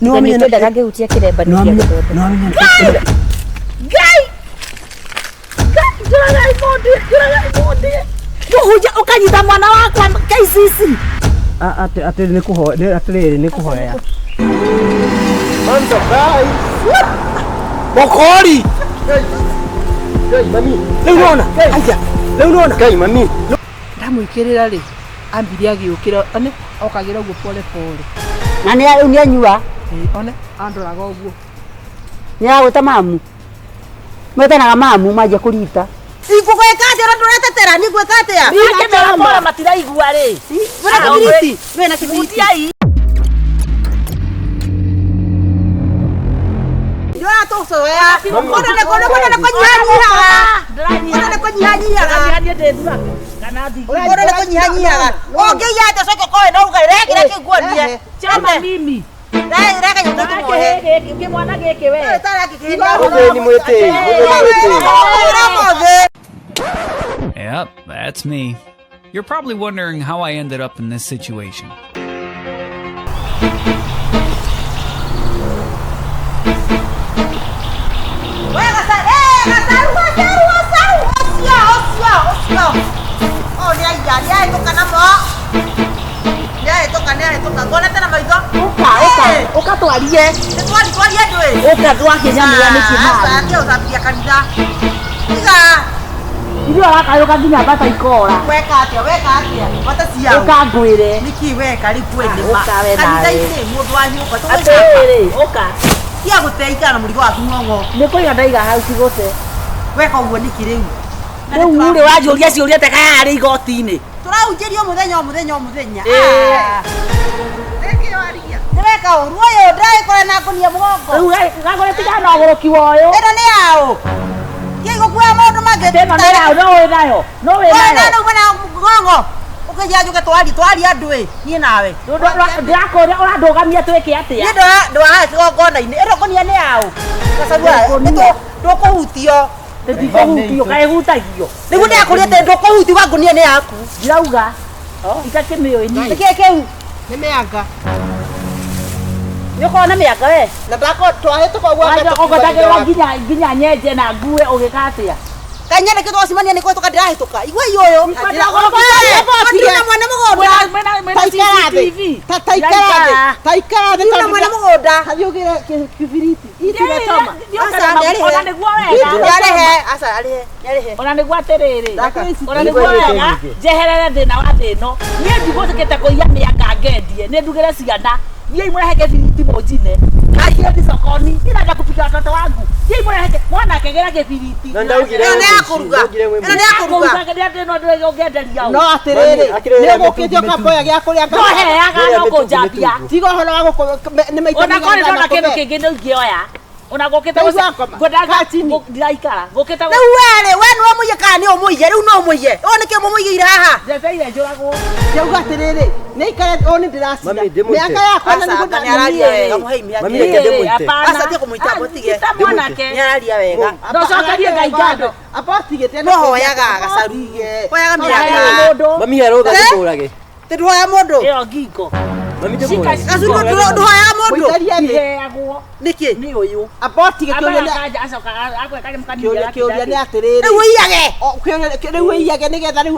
Nĩ Nĩ twendaga ngĩhutia kĩremba nĩ kĩa gĩthondeka. Ngai! Ngai, njũragai mũndũ, njũragai mũndũ. Mũhunjia ũkanyita mwana wakwa KCC. Atĩ nĩ kũhoya, atĩrĩrĩ nĩ kũhoya. Man surprise. Mokori. Ngai mami. Rĩu nona, aya, rĩu nona. Ngai mami. Ndamwĩkĩrĩra rĩ, ambire agĩũkĩra, one okagĩra ũguo pole pole. Na nĩ rĩu nĩ anyua. Ĩĩ, one andoraga ũguo. Nĩ agwĩta mamu. Metanaga mamu manjia kũrita. Ingũgwĩka atĩa ũrĩa ndũretetera? Niĩ ngwĩka atĩa? Akĩmera pole matiraigua rĩ. Wĩna kĩbiriti? Wĩna kĩbiriti? Hutiai. Ndũratũcoya. Kũndũ nĩ kũndũ kũndũ nĩ kũnyihanyihaga. Kũndũ nĩ kũnyihanyihaga. Ndĩranyiha ndĩ thuraku kana thigi. Kũndũ nĩ kũnyihanyihaga. Ũngĩiya atĩa ũcoke ũkoe no uge rehe kĩrĩa kĩu nguonie. Chama mimi. Rehe rehe kanyamũ kau tũmuohe. Gĩkĩ kĩmwana gĩkĩ we. Mũthĩni mwĩtĩi, mũthĩni mwĩtĩi. Yep, that's me. You're probably wondering how I ended up in this situation. Ũka, ũka, ũka twarie. Ũka twakie nyamũ ya mĩciĩ Ithuĩ arakayũka nginya mbata ikora. Ũka ngwĩre. Niki weka rĩu kwendema Ũka we nawe. kanitha-inĩ mũndũ wa nyũmba Atĩrĩrĩ, ũka. tia gũte ikara na mũrigo waku ng'ong'o Nĩ kũiga ndaiga hau cigũte. weka ũguo nĩkĩ rĩu Rĩu rĩ wanjũria ciũria ta kaya arĩ igoti-inĩ. tũrahunjĩrio mũthenya o mũthenya o mũthenya Ĩĩ. Ah. nĩ weka ũru ũyũ ndĩragĩkora na ngũnia mũgongo Rĩu gagũre tigana na ũgũrũki wa ũyũ. ĩno nĩ yaũ kĩ gũkuaga maũndũ mangĩ Ĩno nĩ yaũ, no wĩ nayo. No wĩ Ũyũ nayo. nĩ uma na ng'ong'o ũkĩnjĩra njũke twari twari andũ ĩ niĩ nawe Ndĩrakũria ũrandũgamia twĩke atĩa? niĩ ndwahaha kĩgongona-inĩ ĩno ngũnia nĩ yaũ Ngũnia. ndũkũhutio Ndikũhutio, kaĩ hutagio. nĩguo ndĩrakũria atĩ ndũkũhutio wa ngũnia nĩ yaku Ndirauga. Itakĩmĩũĩ niĩ. nĩkĩĩ kĩu Nĩ mĩanga. Nĩ ũkoragwo na mĩanga we? Na ndako twahĩtũka ũguo Wanja ũgotagĩrĩra nginya nginya nyenje na ngue ũgĩka atĩa? kanya nĩkĩo twacemania nĩ kũhĩtũka ndĩrahĩtũka igua ũyũ ndina mwene mũgũnda Mwena Taikara thĩ. CCTV. Ta taikara thĩ. Taikara thĩ ndina tondũ mwene mũgũnda Hathiĩ ũgĩre kĩbiriti. Itinachoma. Ona nĩguo wega. nĩarĩhe aca arĩhe nĩarĩhe Ona nĩguo atĩrĩrĩ. Ona nĩguo Nĩguo wega ningĩ. njeherere thĩna wa thĩ ĩno. Niĩ ndigũthĩkĩte kũiya mĩanga ngendie. Nĩ ndugĩre ciana. Thiĩi mũrehe kĩbiriti mũnjine. Akieni sokoni. Ninaenda kupikia watoto wangu. Thiĩi mũrehe mwana akĩgĩra kĩbiriti. Na ndaugire ĩno nĩ ya kũruga ndaugire mwĩ ĩno nĩ ya kũruga ũngĩenderia No ũ. atĩrĩrĩ, Mami, akĩrĩra nĩ mĩtungu, ũgũkĩte ũkamboya gĩa kũrĩa Ndoheaga no kũnjambia. Tiga ũhoro wa gũkũ nĩ maita Ona korĩ mĩigana ndona kĩndũ kũbe. kĩngĩ nĩ ingĩoya. Ona ngũkĩte Rĩu wakoma. Kaa chini. ndiraikara. Ngũkĩte rĩu werĩ we nĩwe mũiye kana nĩ ũmũiye rĩu no ũmũiye ũũ nĩkĩo mũmũigĩire haha njeteire njũragwo. Ndauga atĩrĩrĩ, nĩ ikare ũũ nĩ ndĩracina. Mami, ndĩmũite. Mĩanga yakwa na Aca, nĩguo anga nĩararia wega mũhei Mami, mĩake reke ndĩmũite. Aca, tiga kũmũita, mũtige. Ta mwanake. nĩararia wega Ndocokerie Ngai ngatho. Amba ũtigĩte no hoyaga gacaru hoyaga Hoyaga mĩanga mũndũ. Mami arauga Eh? ndĩmũrage. tĩ ndũhoya mũndũ Ĩyo ngingo. Mami Shika ndĩmũrage. gacaru ndũhoyaga mũndũ Mũikarie thĩ. Iheagwo nĩkĩ nĩ ũyũ. Amba ũtige Ambaga kĩũria nĩ- kanja acoka agweka kanyamũ kanini kĩũria kĩũria nĩ atĩrĩrĩ. rĩu ũiyage Rĩu ũiyage nĩgetha rĩu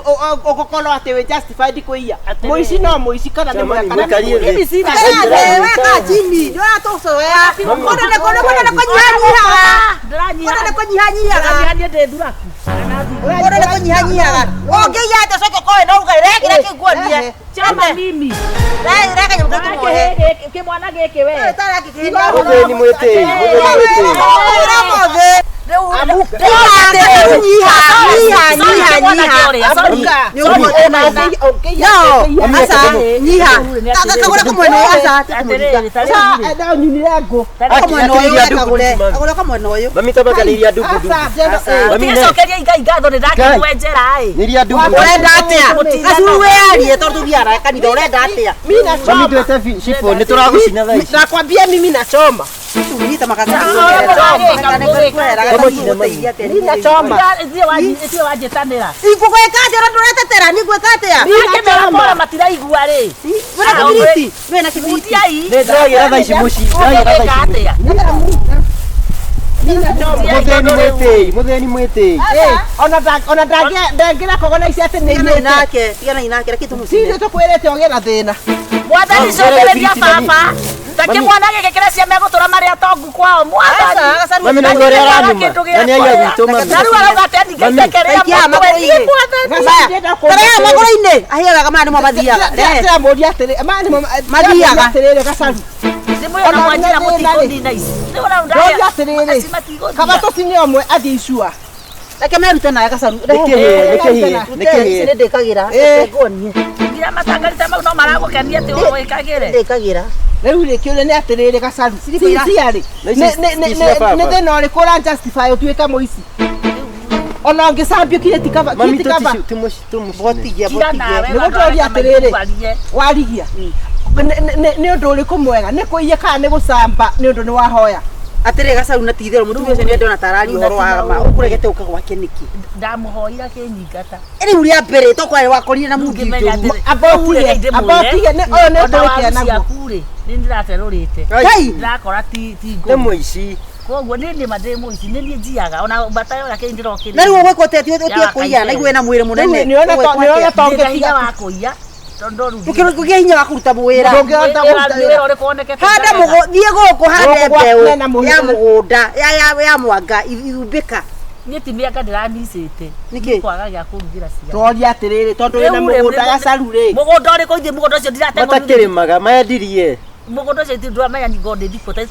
ũgũkorwo atĩ wĩ justified kũiya. Atĩrĩrĩ. Mũici no mũici kana nĩ Mami, mwega kana nĩ mũikarie mũũru. thĩ. Mimi sina Ikara thĩ weka chini ndũratũcoya kũndũ nĩ kũndũ kũndũ nĩ kũnyihanyihaga kũndũ nĩ kũnyihanyihaga Ndĩranyiha ndĩ thuraku. Kana thigi. kũndũ nĩ kũnyihanyihaga ũngĩiya atĩa ũcoke ũkoe no uge rehe kĩrĩa kĩu nguonie Chama mimi. rehe rehe kanyamũ kau tũmuohe Kĩmwana gĩkĩ we. Mũthĩni mwĩtĩi, mũthĩni mwĩtĩi. No nyunire ngũ. Mami tabaganĩria ndungu ndungu. Mami ne. Ũticokerie Ngai ngatho nĩ ndakĩmwenjera ĩ. Nĩria ndungu. Ũrenda atĩa? Gacuru wĩyarie tondũ tũthiaga kanitha ũrenda atĩa? Mimi Mami nachoma. ndwete cibũ nĩ tũragũcina thaa ici. Nakwambia mimi nachoma. Nina choma. Ithuĩ wanjĩtanĩra. Igũgwĩka atĩa ũrĩa ndũretetera? Nĩ ngwĩka atĩa? Akĩmera pole matiraigua rĩ. Wĩna kĩbiriti? Wĩna kĩbiriti? Nĩ ndĩragĩra thaa ici mũciĩ. Ndĩragĩra thaa ici mũciĩ. Mũthĩni mwĩtĩi, mũthĩni mwĩtĩi. Ona ndangĩra kogona ici atĩ nĩ Tiganai nake, tiganai nake, reke tũmũcine. Ithuĩ tũkwĩrĩte ũgĩe na thĩna. Mwathani cokereria baba. Taki mwana gĩkĩ kĩrĩa cia megũtũra marĩ atongu kwao. Mwathani. Mami na ngore aranuma. Na nĩ aiya gwitũ mami. Na rĩu arauga atĩ ningĩtekerea mũtwe niĩ mwathani. Tarĩa magũrũ-inĩ, ahiaga maya nĩmo mathiaga. Rehe. Ndĩramũria atĩrĩ, maya nĩmo Mathiaga. atĩrĩrĩ Gacaru. Ndĩmwĩra na mwanjira mũtikũnina ici. Ndoria atĩrĩrĩ, kaba tũcine ũmwe athiĩ icua. Reke merute nawe Gacaru. Nĩkĩhĩe, nĩkĩhĩe, nĩkĩhĩe. Nĩ ndĩkagĩra. Reke nguonie. Ngira matangarita mau no maragũkenia atĩ wĩkagĩre. Ndĩkagĩra. Rĩu rĩ kĩũria nĩ atĩrĩrĩ Gacaru, sincerely, Na ici ti cia baba. nĩ thĩna ũrĩkũ ũra justify ũtuĩke mũici? Ona ũngĩcambio kinya ti kaba, Mami ti kaba. tũmũcine. Botigia, Tiga botigia. nawe Nĩguo tũroria atĩrĩrĩ, warigia nĩ ũndũ ũrĩkũ mwega, nĩ kũiya kana nĩ gũcamba nĩ ũndũ nĩ wahoya? Atĩrĩ Gacaru na ti itherũ mũtumia ũcio nĩendona ta araria ũhoro wa ma ũkũregete ũka gwake nĩkĩ? Ndamũhoira kĩnyingata. Rĩu rĩa mbere tokorwo wakorire na mundi Ngĩmenya njũru. atĩrĩ, Amba ũtige, amba ũtige, ũyũ nĩ Ona ũndũ waru ũrĩkĩa naguo. ciaku rĩ, nĩ ndĩraterũrĩte. Ngai! Ndĩrakora ti Nĩ ngũrũ. mũici. Koguo niĩ nĩ ma ndĩ mũici, nĩ niĩ njiyaga. Ona mbata yora kĩĩ ndĩrokĩrire. Na rĩu ũgwĩka atĩa ũtige kũiya na igue na mwĩrĩ mũnene. Rĩu nĩona Ũgwĩkwo atĩa? to Ndĩ na hinya ũngĩtiga wa kũiya. Tondũ rĩu Ndũkĩgĩa hinya wa kũruta wĩra. Ndũngĩhota kũruta wĩra ũrĩkũ wonekete Handa njagega? mũgũ thiĩ gũkũ hande Gũkũ gwaku mbeũ hena mũhĩa. ya mũgũnda ya mwanga ithumbĩka. Niĩ ti mĩanga ndĩramicĩte. Nĩkĩ? Kwaga gĩa kũrugĩra ciana. Tũroria atĩrĩrĩ, tondũ wĩna Rĩu rĩ, mũgũnda Gacaru rĩ, Mũgũnda ũrĩkũ ithuĩ mũgũnda ũcio ndirategwo Matakĩrĩmaga, mendirie. Mũgũnda ũcio ithuĩ ndũramenya ni ngo ndĩ ndikũ ta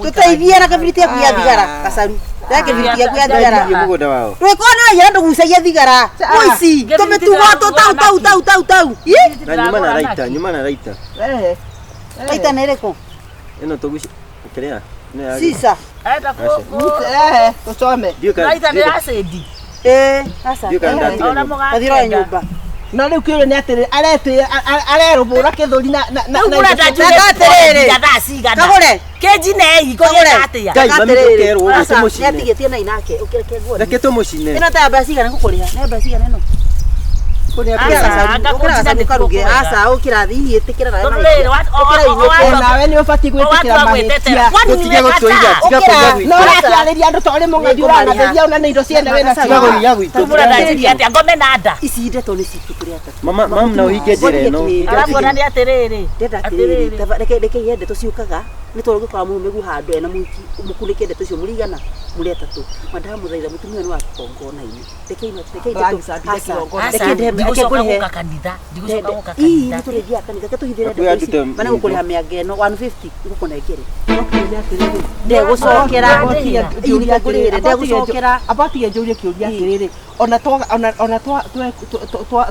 Tũteithie na kĩbiriti yaku ya thigara Gacaru. Rehe kĩbiriti yaku ya thigara. Mendirie mũgũnda wao. Rwĩko nĩ waiyara ndũgucagia thigara. Mũici tũmĩtugo tũ tau tau tau tau tau. Ĩ! Na nyuma na raita, nyuma na raita. rehe. Raita nĩ ĩrĩkũ? Ĩno tũguci kĩrĩa? Ĩno ya Sisa. Arenda kũ Rehe, tũcome. Ndiũĩ kana- Raita nĩ acidi. Ĩ, aca. Ndiũĩ kana ndatiga Ona nyũmba. Gathira wa mũgakĩenda. nyũmba. No rĩu kĩũria nĩ atĩrĩrĩ, aretĩĩa arerũbũra kĩthũri na na na Rĩu mũrenda njuge Reka atĩrĩrĩ. nginya thaa cigana? Kagũre. Kĩnjinei, Kagũre. ngũgĩka atĩa? Ngai, mami ndũkerwo ũguo, Aca, tũmũcine. nĩatigĩtie na inake. Ũkĩreke nguonie. Reke tũmũcine. Ĩno ta ya mbeca cigana ngũkũrĩha? Nĩ ya mbeca cigana ĩno? Aca, anga Ũkĩra kũnjina gacaru nĩkuo karuge. kwega. Aca, ũkĩra hihi ĩtĩkĩra nawe Tondũ marĩkia. rĩrĩ, Ũkĩra inũke. Onawe nĩ ũbatiĩ gwĩtĩkĩra Owatua gwĩtetera. mahĩtia. Kwani Tũtige gũtũiga, nĩweka tiga Ũkĩra. kũiga gwitũ. No ũrakĩarĩria andũ ta ũrĩ mũng'athi ũrang'athĩria ona nĩ indo ciene wĩna Tiga Tiga cio. kũiga gwitũ. Rĩu mũrenda njirie atĩa? Ngome na nda. Ici ndeto nĩ citũ tũrĩ atatũ. Mama, mam na ũhinge njĩra ĩno. Aramuona nĩ atĩrĩrĩ. Ndenda atĩrĩrĩ, reke ihe ndeto ciũkaga nĩ tondũ ũngĩkora mũrũme handũ ena mũhiki mũkunĩke ndeto icio mũrigana mũrĩ atatũ. Mandamũthaitha mũtumia nĩ wa kĩgongona-inĩ. Reke ino reke ndeto Ndũragĩcambithia aca. kĩgongona. Reke ndehe reke Ndigũcoka ngũrĩhe. gũka kanitha. Ndigũcoka gũka Ii kanitha. nĩ tũrĩthiaga kanitha reke tũhithĩre Nakuo ndeto ici. yatute Mana gũkũrĩha mĩanga ĩno 150 ngũkũnengere. Ndegũcokera. Ndegũcokera. Ii nĩ ngũrĩhĩre ndegũcokera. Amba tige njũrie kĩũria atĩrĩrĩ, ona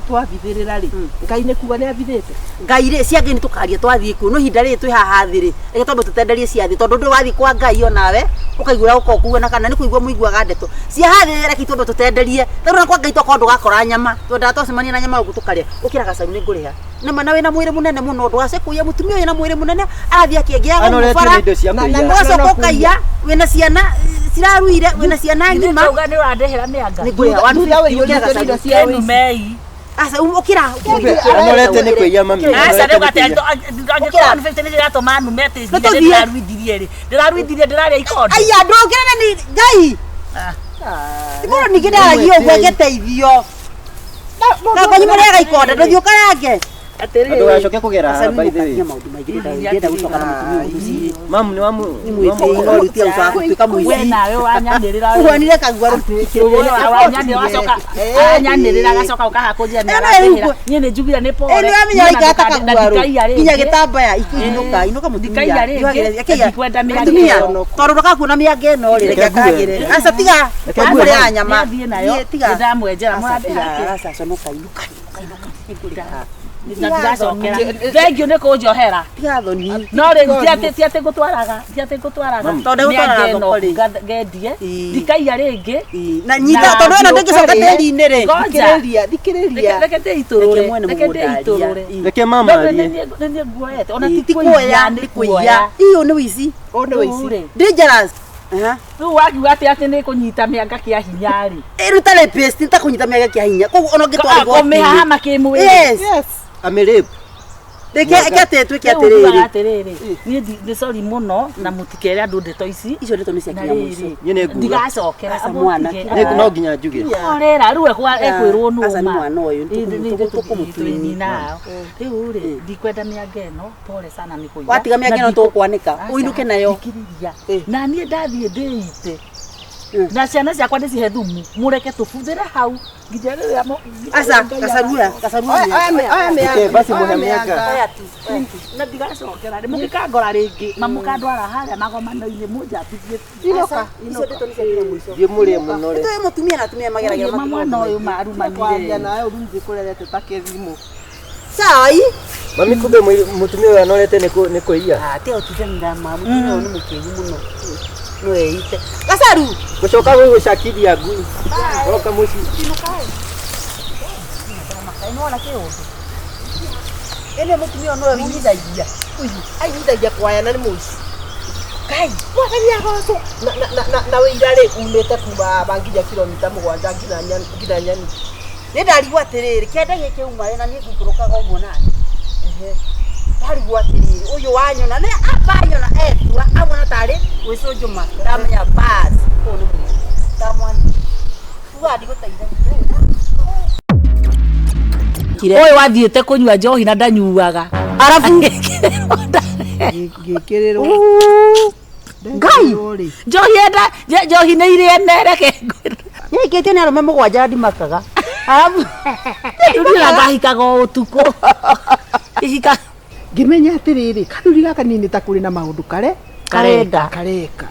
twabithĩrĩra rĩ, Ngai nĩ kuga nĩ abithĩte. Ngai rĩ cia Ngai nĩ tũkaria twathiĩ kuo no ihinda rĩrĩ twĩ haha thĩ rĩ reke twambe tũtenderie cia thĩ tondũ ndũĩ wathiĩ kwa Ngai onawe ũkaigua ũkorwo kuga na kana nĩ kũigua mũiguaga ndeto cia haha thĩ reke twambe tũtenderie tondũ na kwa Ngai tokorwo ndũgakora nyama twendaga twacemania na nyama gũkũ tũkarĩa ũkĩra gacaru nĩ ngũrĩha nĩma na wĩna mwĩrĩ mũnene mũno ndũgace kũiya mũtumia ũyũ na mwĩrĩ mũnene arathiĩ akĩengĩaga Ano gũkũ ũretio bara nĩ indo cia Na- na- kũiya. ũgacoka ũkaiya wĩna ciana ciraruire wĩna ciana ng'ima Ndauga nĩ ũrandehera mĩanga. nĩ ngũrĩha Thutha 150 ũkĩra ũiyũrĩte indo gacaru cia ũici. Kĩnumei. aca ũkĩra Ano ũrete nĩ kũiya mami. Aca Ano rĩu ũrete nĩ atĩ kũiya. angĩkorwo 150 nĩ ĩratũma nume atĩ No nginya tũthiĩ. ndĩraruithirie rĩ. Ndĩraruithirie ndĩrarĩa ikondo. Aya ndũkĩra nĩ Ngai. Mũndũ ningĩ ndaragia ũguo angĩteithio. Na kwanyu mũrĩaga ikonde ndũthiĩ ũkarange. Na ndũgacoke kũgera haha by the way. Maũndũ maingĩ ndĩrenda gũcoka na mũtumia ũyũ mũciĩ. Mam nĩ wamu. Nĩ mwĩtĩi no rĩu tiga gũcoka gũtuĩka We mũici. nawe wanyanĩrĩra. Ũhuanire kagua Wanyanĩrĩra wanyanĩrĩra agacoka ũkaha kũnjĩra nĩ Ĩno arandĩhĩra. ĩrugwo. Niĩ nĩ njugire nĩ pole. Ĩ nĩ wamenya waikara ta kaguarũ. Ndikaiya Nginya rĩngĩ. gĩtambaya inũka inũka mũtumia. Ndikaiya rĩngĩ, ndikwenda mĩanga Mũtumia ĩno. tondũ ndũgakuona mĩanga ĩno rĩ reke Reke ngue. akagĩre. Aca tiga. Reke ngue. Mũrĩaga nyama. Nĩathiĩ nayo. Thiĩ, tiga. Nĩndamwenjera, Aca, mũrandĩha tiga, kĩ? aca conoka inũka inũka inũka. Nĩngũrĩha. na ndigacokera thengiũ nĩ kũnjohera Tiga thoni. no rĩu ti atĩ ti atĩ ngũtwaraga ti atĩ ngũtwaraga Tondũ gũtwaraga thoko rĩ. ngendie Ĩĩ. ndikaiya rĩngĩ Ĩĩ, Na nyita Na tondũ ĩno ndĩngĩcoka ũkarĩa. tĩri-inĩ rĩ. Ngoja. Thikĩrĩria, thikĩrĩria. reke ndĩitũrũre Reke mwene reke mũgũnda ndĩitũrũre arie. Reke mama No, arie. nĩ niĩ nguoete ona Ĩĩ, ti kũiya nĩ nĩ kuoya kũiya. Iyo nĩ ũici. Ũũ nĩ ũici. Rĩu rĩ, Dangerous. Aha. rĩu wakiuga atĩ atĩ nĩ kũnyita mĩanga kĩa hinya rĩ Ĩruta rapist nĩ ta kũnyita mĩanga kĩa hinya. Koguo ona ũngĩtwara igoti-inĩ. kũmĩhahama kĩmwĩrĩ Yes. Yes. Amĩrape. Reke reke atĩ twĩke Rĩu ngugaga atĩrĩrĩ. atĩrĩrĩ niĩ nĩ sorry mũno na mũtikere andũ ndeto ici Icio ndeto nĩ cia na kinya mũico. rĩrĩ Niĩ nĩ nguga. ndigacokera Aca mwana, Nĩ- No nginya njuge. orera rĩu ekwĩrwo nũ Aca nĩ mwana ũyũ, tũkũmũtwini. nao rĩu rĩ ndikwenda mĩanga ĩno pole sana nĩ kũiya Watiga mĩanga Na ĩno tũkwanĩka, Aca, ũinũke nayo. thikĩrĩria. Na niĩ ndathiĩ ndĩite Mm. na ciana ciakwa ndĩcihe thumu mũreke tũbuthĩre hau nginya rĩrĩa Aca, kacarua, kacarua. Oya oya mĩanga. Reke basi Oya mũhe mĩanga. mĩanga. Oya tu, oya tu. Na ndigacokera rĩ mũngĩkangora rĩngĩ mamũkandwara harĩa magomano-inĩ mũnjambithie Inoka. Icio ndeto nĩ cia kinya mũico. Thiĩ mũrĩe mũno rĩ. Nĩ mũtumia na atumia mageragĩra ma mwana ũyũ marumanire Kwaria nawe ũrungi kũrerete ta kĩrimũ. Cai. Mami kumbe mũtumia ũyũ anorete nĩ nĩ kũiya. Ah, tiga gũtindanĩra ma mũtumia ũyũ nĩ mũkĩgu mũno. No eite. Gacaru. Gũcoka gũgũcakithia ngui. Oka mũciĩ. Ĩno mũtumia ũyũ nowe ũinyithagia. Ainyithagia kwaya na nĩ mũici. Ngai, mwathani agocwo. Na wĩira rĩ umĩte kuma haha nginya kilomita mũgwanja nginya nginya nyani. Nĩ ndarigwo atĩrĩrĩ, kĩanda gĩkĩ uma rĩ na niĩ ngũikũrũkaga ũguo nani. Ndarigwo atĩrĩrĩ, ũyũ wanyona nĩ amba anyona etua amona tarĩ gwĩcũnjũma ndamenya bas ũyũ nĩ mũici. Ndamwana. Uga ndigũteithagia. Ũyũ wathiĩte kũnyua njohi na ndanyuaga Arabu Ngĩkĩrĩrwo. Ngai. Rĩ. Njohi enda njohi nĩ irĩ ene reke ngwĩre. Nĩaikĩtio nĩ arũme mũgwanja ndimakaga. Arabu Rĩu niĩ ngahikaga o ũtukũ ihika Ngĩmenya atĩrĩrĩ, kathuri gaka niĩ nĩ ta kũrĩ na maũndũ kare Karenda. kareka.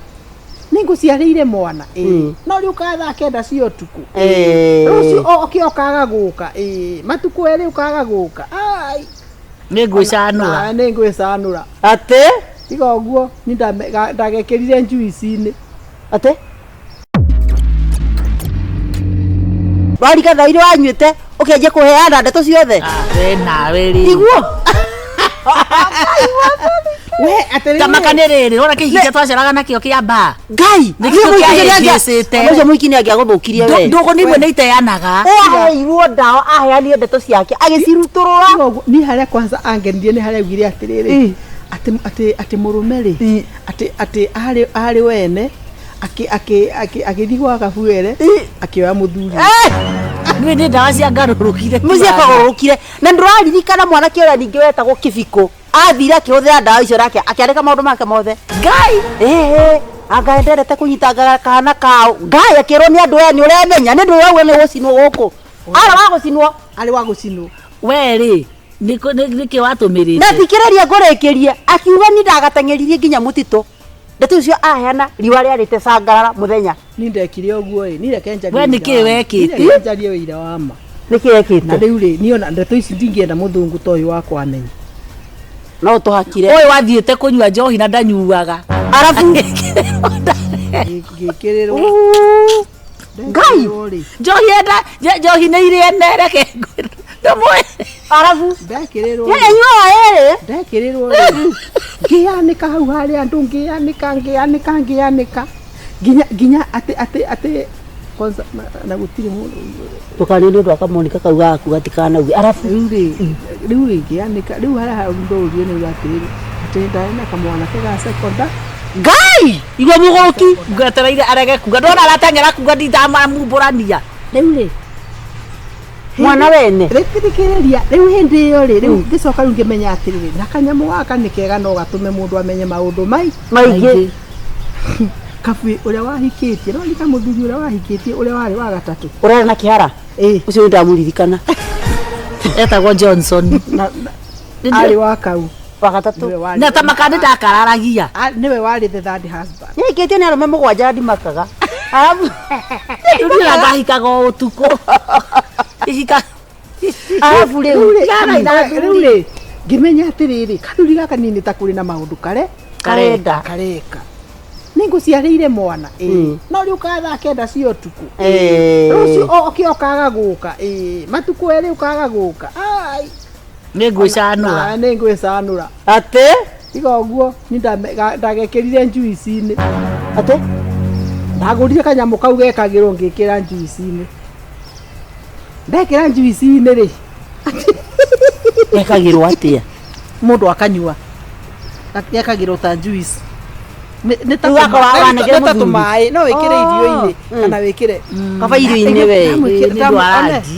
Nĩ ngũciarĩire mwana ĩĩ. No rĩu ũkaga thaa kenda cia ũtukũ. Eh. Rũciũ oke ũkaga gũka ĩĩ. Matukũ erĩ ũkaga gũka. Ai. Nĩ ngwĩcanũra. Nawe nĩ ngwĩcanũra. Atĩ Tiga ũguo niĩ ndagekĩrire njuici-inĩ. atĩ warika thaa iria wanyuĩte ũkĩanjia kũheana ndeto ciothe We nawe rĩ iguo We atĩrĩrĩ. Tamaka nĩ rĩrĩ wona kĩhiki twaceraga nakĩo kĩa mbaa Ngai Nĩ kĩo kĩahĩngĩcĩte. ũcio mũiki nĩ angĩagũthũkirie we Ndũgũ nĩ imwe nĩ iteanaga aheirwo ndawa aheanire ndeto ciake agĩcirutũrũra Tiga ũguo, niĩ harĩa kwanza angenirie nĩ harĩa augire atĩrĩrĩ atĩ atĩ atĩ mũrũme rĩ atĩ atĩ arĩ arĩ wene akĩthiĩ gwa kabuere akĩoya mũthuri Nĩ nĩ ndawa cia ngarũrũkire mũciĩ akagũrũkire na ndũraririkana mwanake ũrĩa ningĩ wetagwo kĩbiko athire akĩhũthĩra ndawa icio nake akĩandĩka maũndũ make mothe Ngai ĩĩ anga ndendete kũnyitanga kana kao Ngai akĩrwo nĩ andũ aya nĩ ũremenya nĩ ndũ waugua nĩ gũcinwo gũkũ ara wa gũcinwo arĩ wa gũcinwo we rĩ nĩkĩ watũmĩrĩte na thikĩrĩria ngũrĩkĩrie akiuga ni ndagateng'eririe nginya mũtitũ ndeto icio aheana riũa rĩarĩte cangarara mũthenya ni ndekire ũguo ĩ ni reke njarie We ũira nĩkĩ wa ma. wekĩte? Ni reke njarie ũira wa ma nĩkĩ na ekĩte rĩu rĩ niĩ ona ndeto ici ndingĩenda mũthũngũ ta ũyũ wakwa amenye no tũhakire Ũyũ wathiĩte kũnyua njohi na ndanyuaga arabu Ngĩkĩrĩrwo Ngai. Ndekĩrĩrwo rĩ Njohi enda njohi nĩ irĩ ene reke ngwĩre ndũmũĩ arabu ndekĩrĩrwo yeye nyuaga ĩrĩ ndekĩrĩrwo rĩ ngĩanĩka hau harĩa andũ ngĩanĩka ngĩanĩka ngĩanĩka nginya nginya atĩ atĩ atĩ kwanza na gũtirĩ mũndũ ndũkarĩe nĩ ũndũ wa kamonika kau gaku gatikanauge arabu rĩu rĩ rĩu rĩ ngĩanĩka rĩu harĩa hau ndũrie nĩ atĩrĩrĩ atĩ ndarĩ na kamwanake ga sekonda Ngai igua mũgũrũki ngwetereire arege kuga ndona arateng'era kuga nditamamumbũrania rĩu rĩ mwana wene rĩthikĩrĩria rĩu hĩndĩ ĩyo rĩ rĩu ngĩcoka rĩu ngĩmenya atĩrĩrĩ na kanyamũ gaka nĩ kega no gatũme mũndũ amenye maũndũ mai maingĩ kabui ũrĩa wahikĩtie no rika mũthuri ũrĩa wahikĩtie ũrĩa warĩ wa gatatũ ũrarĩ na kĩhara ĩĩ ũcio nĩ ndamũririkana etagwo Johnson na arĩ wa kau wa gatatũ nĩwe warĩ na tamaka nĩ ndakararagia nĩwe warĩ the third husband nĩaikĩtio nĩ arũme mũgwanja ndimakaga arabu rĩu niĩ ngahikaga o ũtukũ ihika Arabu rĩu Rĩu rĩ ngĩmenya atĩrĩrĩ kathuri gaka niĩ nĩ ta kũrĩ na maũndũ kare Karenda. kareka nĩ ngũciarĩire mwana ĩĩ no rĩu ũkaga thaa kenda cia ũtukũ Ĩĩ. rũciũ ũkĩokaga gũka ĩĩ matukũ erĩ ũkaga gũka ai Nĩ ngwĩcanũra. Na, nĩ ngwĩcanũra Atĩ tiga ũguo ni ndagekĩrire njuici-inĩ atĩ ndagũrire kanyamũ kau gekagĩrwo ngĩkĩra njuici-inĩ ndekĩra njuici-inĩ rĩ gekagĩrwo atĩa? Mũndũ akanyua gekagĩrwo ta juice. Nĩ ta Rĩu akorwo wanengera nĩ ta mũthuri. tũmaĩ no wĩkĩre Oh, irio-inĩ kana wĩkĩre Kaba irio-inĩ we. Nĩ ũndũ wa rangi.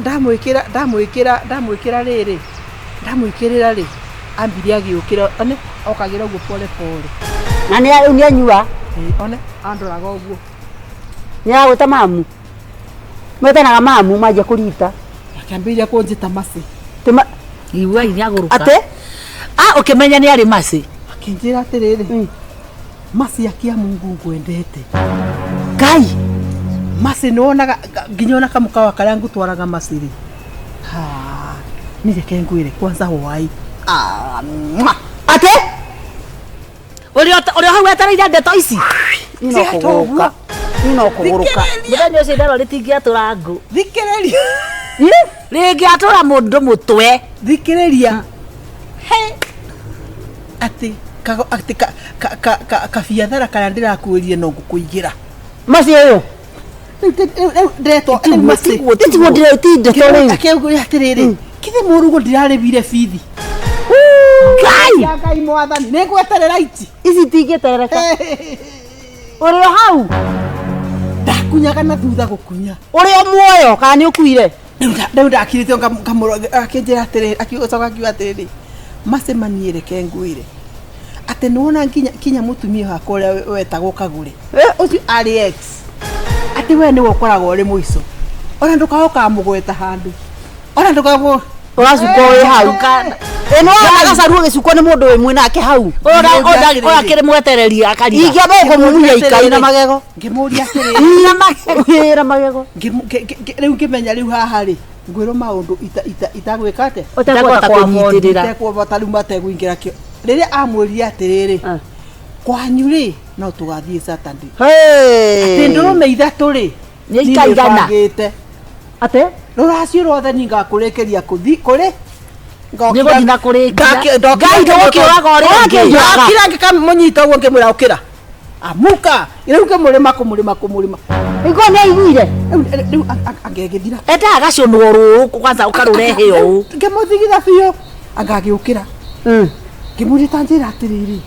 Ndamwĩkĩra ndamwĩkĩra ndamwĩkĩra rĩrĩ ndamwĩkĩrĩra rĩ ambire agĩũkĩra one okagĩra ũguo pole pole. Na nĩ rĩu nĩ anyua. Ĩĩ, one andoraga ũguo. Nĩ agwĩta mamu. Metanaga mamu manjia kũrita. Akĩambĩrĩria kũnjĩta macĩ. Tĩma Iguai nĩ agũrũka. Atĩ Ah, ũkĩmenya nĩ arĩ macĩ. Akĩnjĩra atĩrĩrĩ macĩ akia Mungu ngwendete. Ngai Macĩ nĩwonaga nginya ona kamũkawa karĩa ngũtwaraga macĩ rĩ nĩ reke ngwĩre kwanza wai. Atĩ Ũrĩa ũrĩa hau wetereire ndeto ici. Niĩ no kũgũrũka. Niĩ no kũgũrũka. Mũthenya ũcio itherũ rĩtingĩatũra ngũ. Thikĩrĩria. Rĩngĩatũra mũndũ mũtwe. Thikĩrĩria. He atĩ kago atĩ ka ka ka ka kabiathara karĩa ndĩrakuĩrire no ngũkũigĩra. Macĩ ũyũ. Rĩu ndĩretwo rĩu macĩ. Tiguo ndĩre ti ndeto rĩu. Akĩnjĩra atĩrĩrĩ kithĩ mũrugũ ndirarĩbire bithi. Ngai Ya Ngai mwathani nĩ ngweterera iti. Ici itingĩeterereka. Ũrĩ o hau. Ndakunyaga na thutha gũkunya. Ũrĩ o muoyo kana nĩ ũkuire? Rĩu ndakirĩte akĩnjĩra atĩrĩrĩ akĩcoka akiuga atĩrĩrĩ macemanie reke ngwĩre atĩ nĩwona nginya kinya mũtumia wakwa ũrĩa wetagwo Kagũre ũcio arĩ ex atĩ we nĩwe ũkoragwo ũrĩ mũico ona ndũkaga mũgweta handũ ona ndũkagwo Ũracukwo wĩ hau. Ĩ no gacaru ũgĩcukwo nĩ mũndũ wĩ mwĩ nake hau. Ũyũ akĩrĩ mwetereri akariga. Ingĩamba gũkũmumunya ikai na magego. Ngĩmũria atĩrĩrĩ Na magego. Na magego. Rĩu ngĩmenya rĩu haha rĩ ngwĩrwo maũndũ itagwĩka atĩa Ũtekũhota kũnyitĩrĩra. Itekũhota rĩu matekũingĩra kĩo rĩrĩa amwĩrire atĩrĩrĩ kwanyu rĩ no tũgathiĩ Saturday atĩ ndũrũme ithatũ rĩ Nĩ ikaigana. nĩbangĩte. Atĩ rũracio rwothe ni ngakũrĩkĩria kũthi kũrĩ Nĩ gũthiĩ na kũrĩkia. Ngai ndũgũkĩũraga ũrĩa ũngĩ. Ndokira ngĩkamũnyita ũguo ngĩmwĩra ũkĩra amuka rĩu ngĩmũrĩma kũmũrĩma kũmũrĩma Iko nĩ aiguire. Rĩu angĩgĩthira. Endaga gacũnwo rũũ kwanza ũkarũrehe ũũ. Ngĩmũthigitha biũ anga agĩũkĩra. Ngĩmũria ta njĩra atĩrĩrĩ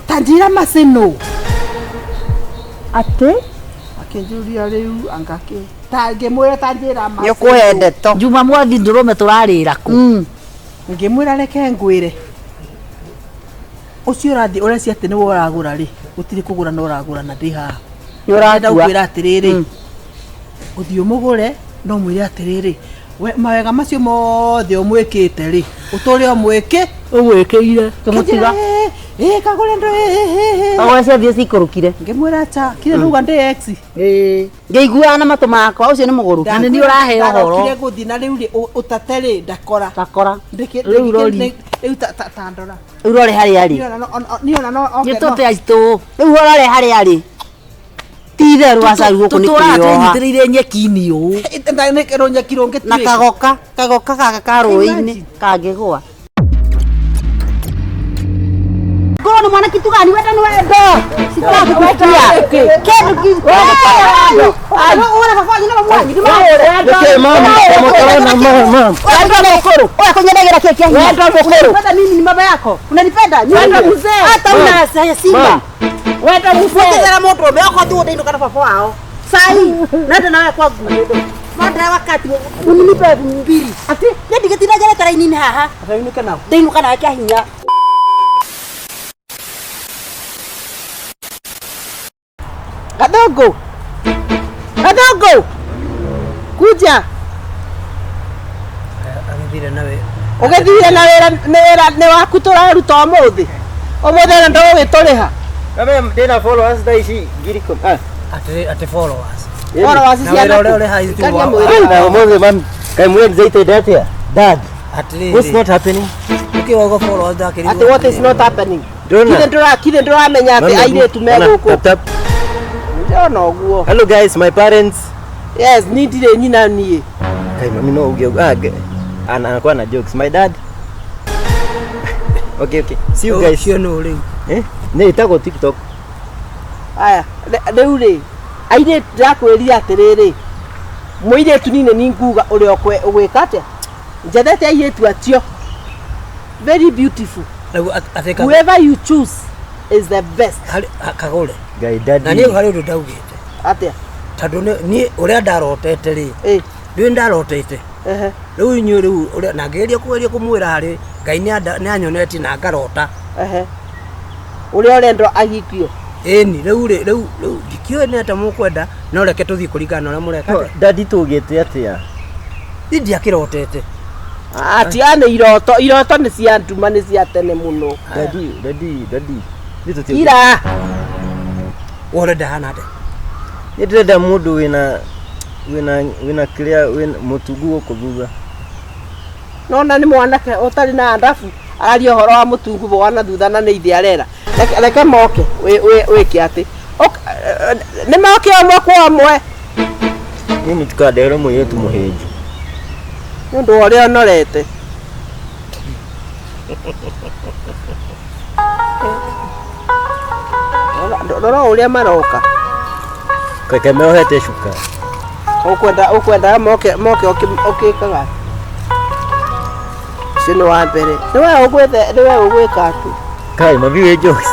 ta njĩra macĩ nũ. Atĩ Akĩnjũria rĩu anga kĩ ta ngĩmwĩra ta njĩra macĩ. Nĩ ũkũhe ndeto. Jumamothi ndũrũme tũrarĩra kũ. Ngĩmwĩra reke ngwĩre ũcio ũrathiĩ ũrecia atĩ nĩwe ũragũra rĩ gũtirĩ kũgũra no ũragũra na ndĩ haha. Nĩ ũrakua. Ndĩrenda gũkwĩra atĩrĩrĩ ũthiĩ ũmũgũre no mwĩre atĩrĩrĩ we mawega macio mothe ũmwĩkĩte rĩ ũtũre ũmwĩkĩ Ũgwĩkĩire. Kĩmũtiga. Ĩ kagũre ndo Kagũre ciathiĩ cikũrũkire. Ngĩmwĩra acha kire ndauga ndĩ ex. Ngĩiguaga na matũ makwa ũcio nĩ mũgũrũki. Na nĩ niĩ ũrahe ũhoro. Ndarokire gũthiĩ na rĩu rĩ ũtate rĩ ndakora. Ndakora. Rĩu rori. Rĩu ta ndora. Rĩu rore harĩa arĩ. Niĩ ona no Nĩ tũte aitũ. Rĩu rore harĩa arĩ. Ti itherũ acaru gũkũ nĩ Tũtũraga kwĩyoha. twĩnyitĩrĩire nyeki-inĩ ũũ. Rũnyeki rũngĩ Na kagoka kagoka gaka ka rũĩ-inĩ kangĩgũa. Ngorwo nĩ mwanake tugani wenda nĩ wendo. Citagũtukia. Kĩndũ kĩ. Ũra baba wanyu na mamu wanyu. Nĩkĩ mama mũkorona mama. Wendo mũkũrũ. Oya kũnyendagĩra kĩo kĩa hinya. Wendo mũkũrũ. Unanipenda mimi ni baba yako. Unanipenda? Wendo mzee. Hata una simba. Wendo mzee. Ũkĩthera mũndũ ũmwe okorwo ti ũndĩinũka na baba wao. Sai. Nenda nawe kwa nguo. Manda wakati uninipe elfu mbili. Ati niĩ ndigĩtinda njerete raini-inĩ haha. Atainũke nao. Ndĩinũka nawe kĩa hinya. Gathongo. Gathongo. Kuja. Agĩthire na wĩ Ũgĩthire na wĩra nĩ wĩra nĩ waku tũraruta ũmũthĩ. Ũmũthĩ na ndũgũgĩtũrĩha. Kame ndĩna followers thaa ici 10,000. atĩ atĩ followers. Followers Na ciana wĩra ũrĩa ũrĩ high Karia wa- mwĩrĩ. Na ũmũthĩ mami. Kai mu excited atia? Dad. Atĩrĩrĩ. What's not happening? Nĩkĩ waigua follow ndakĩrigwo Atĩ what is not happening? Ndona. Kithe ndũramenya atĩ airĩtu me gũkũ. Tap tap. Ndĩrona ũguo. Hello guys, my parents. Yes, ni ndirĩ nyina niĩ. Kai mami no uge ah, anakuwa na jokes. My dad. Okay, okay. See you guys. Ũcio nũ rĩu? Eh? Nĩ ĩtagwo TikTok. Aya, rĩu rĩ, airĩtu ndĩrakwĩrire atĩrĩrĩ, mũirĩtu niĩ nĩ nguga ũrĩa ũgwĩka atĩa? Njendete airĩtu acio. Very beautiful. Rĩu atĩ Whoever you choose is the best. Kagũre. Ngai daddy. Na niĩ harĩ ũndũ ndaugĩte. Atĩa? Tondũ niĩ ũrĩa ndarotete rĩ. Ndũĩ ndarotete. Rĩu inyuĩ rĩu ũrĩa na ngĩgeria kũgeria kũmwĩra harĩ Ngai nĩ anyonetie na ngarota. Ũrĩa ũrendwo ahikio. Ĩni rĩu rĩ rĩu rĩu ndikĩũĩ nĩ atĩa mũkwenda no reke tũthiĩ kũringana na ũrĩa mũreka. Daddy tũgĩte atĩa? Niĩ ndiakĩrotete. Atiane iroto, iroto nĩ cia nduma nĩ cia tene mũno. Daddy, daddy, daddy. Ira. Ũrenda hana atĩa? Nĩ ndĩrenda mũndũ wĩna wĩna wĩna kĩrĩa wĩna mũtungu gũkũ thutha. Nona nĩ mwanake ũtarĩ na ndabu araria ũhoro wa mũtungu wana thutha na nĩ ithe arera. Reke moke wĩke atĩ. Nĩ moke ũmwe kwa ũmwe. Niĩ mũtikandehera mũirĩtu mũhĩnju. Nĩ ũndũ wa ũrĩa ũnorete. Rora ũrĩa maroka. Keke meohete cuka. Ũkwenda moke moke ũkĩkaga. Ũcio nĩ wa mbere. Nĩ we ũgwĩka atĩ. Kai mami wĩ jokes.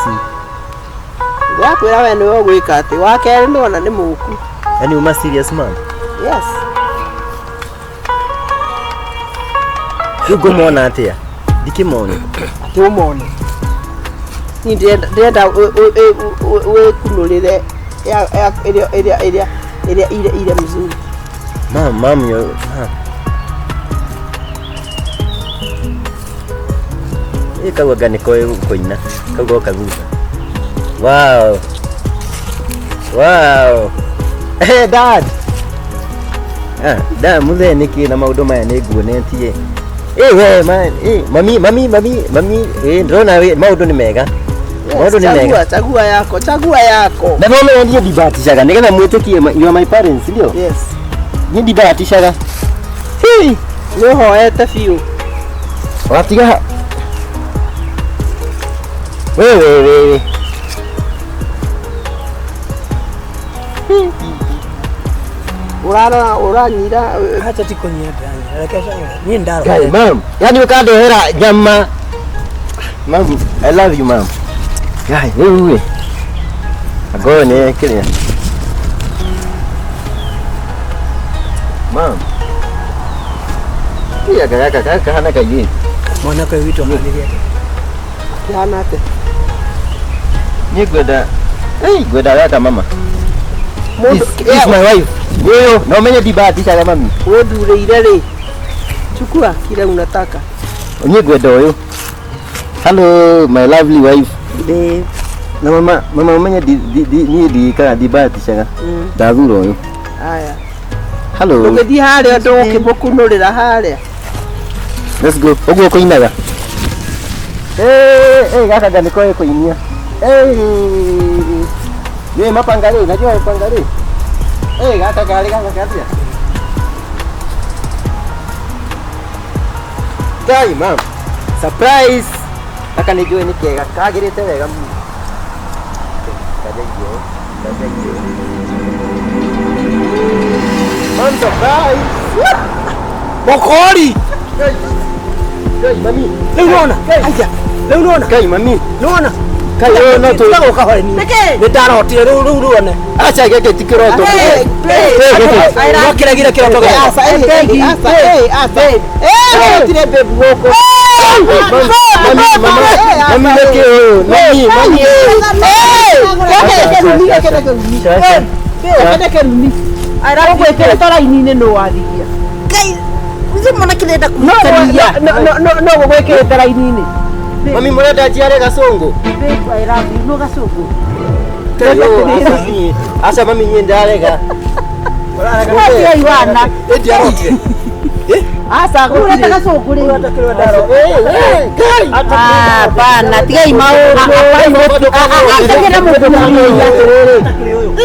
Ndĩrakwĩra we nĩwe ũgwĩka atĩ. Wa kerĩ nĩwona nĩ mũku. Yaani uma serious man? Yes. Rĩu ngũmona atĩa? Ndikĩmone. Atĩ ũmone. Niĩ ndĩrenda wĩkunũrĩre ĩrĩa ĩrĩa ile mzuri. Mam, mam, yo, mam. Kau aga nĩkoĩ kũina, kau goka thutha. Wow. Wow. Hey dad. Ah, dad muthee nĩkĩ na maũndũ maya nĩ nguonetie. Eh we man, eh mami mami mami mami, eh ndĩrona maũndũ nĩ mega. Maũndũ nĩ mega. Chagua yako, chagua yako. Na no menya niĩ ndibahatishaga nĩgetha mwĩtĩkie you are my parents, ndio? Yes. Niĩ ndibahatishaga. Hey, nĩ ũhoete biũ. Watiga. Wewe wewe. Urara uranyira acha tikonyira ndanyira reke niĩ ndaro. Kai mam, yani ukandehera nyama. Mam, I love you mam. Kai wewe. Agoe ni kile. Mam. Iya gaka gaka kahana kaiyĩ. Mwanake witũ ahanire atĩa? Kĩhana atĩa? Niĩ ngwenda, hey, ngwenda gaka mama. This is my wife. Wewe, no menye ndibahatishaga mami. Wĩthurĩire rĩ. Chukua kile unataka. Niĩ ngwenda ũyũ. Hello my lovely wife. Babe. Na mama, mama umenye niĩ ndiĩkaga ndibahatishaga. Ndathura ũyũ. Aya. Hello. Ũgĩthiĩ harĩa ũndũ ũkĩmũkunũrĩra harĩa. Let's go. Ũguo kũinaga. Eh, eh gaka nga nĩkoĩ kũinia. Eh. Ni mapanga rĩ, najua mapanga rĩ. Eh gaka karĩ gaka katia. Ngai mam. Surprise. Gaka nĩ njũĩ nĩ kega, kagĩrĩte wega mũno. Kajaigio, kajaigio. Mam surprise. Mokori. Ngai mami. Rĩu nĩwona? Aya. Rĩu nĩwona? Ngai mami. Nĩwona? Kai wewe no tu. Tiga gũka hore niĩ. Nĩ ndarotire rĩu rĩu rĩu one. Acha gĩkĩ ti kĩroto. No kĩregire kĩroto gĩakwa. Asa, asa, asa. Eh, gũtirĩ babe gũkũ. Mami, mama, mami nĩkĩ ũyũ? Mami, mami. Ũgwĩkĩrĩte raini-inĩ nũ wathigia. Ngai, ucio mwanake nĩenda kũhikania. No gũgwĩkĩrĩte raini-inĩ. Mami mũrenda njiare gacũngũ? Babe, I love you. No gacũngũ. Aca mami niĩ ndarega. Wathiĩ wana. Ĩ ndiarotire. Aca Ureta gacũngũ rĩ. Eh, Ngai. Hapana, tigai maũndũ. Aca mũndũ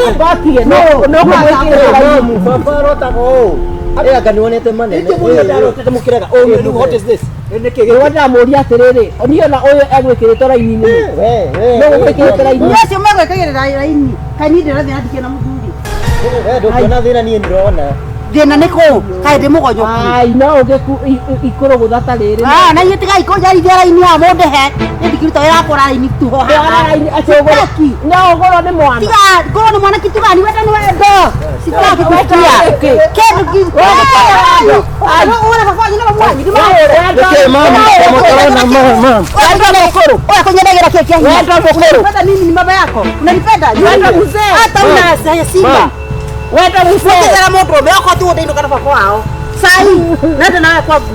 Abatige no no kũmwĩkĩrĩra raini. Baba arotaga ũũ. Eh, anga nĩwonete manene. Ndarotete mũkĩrega. Oh, what is this? Nĩkĩ gĩkĩ? Nĩguo ndĩramũria atĩrĩrĩ, niĩ ona ũyũ egwĩkĩrĩtwo raini-inĩ. We, we. No gũgwĩkĩrĩte raini. Acio megwĩkagĩrĩra raini. Kaĩ niĩ ndĩrathiĩ na ndikĩona mũthuri. We ndũkuona thĩna niĩ ndĩrona. Thĩna nĩ kũ? Kaĩ ndĩ mũgonyoku. Ai, no ũgĩku ikũrũgũtha ta rĩrĩ. Ah, na inyuĩ tigai kũnjarithia raini haha mũndĩhe. Niĩ ndingĩruta wĩra wa kũra raini tu ho haha. Raini atĩ ũgũrwo. Sitaki. No ũgũrwo nĩ mwana. Tiga, ngorwo nĩ mwana kitu gani wenda nĩ wendo. Sitaki kusikia. Kĩndũ ki. Ũra baba wanyu na mamu wanyu. Nĩkĩ mama? Mũtarona mama. Oya kũnyendagira kĩĩ kĩa hinya. Unanipenda mimi ni mama yako. Unanipenda? Wendo mzee. Hata una simba. Wendo mzee. Wetera mũndũ ũmwe okorwo ti ũndĩinũka na baba wao. Sai, nenda nawe kwangu.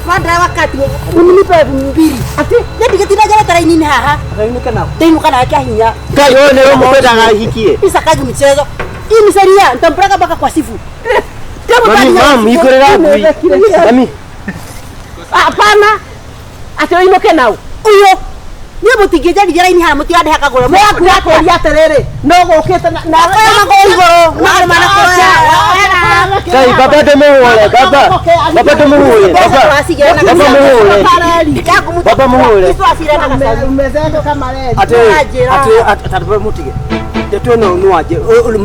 Manda wakati uninipe mbili. Ati Niĩ ndingĩtinda njarĩte raini-inĩ haha. Ndainuka nao. Ndĩinũka nawe kĩa hinya. Ngai ũyũ nĩwe mũkwendaga ahikie. Isakaji mchezo. Hii ni sheria, nitampeleka mpaka kwa sifu. Mami, mami, hingũrĩra ngui. Mami. hapana. Atĩ ũinũke nau. Uyo. Niĩ mũtingĩnjarithia raini haha mũtirandehe kagũre. Ndakũria atĩrĩrĩ, no gũkĩte na na Magũrũ igũrũ. Magũrũ manakoya. Ngai, baba ndũmũhũre, baba. Baba ndũmũhũre, baba. Baba mũhũre. Baba mũhũre. Umezeeka kama reli. Atĩ atĩ atĩ mũtige. Ndeto ĩno nĩ wanje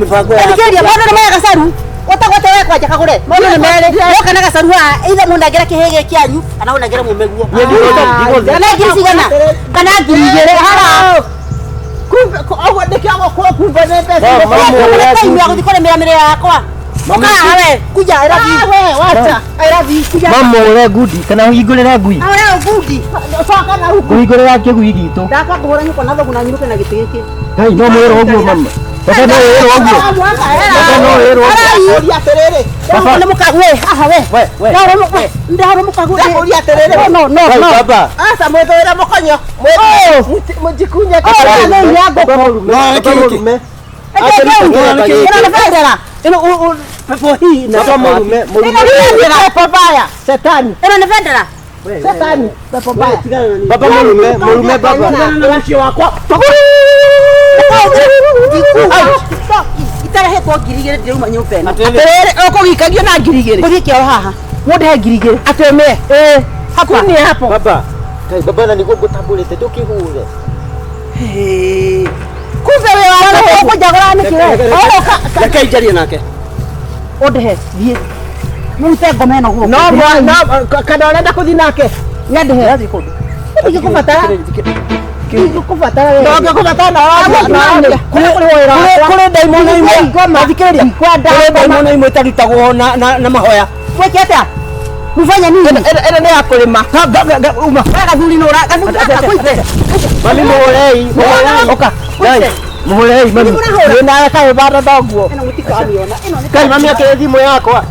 mĩbango ya Thikĩrĩria maũndũ nĩ maya gacaru. Ũtagwete we kwanja kagũre. Maũndũ nĩ merĩ. Woka na gacaru haha, either mũnengere kĩhĩ gĩkĩ kĩanyu kana ũnengere mũmeguo. Niĩ ndigũthiĩ. Kana ngiri cigana? Kana ngiri igĩrĩ. Hara. Kumbe ũguo nĩkĩo gũkorwo kumbe nĩ mbeca. Mama, mũhũre Time ya gũthiĩ kũrĩmĩra mĩrĩo yakwa. Ũka haha we, kuja I love you. We wacha. I love you. Kuja. Mama mũhũre ngundi kana ũhingũrĩre ngui. Awe ngundi. Coka na huku. Ngũhingũrĩra kĩgui gitũ. Ndakwa ngũhũra nyũkwa na thoguo na nyinũke na gĩtĩ gĩkĩ. Ngai no mwĩrwo ũguo mama. Baba no wĩrwo ũguo. Baba no wĩrwo ũguo. Ndakũria atĩrĩrĩ. Baba. Nĩ mũkague haha we. We, we. Ndahũra mũkague. Ndakũria atĩrĩrĩ. No no Ngai no. baba. Aca mwĩthũĩre mũkonyo. Mũjikunye Baba mũrume. Baba mũrume. Ĩno nĩ bendera. Ĩno pepo hii na Baba mũrume, mũrume. Ĩno nĩ bendera. Pepo mbaya. Shetani. Ĩno nĩ bendera. Shetani. Pepo mbaya. Baba mũrume, mũrume baba. na ũcio wakwa. Itarehetwo ngiri igĩrĩ ndĩrauma nyũmba ĩno. Atĩrĩrĩ ũkũgikagio na ngiri igĩrĩ. Ngũthiĩ kĩoro haha. Mũndehe ngiri igĩrĩ. Atĩ ũmĩe. Ĩĩ. Hapa. Ni hapo. Baba. Ngai baba na nĩguo ngũtambũrĩte ndũkĩhũre. Kumbe wĩ wa Ũkũnjagũra nĩkĩ we? Reke njarie nake. Ũndehe thiĩ. Mũrute ngoma ĩno gũkũ. No mwana kana ũrenda kũthiĩ nake. Nyandehe. Ndingĩkũbatara. Ndingĩkũbatara we. Ndũngĩkũbatara na ũraria. Kũrĩ ndaimono imwe. Thikĩrĩria. Kũrĩ ndaimono imwe itarutagwo na na mahoya. Mwĩke atĩa? Mfanye nini? Ĩno nĩ ya kũrĩma. Uma. We gathuri nĩ ũra gathuri gaka kũite. Mami mũhũrei, mũhũrei. Ũka. Ngai, mũhũrei mami. Wĩ nawe kaĩ bado thoguo. Ĩno mũtikamiona. Ĩno nĩ Ngai mami akĩrĩ thimũ yakwa.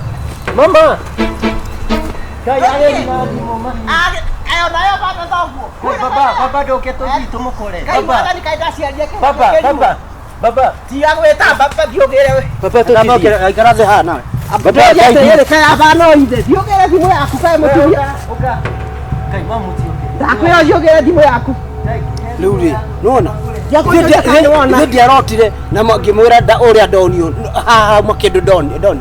Mama. Ngai arĩ na thimũ mami. Ayo nayo bado thoguo. Baba, baba ndũke tũthiĩ tũmũkore. Ngai Baba, mwathani kaĩ ndaciaria kĩhiko baba, kĩrua. baba. Baba, Tiga gwĩtamba baba thiĩ ũgĩre we. baba tũthiĩ. Ikara thĩ haha nawe. Baba, Ngai Ngai. atĩrĩrĩ kaĩ aba no ithe. Thiĩ ũgĩre thimũ yaku kaĩ mũtumia. Ũka. Ngai mamu tiũke. Ndakwĩra ũthiĩ ũgĩre thimũ yaku. Rĩu rĩ, nĩwona? Nĩwona. Ithuĩ ndiarotire na ngĩmwĩra ũrĩa ndonio haha hauma kĩndũ ndonire.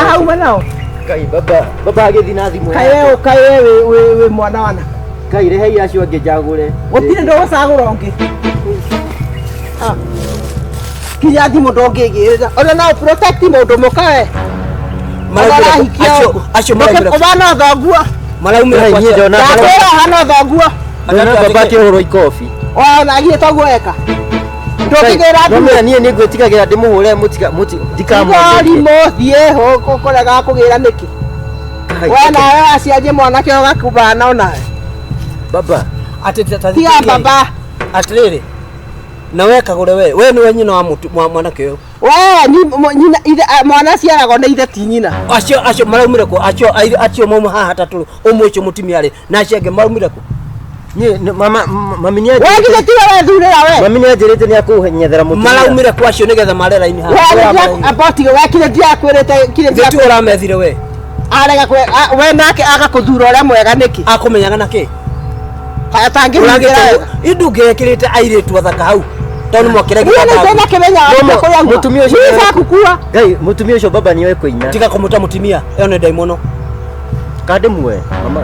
Hauma nao. Ngai baba, baba agĩthiĩ na thimũ Kaĩ yake. we kaĩ we wĩ mwana wana. Ngai rehei acio angĩ njagũre. Gũtirĩ ndũgũcagũra ũngĩ. Kinya thimũ ndũngĩgĩrĩra. Ona no protect mũndũ mũka we. Maraumĩra acio maraumĩra Ũbana thoguo. maraumĩra Ngai, kwa niĩ ndona baba. Ndakwĩra ũhana thoguo. Ndona baba akĩhũrwo ikobi. Ona githĩ toguo eka. Ndũngĩgĩra No thimũ. mera niĩ nĩ ngwĩtigagĩra ndĩmũhũre mũtiga mũti ndikamwenderie. Igorimũ thiĩ ũkũrega kũgĩra nĩkĩ. Ngai, We nawe waciarie mwanake ũgakubana onawe. Baba, Atĩ ta Tiga baba. Atĩrĩrĩ, na we kagũre we we nĩwe nyina wa mwanake ũyũ. We ni nyina ithe mwana aciaragwo nĩ ithe ti nyina. Acio acio maraumĩra kũ acio acio mauma haha atatũ ũmwe ũcio mũtumia rĩ na acio angĩ maraumĩra kũ. niĩ mama mami nĩ We githĩ tiwe wethurĩra we. mami nĩ anjĩrĩte nĩ akũnyethera mũtumia. Maraumĩra kũ acio nĩgetha mare raini haha. We aboti we kire ndiakwĩrĩte kire Githĩ tiwe ũramethire we. Arega kwe we nake agakuthura uria mwega niki Akũmenyaga na kĩ? Atangĩhingĩra Indungĩkĩrĩte airĩtu athaka hau tondũ mwakĩregire niĩ nĩ kĩmenya kũrĩa Mũtumia ũcio kukua Ngai mũtumia ũcio baba nĩoĩ kũina. Tiga kũmũta mũtumia ĩyo nĩ ndaimono. Kandĩmue mama.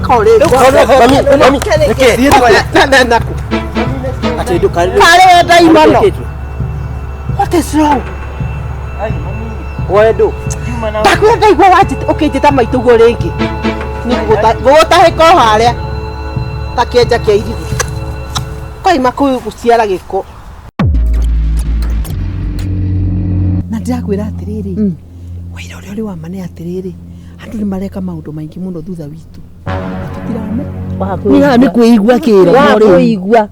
Mami, mami, nĩkĩ? Atĩ ndũka- Karĩ we ndaimono. What is wrong? Wendo. Ndakwĩra ndaigua ũkĩnjĩta maitũ guo rĩngĩ. Ngũgũtahĩka o harĩa ta kĩenja kĩa irigũ. Koima kũu gũciara gĩko. Na ndĩrakwĩra atĩrĩrĩ, wĩra ũrĩa ũrĩ wa ma nĩ atĩrĩrĩ, andũ nĩ mareka maũndũ maingĩ mũno thutha witũ. Na tũtirame. Nĩ nĩ kwĩigua kĩroho rĩu. Wakwĩigua.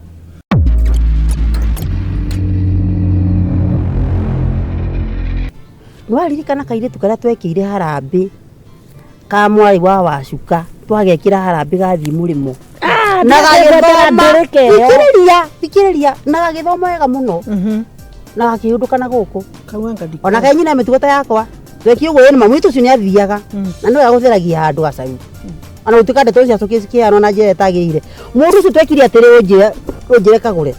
Nĩwaririkana kairĩtu karĩa twekĩire harambĩ ka mwarĩ wa Wacuka twagekĩra harambĩ gathiĩ mũrĩmo na gagĩthoma thikĩrĩria thikĩrĩria na gagĩthoma wega mũno na gakĩhũndũka na gũkũ ona kaĩ nyina mĩtugo ta yakwa twekire ũguo ĩni mamu witũ ũcio nĩathiaga na nĩwe agũtheragia handũ gacaũ ona gũtuĩka ndeto icio cikĩheanwo na njĩra ĩtagĩrĩire mũndũ ũcio twekire atĩrĩ ũnjĩre kagũre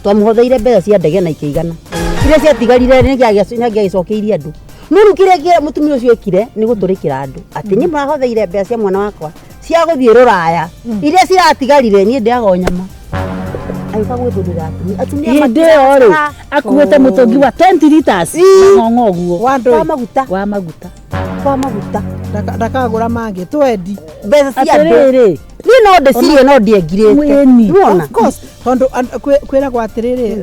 twamũhotheire mbeca cia ndege na ikĩigana iria ciatigarire nĩangĩagĩcokeirie andũ no rĩu kĩrĩa mũtumia ũcio ekire nĩ gũtũrĩkĩra andũ atĩ niĩ mũrahotheire mbeca cia mwana wakwa cia gũthiĩ rũraya iria ciratigarire niĩ ndĩaga o nyama agĩũka gwĩthũrĩra atumia atumia Hĩndĩ ĩyo rĩ akuĩte mũtũngi wa 20 liters ng'ong'o ũguo wa maguta wa maguta wa maguta Ndakagũra mangĩ twendi. Mbeca cia andũ Atĩrĩrĩ niĩ no ndĩcirie no ndiengirĩte Mwĩni. Nĩwona? Of course, tondũ kwĩragwo atĩrĩrĩ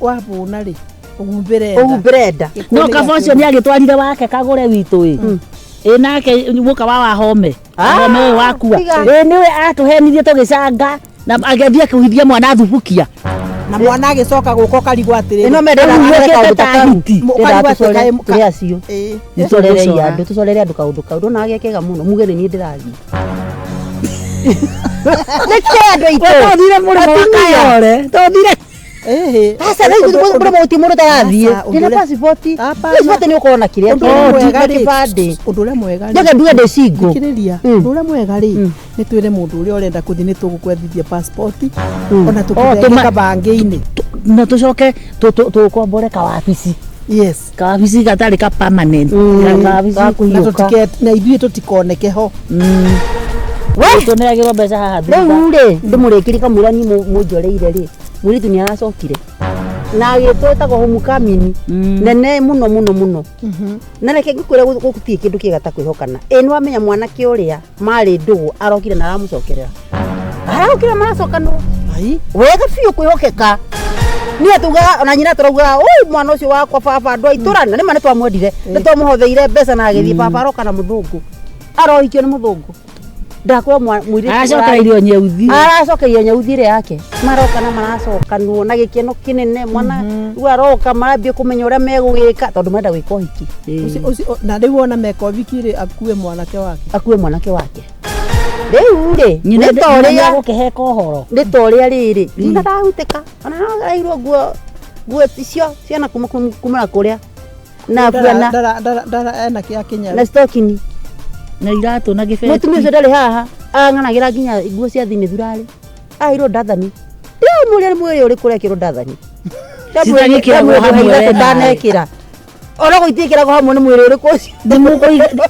wahũna rĩ ũhumbĩre nda. Ũhumbĩre nda. No kaba ũcio nĩ agĩtwarire wake kagũre witũ ĩ ĩ nake mũka wa wahome wahome ũyũ wakua ĩ nĩwe atũhenirie tũgĩcanga na agĩthiĩ akĩhuithia mwana thubukia Na mwana agĩcoka gũka ũkarigwo atĩrĩrĩ. Ĩno mendete Rĩu gũkora wĩkĩte kaũndũ ta ta kau. hiti. Ndĩrenda Ũkarigwo atĩ kaĩ- tũrĩ acio Ĩĩ. tũcorerei Nĩtũgũcora. andũ tũcorere andũ kaũndũ kau ndona gekega mũno muge nĩ niĩ ndĩrathiĩ nĩkĩ andũ aitũ Tũthire mũrĩmo wa Kayore tũthire Ĩhĩ. Aca rĩu mũrĩmo gũtirĩ mũndũ ũtarathiĩ Aca, ũndũ ndĩna ũrĩa- pasipoti Hapana. pasipoti nĩ ũkorwo na kĩrĩa Ũndũ ũrĩa mwega na rĩ- kĩbandĩ ũndũ ũrĩa mwega rĩ njoke nduge ndĩ single thikĩrĩria ũndũ ũrĩa mwega rĩ nĩ twĩre mũndũ ũrĩa ũrenda kũthiĩ nĩ tũgũkwethithia passport ona Oh, tũkũthenge kabangĩ-inĩ na tũcoke tũkombore kawabici yes kawabici gatarĩ ka permanent kawabici na tũtike na ithuĩ tũtikoneke ho tũneagĩrwo mbeca haha thutha rĩu rĩ ndĩmũrĩkĩrie kamũira niĩ mũnjoreire rĩ mũirĩtu nĩ aracokire na agĩtwo ĩtagwo homecoming nene mũno mũno mũno na reke ngĩkwĩre gũtirĩ kĩndũ kĩega ta kwĩhokana ĩ nĩwamenya mwanake ũrĩa marĩ ndũgũ arokire na aramũcokerera arokire maracokanwo wega biũ kwĩhokeka niĩ tugaga ona nyina tũraugaga ũũ mwana ũcio wakwa baba andũ a itũra na nĩma nĩtwamwendire nĩtwamũhotheire mbeca na agĩthiĩ baba aroka na mũthũngũ arohikio nĩ mũthũngũ ndakwĩra mũirĩtu aracokereirio nyeuthi aracokeria nyeuthi ĩrĩa yake maroka na maracokanwo na gĩkeno kĩnene mwana rĩu aroka marambia kũmenya ũrĩa megũgĩka tondũ marenda gwĩka ũhiki Ũcio- na rĩu ona meka ũhiki rĩ akue mwanake wake akue mwanake wake rĩu rĩ nyina nĩ ta ũrĩa gũkĩheka ũhoro nĩ ta ũrĩa rĩrĩ nyina ndahutĩka ona arairwo nguo nguo icio ciana kuma na kũrĩa na buana ndara ena kĩa kinya na stocking na iratũ na gĩbeti mũtumia ũcio ndarĩ haha ang'anagĩra nginya nguo cia thĩ thurarĩ aheirwo ndathani ndĩramũria nĩ mwĩrĩ ũrĩkũ ũrekĩrwo ndathani Citagĩkĩragwo hamwe we nawe. ndanekĩra ona gũitiĩkĩragwo hamwe nĩ mwĩrĩ ũrĩkũ ũcio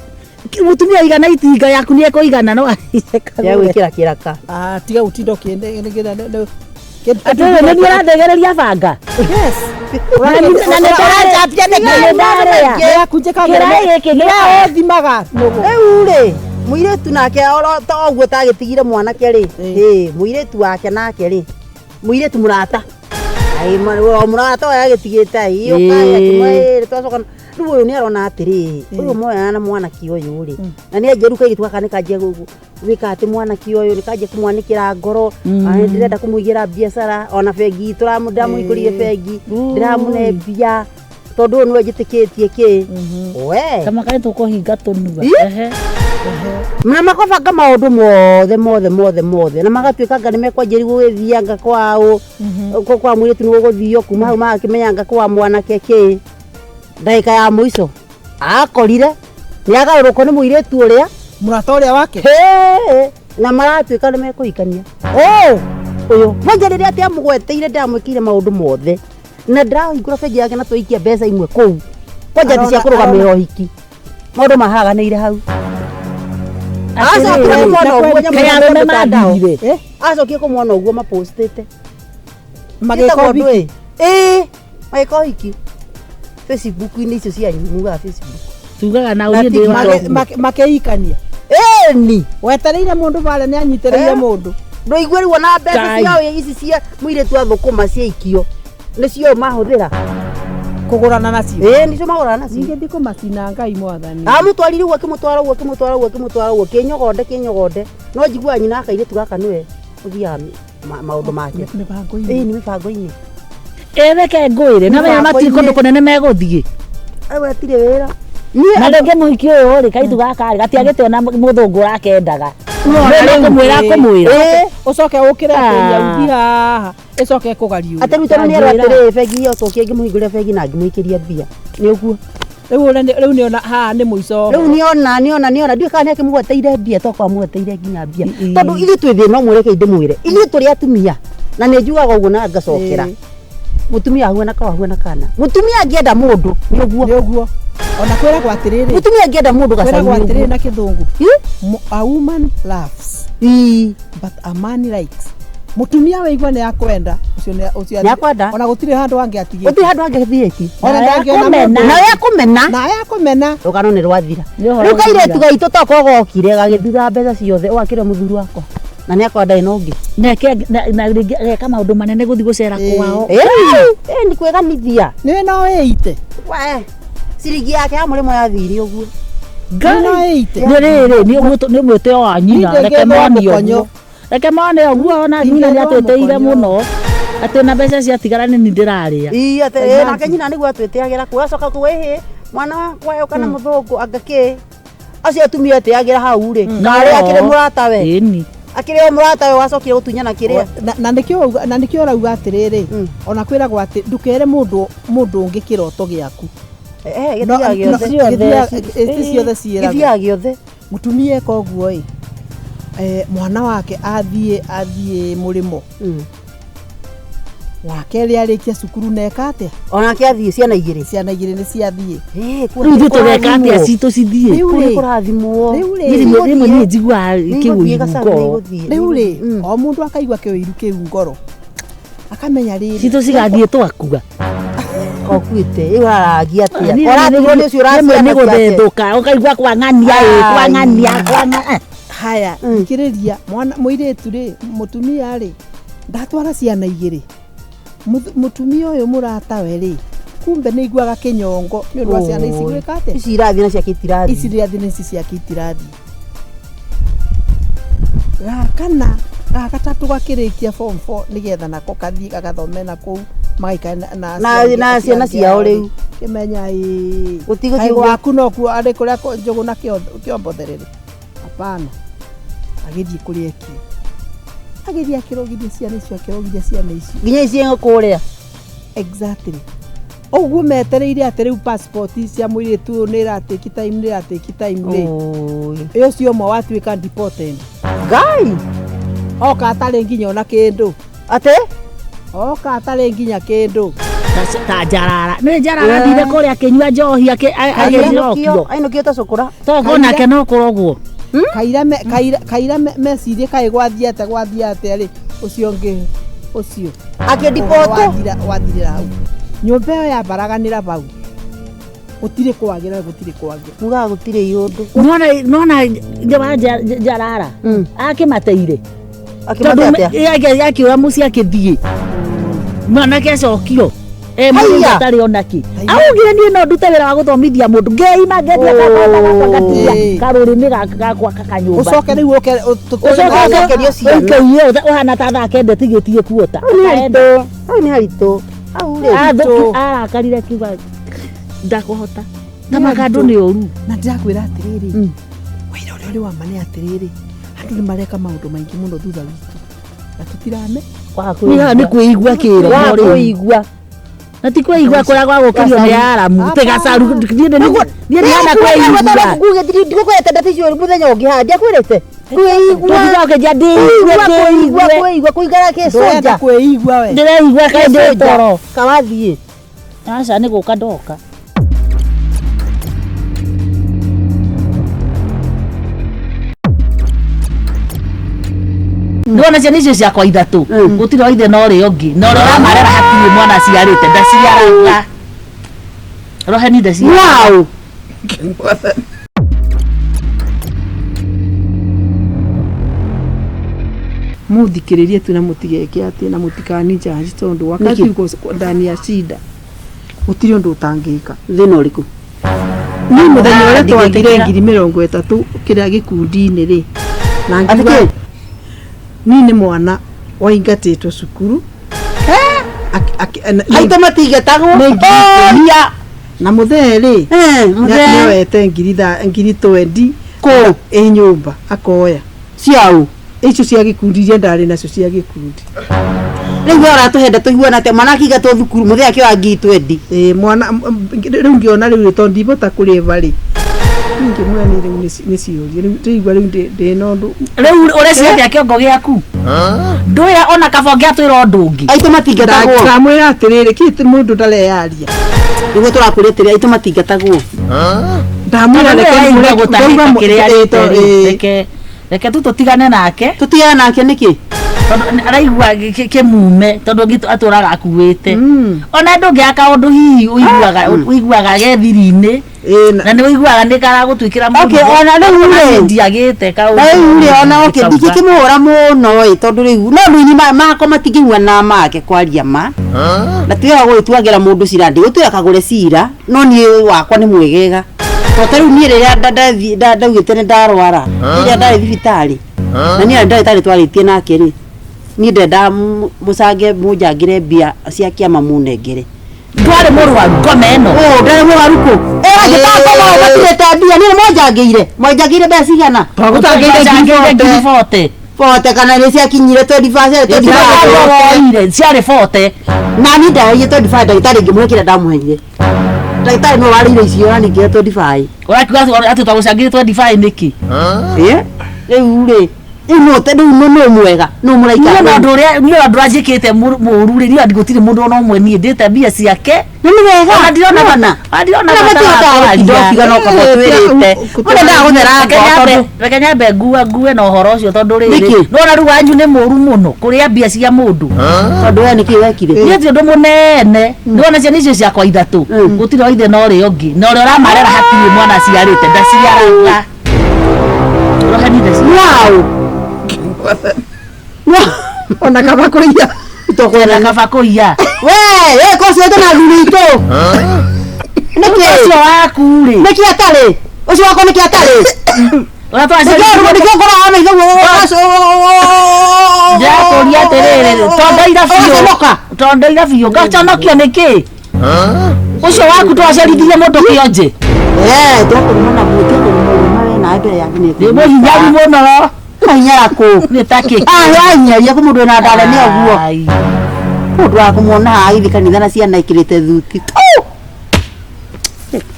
Mũtumia aigana itinga yaku nĩ ekũigana no ya gwĩkĩra kĩraka Ah, tiga gũtinda ũkĩnegera atĩrĩ nĩ niĩ ũrandegereria banga yes na nĩ Ũranjambia nĩkĩ? ndarĩa yakunjĩka Kĩraĩ gĩkĩ gĩa- thimaga nũgũ rĩu rĩ mũirĩtu nake oro ta ũguo tagĩtigire mwanake rĩ ĩ mũirĩtu wake nake rĩ mũirĩtu mũrata Ai, o mũrata ũyũ agĩtigĩte ai ũka akĩmwĩra twacoka rĩu ũyũ nĩ arona atĩrĩ ũyũ moyana na mwanake ũyũ rĩ na nĩ anjia rĩu kairĩtu gaka nĩ kanjia gwĩka atĩ mwanake ũyũ nĩ kanjia kũmwanĩkĩra ngoro na nĩ ndĩrenda kũmũigĩra biacara ona bengi ndĩramũhingũrire bengi ndĩramũne mbia tondũ ũyũ nĩwe njĩtĩkĩtie kĩ we kama kaĩ tũkũhinga tũnua Ĩ? Ehe. Na makabanga maũndũ mothe mothe mothe mothe na magatuĩka anga nĩ mekwanjĩrĩria gũgĩthianga kwao kwa mũirĩtu nĩ gũgũthio kuma hau magakĩmenya anga kwa mwanake kĩ ndagĩka ya mũico akorire Nĩagarũrũkwo nĩ mũirĩtu ũrĩa Mũrata ũrĩa wake. Hĩ, na maratuĩka nĩ mekũhikania. Oh! Ũyũ kwanja rĩrĩa atĩ amũgweteire ndamwĩkĩire maũndũ mothe na ndĩrahingũra bengi yake na twaikia mbeca imwe kũu kwanja ti cia kũrũgamĩrĩra ũhiki maũndũ mahaganĩire hau. Acokire kũmona ũguo nyamũ Kaĩ ya arũme mtandao. mathirire? Acokire kũmona ũguo mapostĩte. Magĩka Gĩtagwo ũhiki. ndũĩ. Ĩĩ, magĩka ũhiki Facebook-inĩ icio cianyu mugaga Facebook. Tugaga na Na ũthiĩ ndĩ TikTok. wa Makĩhikania. Ĩni Wetereire mũndũ barĩa nĩ anyitĩrĩire Eh? mũndũ. Ndũigue rĩu ona mbeca Ngai. ciao ici cia mũirĩtu wa thũkũma ciaikio nĩcio mahũthĩra. Kũgũrana nacio. Ĩĩ, nĩcio magũrana nacio. Ningĩ ndikũmacina Ngai mwathani. Amũtwarire ũguo akĩmũtwara ũguo akĩmũtwara ũguo akĩmũtwara ũguo kĩnyogonde kĩnyogonde no njiguaga nyina wa kairĩtu gaka nĩwe ũthiaga maũndũ make. Mĩbango-inĩ. Ĩĩ, nĩ mĩbango-inĩ. Ĩreke ngwĩre na menya matirĩ kũndũ kũnene megũthiĩ. Rĩu hatirĩ wĩra. Niĩ Na rĩngĩ mũhiki ũyũ rĩ kairĩtu gaka rĩ gatiagĩte ona mũthũngũ ũrakendaga. Nĩ kũmwĩra kũmwĩra. Ĩĩ. Ũcoke ũkĩre atĩ Ah. yauthi haha ĩcoke ĩkũgariũre. Atĩ rĩu tondũ nĩerwo Tanjĩra. atĩrĩrĩ bengi ĩyo tũkĩe ngĩmũhingũrĩra bengi na ngĩmũikĩria mbia nĩ ũguo. Rĩu ũrĩa rĩu nĩona haha nĩ mũico. Rĩu nĩona nĩona nĩona ndiũĩ kana nĩakĩmũgweteire mbia tokorwo amũgweteire nginya mbia tondũ ithuĩ twĩ thĩna ũmwe reke ndĩmwĩre ithuĩ tũrĩ atumia na nĩ njugaga ũguo na ngacokera. Ĩĩ. Mũtumia ahuana ka ahuana kana mũtumia angĩenda mũndũ nĩ ũguo. Nĩ ũguo. Ona kwĩragwo atĩrĩrĩ. Mũtumia angĩenda mũndũ gacai Kwĩragwo nĩ atĩrĩrĩ ũguo. na kĩthũngũ. Ĩ? A woman loves Ĩ. but a man likes. Mũtumia waigua nĩ akwenda ũcio nĩ ũcio Nĩ akwenda. Ona gũtirĩ handũ angĩatigĩte. Gũtirĩ handũ angĩthiĩti. Ona Na ndangĩona akũmena. mũndũ. Nawe akũmena. Na akũmena. Rũgano nĩ rwathira. Nĩ ũhoro Rĩu kairĩtu gũthira. gaitũ tokorwo gokire gagĩthura mbeca ciothe ũgakĩra mũthuri wakwa na nĩ akorwo ndarĩ na ũngĩ. Neke na rĩngĩ ageka maũndũ manene gũthiĩ gũcera kwao. Ĩ, ĩ, nĩ kwĩganithia. Nĩwe no ĩite. We, ciringi yake ya mũrĩmo yathire ũguo. Nĩwe no ĩite. Nĩ rĩrĩ nĩ mwĩtĩo wa nyina Niĩ reke ndĩngĩthũa mone mũkonyo. ũguo. Reke mone ũguo ona nyina nĩ Ndingĩthũa atwĩtĩire mũkonyo. mũno atĩ ona mbeca ciatigara nĩ niĩ ndĩrarĩa. Ii, atĩ ĩ, nake nyina nĩguo atwĩtĩagĩra kuo acoka kuo ĩhĩ mwana wakwa ũka na mũthũngũ anga kĩ acio atumia etĩagĩra hau rĩ karĩ akĩrĩ mũratawe. Ĩni. Akĩrĩ o mũratawe wacokire gũtunyana kĩrĩa. Na nĩkĩo na nĩkĩo ũrauga atĩrĩrĩ Mm. ona kwĩragwo atĩ ndũkere mũndũ mũndũ ũngĩ kĩroto gĩaku. Eh, No, gĩthiaga no, gĩothe. ti ciothe ciĩragwo. Gĩthiaga gĩothe. Mũtumia eka ũguo ĩ mwana wake athiĩ athiĩ mũrĩmo Mm. wa kerĩ arĩkia cukuru na eka atĩa. Onake athiĩ ciana igĩrĩ. Ciana igĩrĩ nĩ ciathiĩ. Ĩ, kũu Rĩu nĩ ithuĩ tũgeka atĩa kũrathimwo. citũ cithiĩ. Rĩu Kũu nĩ rĩ kũrathimwo. Rĩu rĩ. Niĩ rĩmwe niĩ njiguaga Nĩigũthiĩ kĩũiru Gacau, ngoro. nĩigũthiĩ. Rĩu rĩ Mm. o mũndũ akaigua kĩũiru kĩu ngoro akamenya rĩrĩ Citũ cigathiĩ twakua. Kokuĩte ĩyo aragia atĩa Niĩ ũratigwo nĩ ũcio rĩmwe nĩ ũraciana ciake. gũthethũka ũkaigua kwang'ania ĩ kwang'ania kwang'a haya thikĩrĩria mwana mũirĩtu rĩ mũtumia rĩ ndatwara ciana igĩrĩ Mũtumia ũyũ mũratawe rĩ kumbe nĩ iguaga kĩnyongo nĩ ũndũ wa ciana ici gwĩka atĩa. Ici irathiĩ na ciake itirathiĩ. Ici irathiĩ na ici ciake itirathiĩ. Gakana gagatatũ gakĩrĩkia form 4 nĩgetha nako kathiĩ gagathome na kũu magaikare na Na- na ciana ciao rĩu. Kĩmenya ĩ Gũtigũthiĩ kaĩ ũguo. gwaku nokuo arĩ kũrĩa njũgũ na kĩombotherere hapana. Agĩthiĩ kũrĩa ekio agĩthiĩ akĩrogithia ciana icio akĩrogithia ciana icio nginya ici kũrĩa. Exactly ũguo metereire atĩ rĩu passport cia mũirĩtu ũyũ nĩ ĩratĩki time nĩ ĩratĩki time rĩ Oi. ũcio ũmwe watuĩka deported. Ngai Oka atarĩ nginya ona kĩndũ. Atĩ Oka atarĩ nginya kĩndũ. Ta njarara nĩ njarara athire kũrĩa akĩnyua njohi agĩcokio ainũkio ta cũkũra. tokorwo nake no kũrogwo. Kaira kaira kaira mecirie kaĩ gwathiĩ atĩa gwathiĩ atĩa rĩ ũcio ũngĩ ũcio Akĩndipotwo. Wathirĩra hau nyũmba ĩyo yambaraganĩra hau gũtirĩ kwagĩra gũtirĩ kwagĩra. Mugaga gũtirĩ iũndũ. Nona njawa njarara akĩmateire Akĩmate atĩa? akiura mũciĩ akĩthiĩ mwanake acokio e mũndũ Haiya! atarĩ onakĩ augire niĩ no ndute wĩra wa gũthomithia mũndũ ngeima ngendia gakwa ngatia Ĩĩ. karũrĩmĩ gakwa kanyũmba Ũcoke rĩu ũke ũcoke Ũcokerio ciana. ũkeiye ũhana ta thaa kenda tigĩtie kuota Hau nĩ haritũ. Hau nĩ haritũ. Hau rĩ. Athũki arakarire akiuga ndakũhota ta makandũ nĩ ũru. Na ndĩrakwĩra atĩrĩrĩ wĩra ũrĩa ũrĩ wa ma nĩ atĩrĩrĩ andũ nĩ mareka maũndũ maingĩ mũno thutha witũ na tũtirame Nĩ haha nĩ kwĩigua kĩroho Wa rĩu. kũigua. Na ti kwĩigua kũrĩa gwa gũkĩrio nĩ aramu tĩ gacaru niĩ niĩ ndihana kwĩigua. Ndigukwĩrĩte ndeto icio mũthenya ũngĩ haha ndiakwĩrĩte kwĩigua. Tũthiaga ũkĩnjia ndĩigue kwĩigua ndĩigue. Kwĩigua kũigara Ndũrenda kĩcũnja. kwĩigua we. Ndĩreigua kaĩ ndĩ toro. Kawathiĩ. Aca nĩ gũka ndoka. Ndona ciana icio ciakwa ithatũ gũtirĩ wa ithe na ũrĩa ũngĩ na ũrĩa ũramarera hatirĩ mwana aciarĩte ndaciaraga roheni ndaciaraga. Wow. Muthikĩrĩrie tu na mũtigeke atĩ na mũtikani judge tondũ wakati Nĩkĩ? uko ndani ya shida gũtirĩ ũndũ ũtangĩka. Thĩna ũrĩkũ? Niĩ mũthenya ũrĩa twagire Ndingĩtĩkĩra. 30,000 kĩrĩa gĩkundi-inĩ rĩ na Atĩ ngiuga kĩ? niĩ nĩ mwana waingatĩtwo cukuru. Aitũ matingatagwo. Nĩ ngiri Oria. Na mũthee rĩ Mũthee. nĩoete 20,000 Kũ? Ĩ nyũmba akoya. Ciaũ? Icio cia gĩkundi iria ndarĩ nacio cia gĩkundi. Rĩu we ũratũhe ndeto ihuana atĩa mwana akĩingatwo thukuru mũthee akĩoya 20,000? Ĩ mwana rĩu ngĩona rĩu rĩ tondũ ndibota kũrĩba rĩ niĩ ngĩmwĩra nĩ rĩu nĩ ciũria rĩu ndĩigua rĩu ndĩ na ũndũ. Rĩu ũreciria atĩa kĩongo gĩaku ndwĩra ona kaba ũngĩatwĩra ũndũ ũngĩ. Aitũ matingatagwo. Ndamwĩra atĩrĩrĩ kĩ ti mũndũ ndareyaria. Nĩguo tũrakwĩra atĩrĩ aitũ matingatagwo. Ndamwĩra Tondũ reke nĩwe ngũre- ũraigua gũtahĩka ndauga kĩrĩa arĩte rĩ, ĩ, reke tu tũtigane nake. Tũtigane nake nĩkĩ? Tondũ araigua kĩmume tondũ ũngĩ atũraga akuĩte ona ndũngĩaga kaũndũ hihi ũiguaga ũiguaga ge thiri-inĩ na nĩ ũiguaga nĩ karagũtuĩkĩra Okay, ona rĩu rĩ. ndiagĩte kaũndũ Rĩu rĩ ona okay kauga. ndingĩkĩmũhũra mũno ĩ tondũ rĩu no rĩu makwa matingĩhuana make kwaria ma na tiwega gũgĩtuagĩra mũndũ cira ndigũtuĩra kagũre cira no niĩ wakwa nĩ mwegega to ta rĩu niĩ rĩrĩa ndaugĩte nĩ ndarwara rĩrĩa ndarĩ thibitarĩ na niĩ ndagĩtarĩ twarĩtie nake rĩ niĩ ndendaga mũcange mũnjangĩre mbia cia kĩama mũnengere. Ndwarĩ mũrwaru ngoma ĩno. Ũ ndarĩ mũrwaru kũ? Ĩragĩtangoma matirĩte mbia niĩ mwanjangĩire mwanjangĩire mbeca cigana? Twagũtangĩire 40,000. Bote kana nĩ ciakinyire 25 25. Ciarĩ 40. Na niĩ ndaheire 25 ndagĩtarĩ ngĩmũhe kĩrĩa ndamũheire. Ndagĩtarĩ nĩwe warĩire icio na ningĩ 25. Ũrakiuga atĩ twagũcangĩire 25 nĩkĩ? Ĩ rĩu rĩ rĩu nũ rĩu nũ nũ mwega nũ mũraika. Niĩ na ũndũ ũrĩa niĩ ũndũ ũrĩa njĩkĩte mũru rĩ niĩ gũtirĩ mũndũ ona ũmwe niĩ ndĩte mbia ciake. Nĩ wega. Ona ndirona Nĩwona? ona ndirona Ona bata wa matihotaga gũtinda kwaria. ũkiuga no kaba twĩrĩte. Mũndũ endaga gũthera Reke ngoro tondũ reke nyambe ngue na ũhoro ũcio tondũ rĩrĩ Nĩkĩ? nĩwona rĩu wanyu nĩ mũru mũno kũrĩa mbia cia mũndũ. Tondũ we nĩkĩ wekire? Niĩ ti ũndũ mũnene nĩwona ciana icio ciakwa ithatũ gũtirĩ wa ithe na ũrĩa ũngĩ na ũrĩa ũramarera hatirĩ mwana aciarĩte ndaciaraga roheni ndaciaraga. Wow. Ona kaba kũiya. Ona kaba kũiya. We, we ko cio na thuri itũ. Nĩkĩ? Ũcio waku rĩ. Nĩkĩ atarĩ? Ũcio wakwa nĩkĩ atarĩ? Ũrĩa Nĩkĩ twaciarire. nĩkĩ ũkoraga na ithe Ndĩrakũria atĩrĩrĩ tondoira biũ. Ũgaconoka. Tondoira biũ ngaconokio nĩkĩ? Ũcio waku twaciarithirie mũndũ kĩonje. Eh, ndĩrakũruma na mũtĩ kũruma we nawe mbere ya nginya. Nĩ mũhinyaru mũno. Kũhinyara kũ? Nĩ ta kĩ? Ah, wahinyaria kũ mũndũ wĩna ndare nĩ ũguo. Ai. Mũndũ wa kũmuona haha agĩthiĩ kanitha na ciana ikĩrĩte thuti.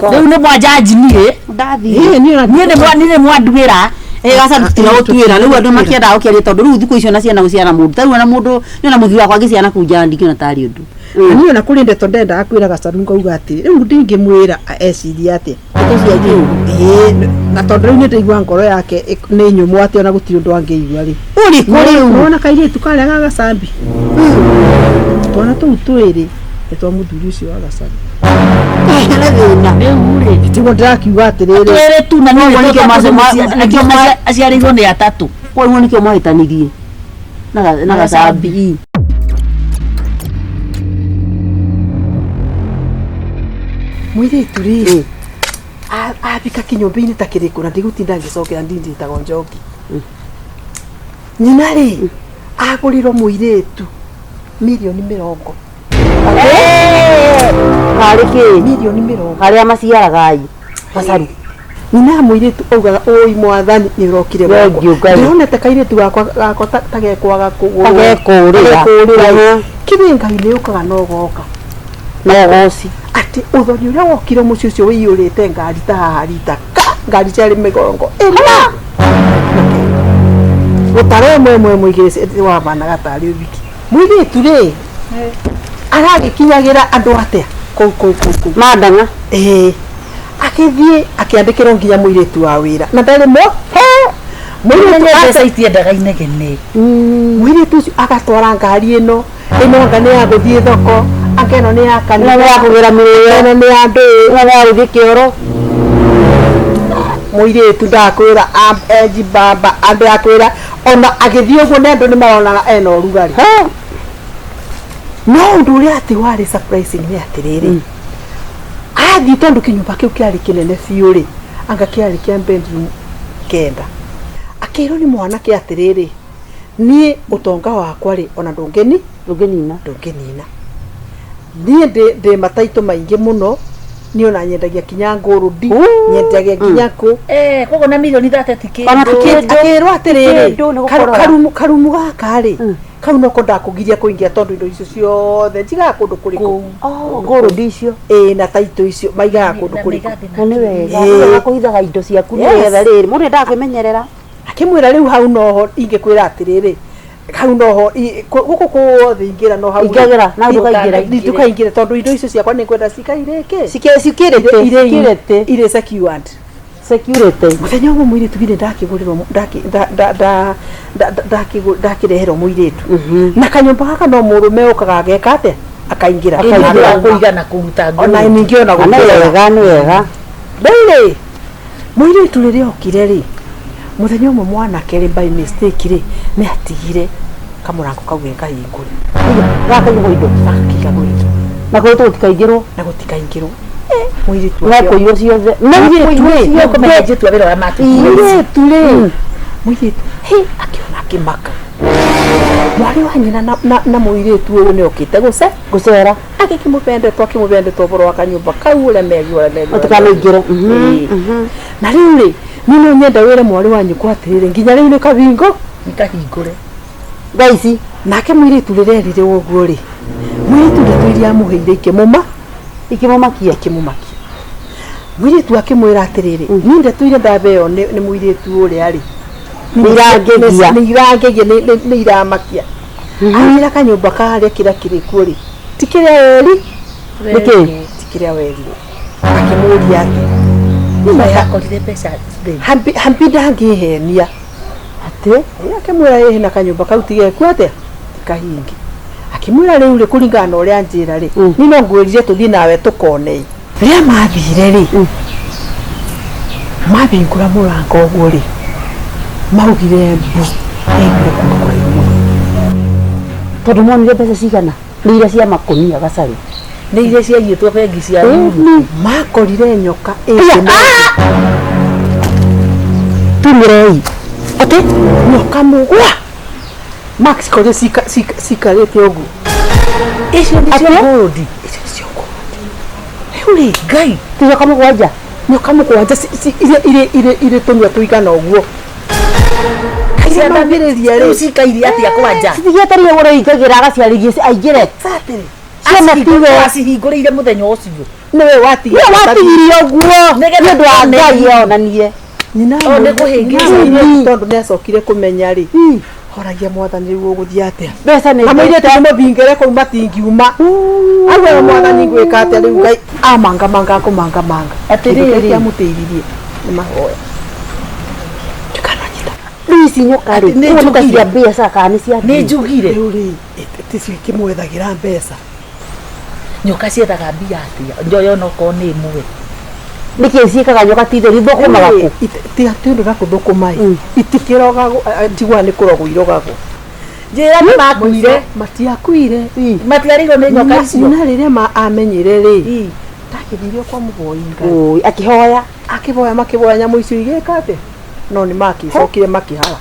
Rĩu nĩ mwanjanji niĩ. Ndathiĩ. Niĩ nĩ mwa niĩ nĩ mwanduĩra. Ĩ gaca tũtiragũtuĩra rĩu andũ makĩendaga gũkĩaria tondũ rĩu thikũ icio na ciana gũciara mũndũ ta rĩu ona mũndũ nĩ ona mũthuri wakwa angĩciara kũu nja ndingĩona tarĩ ũndũ. Niĩ ona kũrĩ ndeto ndendaga kwĩra gacaru ngauga atĩ rĩu ndingĩmwĩra ecirie atĩa. Ndeto cia kĩu. Ĩ na tondũ rĩu nĩ ndĩigua ngoro yake nĩ nyũmũ atĩ ona gũtirĩ ũndũ angĩigua rĩ. Ũrĩkũ rĩu? Wona kairĩtu karĩa ga gacambi. Twana tũu twĩrĩ nĩ twa mũthuri ũcio wa gacambi. Nĩ thĩna. Rĩu rĩ. Tiguo ndĩrakiuga atĩrĩrĩ. Twĩrĩ tu na niĩ Koguo nĩkĩo aciarĩirwo nĩ atatũ. Koguo nĩkĩo mwahĩtanirie na gacambi. Mũirĩtu rĩ athika kĩnyũmba-inĩ ta kĩrĩkũ na ndigũtinda ngĩcokera ndindi ĩtagwo njoki. Nyina rĩ agũrĩrwo mũirĩtu 20 million. Karĩ kĩ? 20 million. Karĩa maciaraga ai. Gacaru. Nyina mũirĩtu augaga ũi mwathani nĩ ũrokire gwakwa. Thengiũ Ngai. Ndĩronete kairĩtu gakwa gakwa ta gekwaga kũgũrwo. Tagekũrĩra. Tagekũrĩra. Kĩrĩ Ngai nĩ ũkaga na ũgoka. No goci. Atĩ ũthoni ũrĩa wokire mũciĩ ũcio wĩiyũrĩte ngari ta haha rita ka ngari ciarĩ mĩgongo ĩna gũtara ĩmwe ĩmwe ĩmwe igĩrĩ wabanaga tarĩ ũthiki mũirĩtu rĩ aragĩkinyagĩra andũ atĩa kũu kũu kũu kũu Mandang'a. Ĩĩ akĩthiĩ akĩandĩkĩrwo nginya mũirĩtu wa wĩra na ndarĩ mo mũirĩtu Mbeca itiendaga inegene. Mũirĩtu ũcio agatwara ngari ĩno ĩno anga nĩ ya gũthiĩ thoko, anga ĩno nĩ ya kanitha, Ĩno nĩ ya kũgĩra mĩrĩo. Ĩno nĩ ya ndũĩ. Ĩno nĩ ya gũthiĩ kĩoro. Mũirĩtu ndakwĩra enji bamba andũ akwĩra ona agĩthiĩ ũguo nĩ andũ nĩ maronaga ena ũrugarĩ. No ũndũ ũrĩa atĩ warĩ surprising nĩ atĩrĩrĩ, athiĩ tondũ kĩnyũmba kĩu kĩarĩ kĩnene biũ rĩ, anga kĩarĩ kĩa bedroom 9, akĩrwo nĩ mwanake atĩrĩrĩ, niĩ ũtonga wakwa rĩ ona ndũngĩni Ndũngĩnina. Ndũngĩnina, niĩ ndĩ mataitũ maingĩ mũno, niĩ ona nyendagia kinya ngũrũndi, nyendagia nginya kũ. Eh, koguo na milioni 30 ti kĩndũ. Ona ti kĩndũ. Akĩrwo atĩrĩrĩ, Kĩndũ nĩ gũkorora. Karumu gaka rĩ, kau noko ndakũgiria kũingĩra tondũ indo icio ciothe njigaga kũndũ kũrĩkũ. Oh, ngũrũndi icio. Ĩĩ, na taitũ icio maigaga kũndũ Na kũrĩkũ. mĩgathĩ Na nĩ wega. Ĩĩ. Nĩ wega kũhithaga indo ciaku Yes. nĩgetha rĩrĩ mũndũ endaga kwĩmenyerera. Akĩmwĩra rĩu hau noho ingĩkwĩra atĩrĩrĩ, hau noho gũkũ kuothe ingĩra no hau Ingagĩra, na ndũkaingĩre. Ndũkaingĩre tondũ indo icio ciakwa nĩ ngwenda cikairĩke Security. Security. irĩ secured. Security. Mũthenya ũmwe mũirĩtu githĩ ndakĩgũrĩrwo ndakĩreherwo mũirĩtu na kanyũmba gaka no mũrũme ũkaga ageka atĩa akaingĩra. Akaingĩra kũiga na kũruta Ona ngũrũ. ningĩ ona Na nĩ gũkĩra. wega, nĩ wega. Rĩu rĩ, mũirĩtu rĩrĩa okire rĩ, mũthenya ũmwe mwanake rĩ by mistake rĩ nĩ atigire kamũrango kau ge kahingũre. Gakaigwo indo. Gakĩigagwo indo. Na kũu gũtikaingĩrwo. Na gũtikaingĩrwo. Mũirĩtu No kũiywo ciothe. No Mũirĩtu rĩ, Nĩ ũkũmenya njĩtu a wĩra ũrĩa matuire. Mũirĩtu rĩ, mũirĩtu hĩ akĩona akĩmaka mwarĩ wa nyina na mũirĩtu ũyũ nĩ okĩte Gũcera. Agĩkĩmũbendetwo akĩmũbendetwo ũhoro wa kanyũmba kau ũrĩa megiũ ũrĩa megiũ. Ũtikanaingĩre. Ĩĩ. Na rĩu rĩ, niĩ no nyende wĩre mwarĩ wa nyũkwa atĩrĩrĩ, nginya rĩu nĩ kabingo Nĩ kahingũre. Thaa ici. Nake mũirĩtu rĩrĩa erire ũguo rĩ, mũirĩtu ndeto iria amũheire ikĩmũma Ikĩmũmakia. Ikĩmũmakia. Mũirĩtu akĩmwĩra atĩrĩrĩ, niĩ ndeto iria ndabeo nĩ mũirĩtu ũrĩa rĩ, Nĩ irangegia. Nĩ irangegia, nĩ iramakia. Amwĩra kanyũmba karĩa kĩrĩa kĩrĩ kuo rĩ, ti kĩrĩa weri. Nĩkĩ? Ti kĩrĩa weri. Akĩmũria atĩ Nĩ yakorire mbeca thĩ. Hambi ndangĩhenia. Atĩ? Akĩmwĩra ĩhĩ na kanyũmba kau tigeku atĩa kahingi. Akĩmwĩra rĩu rĩ, kũringana na ũrĩa njĩra rĩ, niĩ no ngwĩrire tũthiĩ nawe tũkone. Rĩrĩa mathire rĩ, mabingũra mũrango ũguo rĩ, maugire mbu yaimire kũndũ kũraihu mũno. Tondũ monire mbeca cigana? Nĩ iria cia makũnia gacarũ. Nĩ iria ciaiyĩtwo bengi cia Makorire nyoka Tumĩrei. Atĩ nyoka mũgwa Max korire cikarĩte ũguo. Icio nĩcio gold. Icio nĩcio gold. Rĩu rĩ, Ngai. Ti nyoka mũgwanja. Nyoka mũgwanja iria irĩ tũnua tũigana ũguo. Kairĩa maugĩrĩria rĩ. Rĩu cikaire atĩa kwanja? Citigetereire ũrĩa aingagĩra agaciarĩria aingĩre. Exactly. Ciana tiwe. Acihingũrĩire mũthenya ũcio. Nĩwe watigire. Nĩwe watigirie ũguo. Nĩgetha Nĩ ũndũ wa Ngai onanie. Nyina Oh, nĩ kũhĩngĩca. nyina tondũ nĩ acokire kũmenya rĩ, horagia mwathani rĩu ũgũthiĩ atĩa. Mbeca nĩ Na mũirĩtu nĩ mũthingĩre kũu matingiuma. Augaga mwathani ngwĩka atĩa rĩu Ngai amangamanga akũmangamanga. Atĩrĩrĩ. Kĩndũ kĩrĩa kĩamũteithirie nĩ mahoya. Ndikananyita. Rĩu ici nyoka rĩ, Nĩ ũguo nĩ ta njugire. cia mbeca kana nĩ cia Nĩ njugire. Rĩu rĩ, ticio ikĩmwethagĩra mbeca. Nyoka ciethaga mbia atĩa? Njoyo onokorwo nĩ ĩmwe. Nĩkĩ ciĩkaga nyoka ti theri thũkũmaga kũ? Ti atĩ ũndũ na kũthũkũma ĩ, itikĩrogagwo, njiguaga nĩ kũrogwo irogagwo. Njĩra nĩ makuire. Matiakuire. Matiarĩirwo nĩ nyoka icio. Na rĩrĩa amenyire rĩ, ndakĩthire kwa mũhoi Ngai. Oi, akĩhoya. Akĩboya makĩboya nyamũ icio igĩka atĩa? No nĩ makĩcokire makĩhara.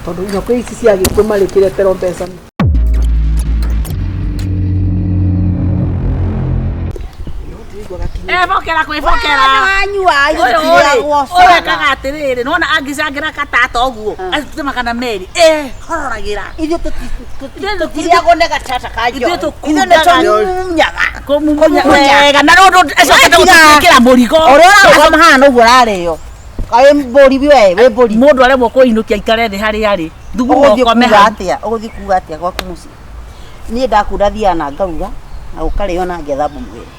Tondũ nyoka ici ciagĩkua marĩkĩreterwo mbeca. Bokera kwĩbokera. Wanyua Ũyũ rĩ, ũyũ ekaga atĩrĩrĩ, nĩwona angĩcangĩra katata ũguo, atute magana merĩ, hororagĩra. Ithuĩ tũtirĩagwo nĩ gatata ka Ithuĩ njohi. Ithuĩ nĩ tũkundaga. tũmunyaga. Kũmumunya wega na rũndũ ecokete Watiga. gũtũĩkĩra mũrigo. Ũrĩa ũrarũgama haha noguo ũrarĩo. Kaĩ mbũri we, wĩ mbũri. Mũndũ aremwo kũinũkia aikare thĩ harĩa arĩ. Thugu Ũgũthiĩ ũkome kuga hau. atĩa? Ũgũthiĩ kuga atĩa gwaku mũciĩ? Niĩ ndakunda thiaga na ngaruga na gũkarĩo na ngethamba mwĩrĩ.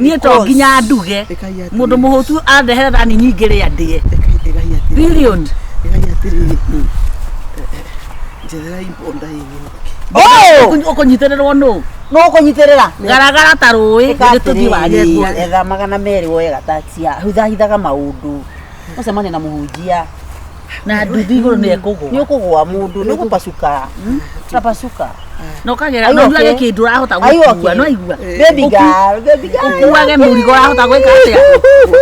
Niĩ to nginya nduge. Ĩkai atĩrĩrĩ. Mũndũ mũhũtu andehere thani nyingĩ rĩa ndĩe. Ĩkai atĩrĩrĩ. Period. Ĩkai atĩrĩrĩ. Njetherai mbonda ĩnyũke. Oh! Ũkũnyitĩrĩrwo nũ? Nũ ũkũnyitĩrĩra? Garagara ta rũĩ Ĩka githĩ tũthiĩ warie atĩrĩrĩ, kuo. etha 200 woe gataxi hithahithaga maũndũ ũcemanie na mũhunjia Na nduthi igũrũ nĩ nĩ ekũgũa. ũkũgũa mũndũ nĩ ũgũpacuka ũrapacuka Na ũkagera Are you no ũnyuage okay? kĩndũ ũrahota Are you gũkua okay? no igua. Baby girl, baby girl. Ũkuage mũrigo ũrahota gwĩka atĩa?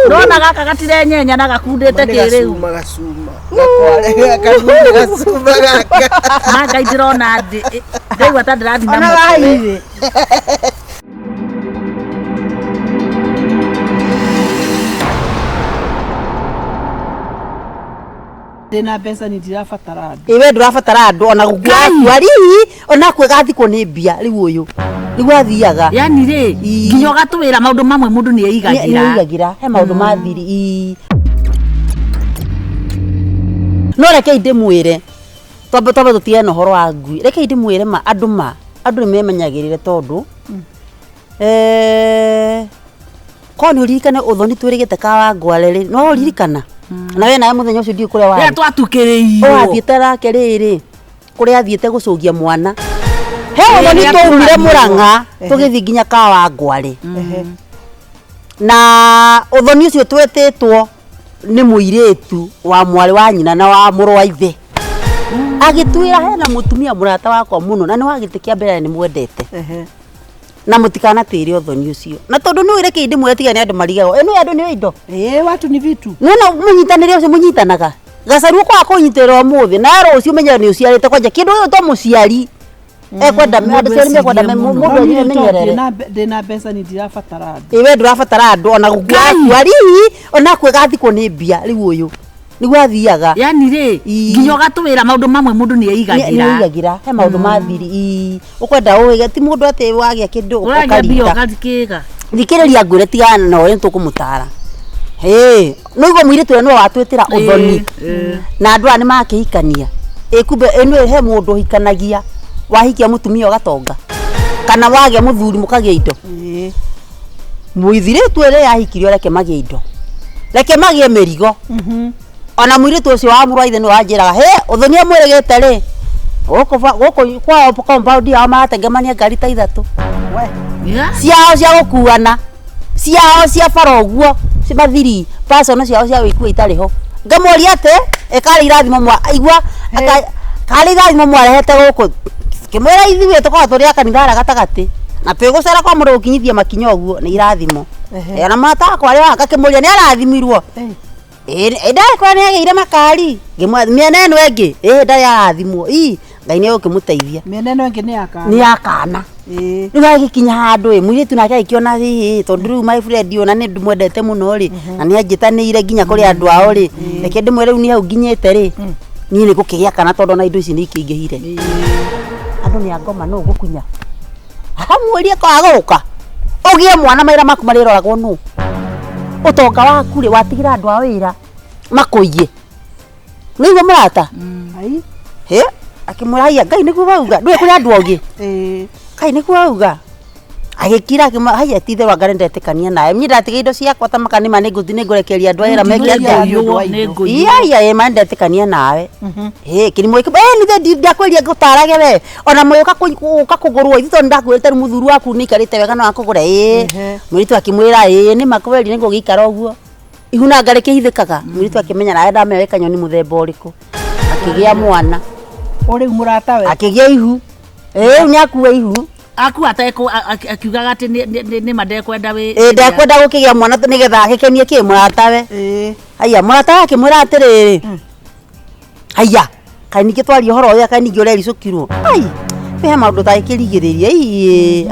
Ndona gaka gatirenyenya na gakundĩte kĩrĩu. Gacuma gacuma. Gakware gacuma gacuma gaka. Ma Ngai ndĩrona ndĩ ndaigua ta ndĩrathiĩ na Ona mũtwe. wahirĩ. Ndĩna mbeca ni ndirabatara andũ. Ĩ we ndũrabatara andũ ona gũkua rihi ona kwĩgathikwo nĩ mbia rĩu ũyũ nĩguo athiaga. Yani rĩ Ii. nginya ũgatwĩra maũndũ mamwe mũndũ nĩ eigagĩra. Nĩaigagĩra he maũndũ ma thiri ii. No rekei ndĩmwĩre twambe twambe tũtigane na ũhoro wa ngui rekei ndĩmwĩre ma andũ ma andũ nĩ memenyagĩrĩre tondũ korwo nĩ ũririkane ũthoni twĩrĩgĩte ka Wangware rĩ no ũririkana na we nawe mũthenya ũcio ndiũĩ kũrĩa Rĩrĩa warĩ twatukĩrĩirwo. ũrathiĩte nake rĩrĩ kũrĩa athiĩte gũcũgia mwana he Ĩĩ, ũthoni rĩrĩa twaumire tũramirwo. Mũrang'a tũgĩthiĩ nginya ka Wangware na ũthoni ũcio twetĩtwo nĩ mũirĩtu wa mwarĩ wa nyina na wa mũrũ wa ithe agĩtwĩra hena mũtumia mũrata wakwa mũno na nĩ wa gĩtĩ kĩa mbere na nĩ mwendete na mũtikanatĩre ũthoni ũcio na tondũ nĩ ũreke ndĩmwĩre tiga nĩ andũ marigagwo ĩ nĩ andũ nĩ indo Ĩĩ watu ni vitu. nona mũnyitanĩre ũcio mũnyitanaga gacaru kwaga kũnyitĩrĩra ũmũthĩ na rũciũ ũmenye nĩ ũciarĩte kwanja kĩndũ gĩgwĩtwo mũciari ekwenda Mũndũ andũ aciari mekwenda ecirie mũno. mũndũ No niĩ tondũ emenyerere ndĩna mbeca ni ndirabatara andũ. ĩ we ndũrabatara andũ ona gũkua rihi ona kwĩgathikwo nĩ mbia rĩu ũyũ nĩguo athiaga Yani rĩ Ii. nginya ũgatwĩra maũndũ mamwe mũndũ nĩ eigagĩra. nĩaigagĩra he maũndũ ma thiri ii ũkwenda ũwĩge ti mũndũ atĩ wagĩa kĩndũ Ũragĩa mbia ũkarita ũgakĩga. thikĩrĩria ngwĩre tigana na ũrĩa nĩtũkũmũtara hĩ nĩguo mũirĩtu ũrĩa nĩwe watwĩtĩra ũthoni na andũ aya nĩmakĩhikania ĩ kumbe ĩno he mũndũ ũhikanagia wahikia mũtumia ũgatonga kana wagĩa mũthuri mũkagĩa indo Ĩĩ. mũithirĩtu ĩrĩa yahikirio reke magĩe indo reke magĩe mĩrigo ona mũirĩtu ũcio wa mũrũ wa ithe nĩwe wanjĩraga he ũthoni amwĩrĩgĩte rĩ gũkũ gũkũ kwao compound yao maratengemania ngari ta ithatũ We. Yeah. ciao cia gũkuana ciao cia bara ũguo ci mathiri personal ciao cia wĩkua itarĩ ho ngamũria atĩ ĩkarĩ irathimo mwa igua karĩ irathimo mwarehete gũkũ kĩmwĩra ithuĩ tũkoragwo tũrĩ a kanitha harĩa gatagatĩ na twĩgũcera kwa mũndũ gũkinyithia makinya ũguo nĩ irathimo ona mũrata wakwa arĩa ngakĩmũria nĩ arathimirwo ĩ ndakora nĩ agĩire makari ngĩmwĩra mĩena ĩno ĩngĩ ĩ ndarĩ arathimwo ii Ngai nĩ egũkĩmũteithia Mĩena ĩno ĩngĩ nĩ ya kana. nĩ ya kana Ĩĩ. rĩu agĩkinya handũ ĩ mũirĩtu nake agĩkĩona hihi tondũ rĩu my friend ona nĩ ndĩmwendete mũno rĩ na nĩ anjĩtanĩire nginya kũrĩ andũ ao rĩ reke ndĩmwĩre rĩu niĩ hau nginyĩte rĩ niĩ nĩ ngũkĩgĩa kana tondũ ona indo ici nĩ ikĩingĩhire andũ nĩ angoma nũ ngũkunya amwĩrie kwaga gũka ũgĩe mwana mawĩra maku marĩroragwo nũ ũtonga waku rĩ watigĩra andũ a wĩra makũiye nĩguo mũrata Ai. hĩ akĩmwĩra haiya Ngai nĩguo wauga ndũĩ kũrĩ andũ ogĩ Ĩĩ. kai nĩguo auga agĩkira akĩmwĩra haiya ti itherũ anga nĩndetĩkania nawe niĩ ndatiga indo ciakwa ta maka nĩma nĩngũthiĩ nĩngũrekereria andũ a wĩra meke atĩa Nĩngũiywo, nĩngũiywo. iya iya ma ndetĩkania nawe ĩ kĩrimũ gĩkĩ ĩ nithe ndakwĩria ngũtarage we ona mũyũ ũka kũgũrwo ithuĩ tondũ ndakwĩrĩte rĩu mũthuri waku nĩaikarĩte wega no akũgũre ĩ mũirĩtu akĩmwĩra ĩ nĩma kweri nĩngũgĩikara ũguo ihu na ngarĩ kĩhithĩkaga mũirĩtu akĩmenya nawe ndamenya wĩ kanyoni mũthemba ũrĩkũ akĩgĩa mwana O rĩu mũrata we. akĩgĩa ihu ĩ rĩu nĩakua ihu Akua atekũ akiugaga atĩ nĩma ndekwenda wĩ. ĩ ndekwenda gũkĩgĩa mwana nĩgetha agĩkenie kĩ mũratawe Ĩĩ. haiya mũratawe akĩmwĩra atĩrĩrĩ haiya kaĩ ningĩ twaria ũhoro ũyũ kaĩ ningĩ ũrericũkirwo ai he maũndũ ũtangĩkĩrigĩrĩria ii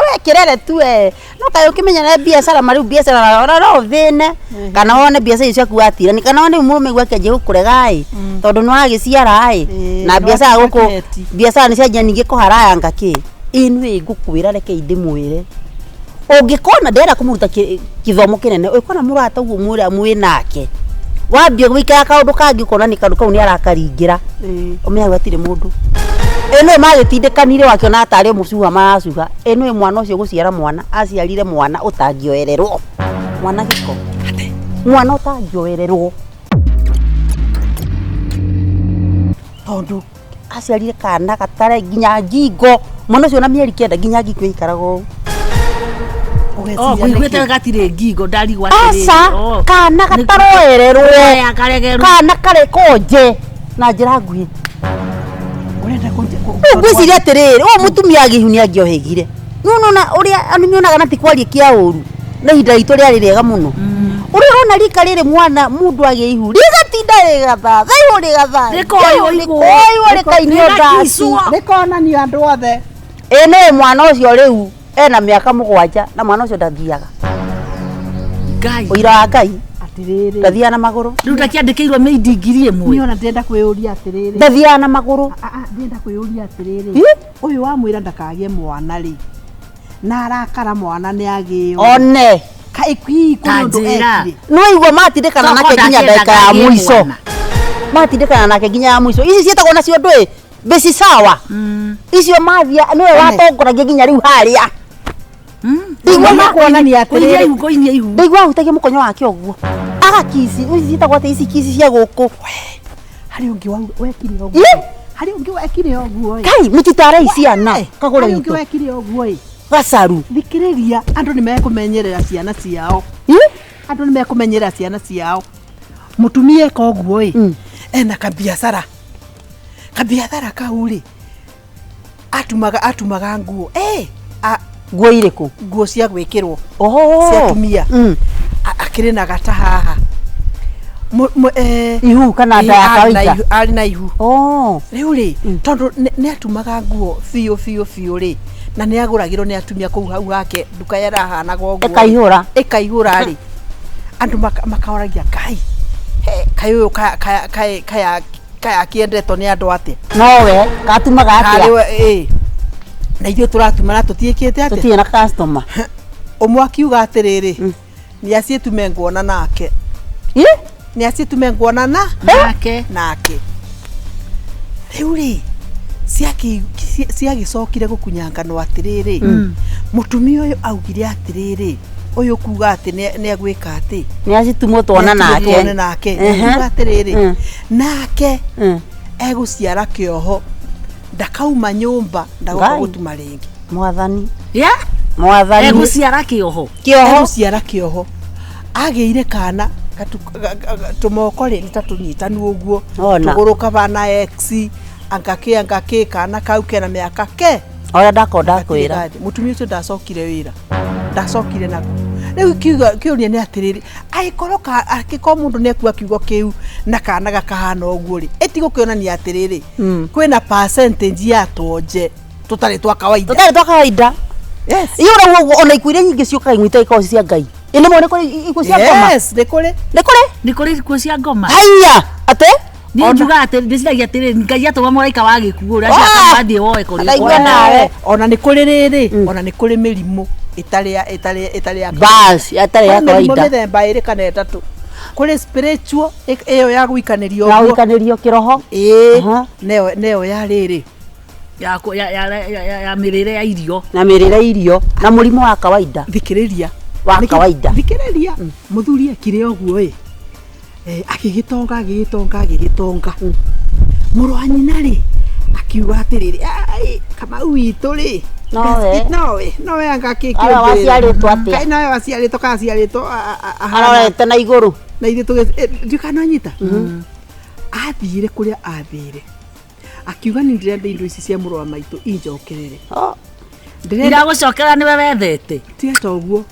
we kĩrere tu we no kaĩ ũkĩmenya na biacara ma rĩu biacara ona no ũthĩne kana wone biacara icio ciaku watirani kana wone mũrũme gwake anjie gũkũrega ĩ tondũ nĩ wagĩciara ĩ Ĩĩ, na nĩ biacara watuĩka gũkũ kĩeti. biacara nĩ cianjia ningĩ kũharayanga kĩ Ĩnĩ ngũkwĩra rekei ndĩmwĩre ũngĩkona ndĩrenda kũmũruta kĩthomo kĩnene ũngĩkona mũrata ũguo mwĩra mwĩ nake wambia gũikara kaũndũ kangĩ ũkona nĩ kaũndũ kau nĩ arakaringĩra ũmenye hau hatirĩ mũndũ ĩno magĩtindĩkanire wakĩona tarĩ mũcuha maracuha ĩno mwana ũcio gũciara mwana aciarire mwana ũtangĩoererwo mwana gĩko mwana ũtangĩoererwo tondũ aciarire kana gatare nginya ngingo mwana ũcio na mĩeri 9 nginya ngingo ĩikaraga ũũ. Oh, ngũiguĩte gatirĩ ngingo ndarigwo atĩrĩrĩ. Aca Oh. kana gataroererwo Aya, karegeru. kana kare konje na njĩra nguhĩ Ũrenda rĩu ngwĩciria atĩrĩrĩ ũyũ mũtumia agĩihu nĩ angĩohĩgire nĩũnona ũrĩa andũ nĩonaga na ti kwaria kĩa ũru na ihinda ritũ rĩarĩ rĩega mũno ũrĩa ũrona rika rĩrĩ mwana mũndũ agĩa ihu rĩgatinda rĩgathathaiwo rĩgathathaiwo Rĩkoywo igũrũ. rĩkoywo rĩkainio ndaci Rĩgakicwo. Rĩkonanio andũ othe. Ĩ nĩ mwana ũcio rĩu ena mĩaka 7 na mwana ũcio ndathiaga Ngai. ũira wa Ngai Atĩrĩrĩ. ndathiaga na magũrũ Rĩu ndakĩandĩkĩirwo mĩindi 1000. Niĩ ona ndĩrenda kwĩyũria atĩrĩrĩ. ndathiaga na magũrũ Ah, ah, ndĩrenda kwĩyũria atĩrĩrĩ. Ĩ? Ũyũ wamwĩra ndakagĩe mwana rĩ. Na arakara mwana nĩ agĩo. One. Kaĩ hihi kũrĩ ũndũ Ta njĩra. ekire? No igua matindĩkana Soko nake nginya ndakĩendaga ndagĩka ya agĩe mũico mwana. matindĩkana nake nginya ya mũico ici ciĩtagwo nacio ndũĩ mbĩci sawa icio mathia nĩwe watongoragia nginya rĩu harĩa Ndaigua Nĩ kuonania Kũinia atĩrĩrĩ. ihu, kũinia ihu. ndaigua ahutagia mũkonyo wake ũguo agakici ici ciĩtagwo atĩ ici kici cia gũkũ Harĩ ũngĩ wekire ũguo. Ĩ? Harĩ ũngĩ wekire ũguo ĩ. kai mũtitarei ciana kagũre Harĩ ũngĩ gitũ wekire ũguo ĩ. gacaru Thikĩrĩria andũ nĩ mekũmenyerera ciana ciao. Ĩ? Andũ nĩ mekũmenyerera ciana ciao. Mũtumia eka ũguo ĩ. Ena kabiacara. Kabiacara kau rĩ atumaga nguo. Nguo irĩkũ? Nguo cia gwĩkĩrwo. Oho. Cia atumia. Akĩrĩ na gata haha. Ihu kana nda ya kawaida? Arĩ na ihu. Oh. Rĩu rĩ, tondũ nĩ atumaga nguo biũ biũ biũ rĩ, na nĩ agũragĩrwo nĩ atumia kũu hau hake nduka yarahanaga ũguo. Ĩkaihũra. Ĩkaihũra rĩ. Andũ makaoragia Ngai. Kaĩ ũyũ kaya akĩendetwo nĩ andũ atĩa? Nowe gatumaga atĩa? Karĩ we, ĩ. Na ithuĩ tũratuma na tũtiĩkĩte atĩa? Tũtirĩ na customer. Ũmwe akiuga atĩrĩrĩ, nĩ aciĩtume nguona nake. Ĩ? Nĩ aciĩtume nguona na? Nake. Nake. Rĩu rĩ, ciagĩcokire gũkunyanganwo atĩrĩrĩ. Mũtumia ũyũ augire atĩrĩrĩ, ũyũ kuga atĩ nĩ agwĩka atĩ. Nĩ acitumwo tuona Nĩ nake. acitumwo tuone nake. Akiuga atĩrĩrĩ, nake egũciara kĩoho, ndakauma nyũmba, ndagoka Ngai. gũtuma rĩngĩ. Mwathani. Yeah? Mwathani. Egũciara kĩoho. Kĩoho. Egũciara kĩoho. Agĩire kana tũmoko rĩ nĩ ta tũnyitanu ũguo. Ona. Tũgũrũ kabana X, angakĩ angakĩ kana kau kena mĩaka ke. Oya ndako ndakwĩra. Mũtumia ũcio ndacokire wĩra. Ndacokire naku. Rĩu kĩũria nĩ atĩrĩrĩ, angĩkorwo angĩkorwo mũndũ nĩ akua kiugo kĩu na kana gakahana ũguo rĩ, ĩtigũkĩonania atĩrĩrĩ, kwĩna percentage ya tuonje tũtarĩ twa kawaida. Tũtarĩ twa kawaida. Yes. Iyo ũrauga ũguo ona ikuũ iria nyingĩ ciũkaga ing'uita ikoragwo ci cia Ngai. Ĩ nĩ nĩ kũrĩ ikuũ cia ngoma? Yes, nĩ kũrĩ. Nĩ kũrĩ? Nĩ kũrĩ ikuũ cia ngoma. Haiya, atĩ? Niĩ njugaga atĩ ndĩciragia atĩrĩrĩ, Ngai atũma mũraika wa gĩkuũ ũrĩa Ah! acio akamwathiĩ woe kũrĩ Ndaigua ũkwa. nawe. Ona nĩ kũrĩ rĩrĩ, ona nĩ kũrĩ mĩrimũ ĩtarĩ ya, ĩtarĩ, ĩtarĩ ya Bas, ĩtarĩ ya Kũrĩ mĩrimũ kawaida. mĩthemba ĩrĩ kana ĩtatũ. Kũrĩ spiritual, ĩyo ya gũikanĩrio Ya ũguo. gũikanĩrio kĩroho. Ĩĩ, neyo ya rĩrĩ. Ya ya, ya, ya, ya, ya mĩrĩre ya irio. Na mĩrĩre ya irio, na mũrimũ wa kawaida. Thikĩrĩria. Wa Nĩkĩ- kawaida. Thikĩrĩria. Mũthuri ekire ũguo ĩ. Agĩgĩtonga, agĩgĩtonga, agĩgĩtonga. Mũrũ wa nyina rĩ, akiuga atĩrĩrĩ, ai, Kamau witũ rĩ, Nowe. Nowe, nowe anga akĩkĩũmbĩrĩra. Arĩa waciarĩtwo atĩa? Kaĩ nowe waciarĩtwo kana aciarĩtwo ahana? Arorete na igũrũ. Na ithuĩ ndiũĩ kana nĩwanyita? Athire kũrĩa athire. Akiuga nĩ ndĩrenda indo ici cia mũrũ wa maitũ injokerere. Ndĩrenda Iragũcokera nĩwe wethete. Tiga ta ũguo.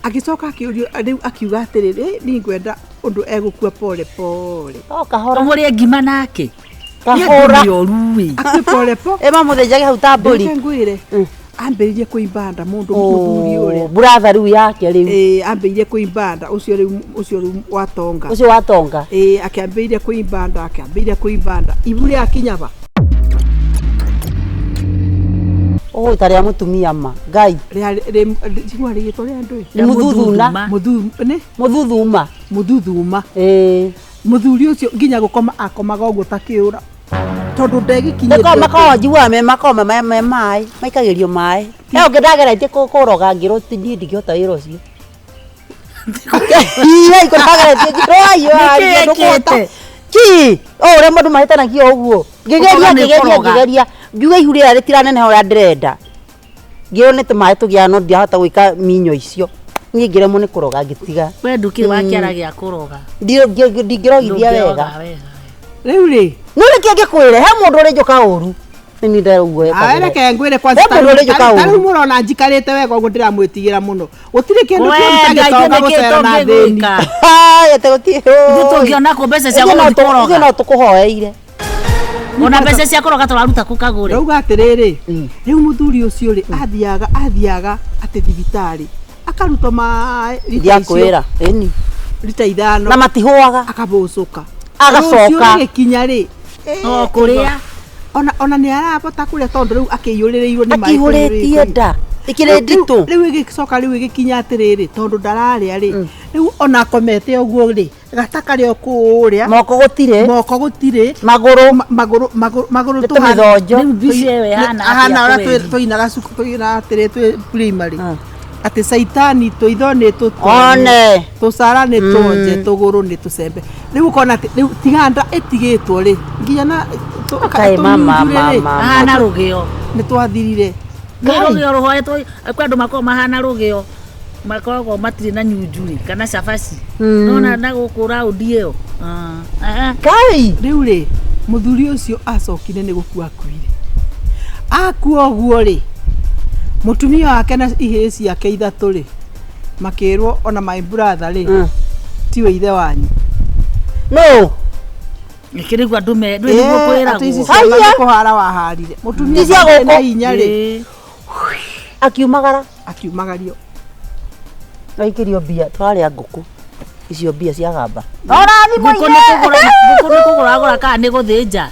Agĩcoka akĩũrio, rĩu akiuga atĩrĩrĩ, niĩ ngwenda ũndũ egũkua pole pole. O kahora. Ũmũrĩe ngima nake. Kahora. Nĩ andũ nĩ oru ĩ. Akue pole po. Ĩ mamũthĩnjage hau ta mbũri. Reke ngwĩre. Ambĩrĩrie kũimba nda mũndũ mũthuri ũrĩa. Brother rĩu yake rĩu. Ĩ, ambĩrĩrie kũimba nda, ũcio rĩu, ũcio rĩu watonga. Ũcio watonga. Ĩ, akĩambĩrĩria kũimba nda, akĩambĩrĩria kũimba nda. Ibu rĩakinya ba? Ũhũ ta rĩa mũtumia ma Ngai. Rĩa rĩgĩtwo rĩa ndũĩ. Nĩ mũthuthuna. Nĩ Mũthuthuma. Mũthuthuma. Ĩĩ. Mũthuri ũcio nginya gũkoma akomaga ũguo ta kĩũra tondũ ndegĩkinyĩte. Nĩko makoragwo njiguaga me makoragwo me maĩ, maikagĩrio maĩ. He ũngĩ ndageretie kũroga ngĩrwo niĩ ndingĩhota wĩra ũcio. Iya iko ndageretie ngĩrwo aiyo Nĩkĩ ekĩte? Ki, o ũrĩa mũndũ mahĩtanagia ũguo. Ngĩgeria Ũkoga nĩ ngĩgeria kũroga. ngĩgeria ngiuga ihu rĩrĩa rĩtiraneneha ũrĩa ndĩrenda. Ngĩrwo nĩ tũmaĩ tũgĩaga no ndiahota gwĩka minyo icio. Niĩ ngĩremwo nĩ kũroga ngĩtiga. We ndũkĩrĩ wa kĩara gĩa kũroga. Ndingĩrogithia wega. Ndũngĩroga wega. Rĩu rĩ No nĩkĩ ngĩkwĩre he mũndũ ũrĩ njũka ũru. Nĩ niĩ ndĩrauga ekagĩra. Reke ngwĩre kwanza He mũndũ ũrĩ njũka ta rĩu ũru. mũrona njikarĩte wega ũguo ndĩramwĩtigĩra mũno gũtirĩ kĩndũ We, kĩũru ta Ngai, gĩtonga nĩkĩ gũcera na thĩni. tũngĩgwĩka? Haya, te gũtirĩ. Ithuĩ tũngĩona kũ mbeca cia Ithuĩ no gũthiĩ kũroga? ithuĩ no tũkũhoeire. Ona mbeca cia kũroga tũraruta kũ kagũre? Ndauga atĩrĩrĩ, rĩu mũthuri ũcio rĩ athiaga atĩ thibitarĩ akarutwo maĩ rita icio Ndiakwĩra. Ĩni. rita ithano Na matihũaga. akabũcũka. Agacoka. Rũciũ rĩgĩkinya rĩ O kũrĩa. Ona nĩ arabota kũrĩa tondũ rĩu akĩiyũrĩrĩirwo nĩ maĩ Akĩihũrĩtie nda. Ĩkĩrĩ nditũ. Rĩu ĩgĩcoka rĩu ĩgĩkinya atĩrĩrĩ tondũ ndararĩa rĩ rĩu ona akomete ũguo rĩ gata karĩ o kũrĩa Moko gũtirĩ. Moko gũtirĩ. Magũrũ. Magũrũ magũrũ magũrũ Nĩ tũmĩthonjo. Rĩu mbica ĩyo ĩhana ahana atĩa ũrĩa kweli? tũinaga cukuru tũinaga atĩrĩ twĩ primary atĩ caitani tũitho nĩ tũtone One. tũcara nĩ tuonje tũgũrũ nĩ tũcembe rĩu ũkona atĩ rĩu tiga nda ĩtigĩtwo rĩ nginya na Kaĩ mama, tũnyunjurĩ rĩ, mama. Ahana rũgĩo. Nĩ twathirire. Nĩ rũgĩo rũhoetwo kwĩ andũ makoragwo mahana rũgĩo makoragwo matirĩ na nyunjurĩ kana cabaci. Nona na gũkũ raundi ĩyo. Ngai. Rĩu rĩ mũthuri ũcio acokire nĩ gũkua akuire. Akua ũguo rĩ mũtumia wake na ihĩĩ ciake ithatũ rĩ makĩrwo ona my brother rĩ tiwe ithe wanyu. No. Nĩkĩ rĩu andũ me ndũĩ nĩguo Atĩ ici kwĩragwo. ciana nĩ kũhara waharire. Mũtumia Ti cia atarĩ na gũkũ. hinya rĩ Akiumagara. Akiumagario. Aikĩrio mbia tũrarĩa ngũkũ. Icio mbia cia gamba. Ngũkũ nĩ kũgũra ngũkũ nĩ kũgũra agũra kana nĩ gũthĩnja.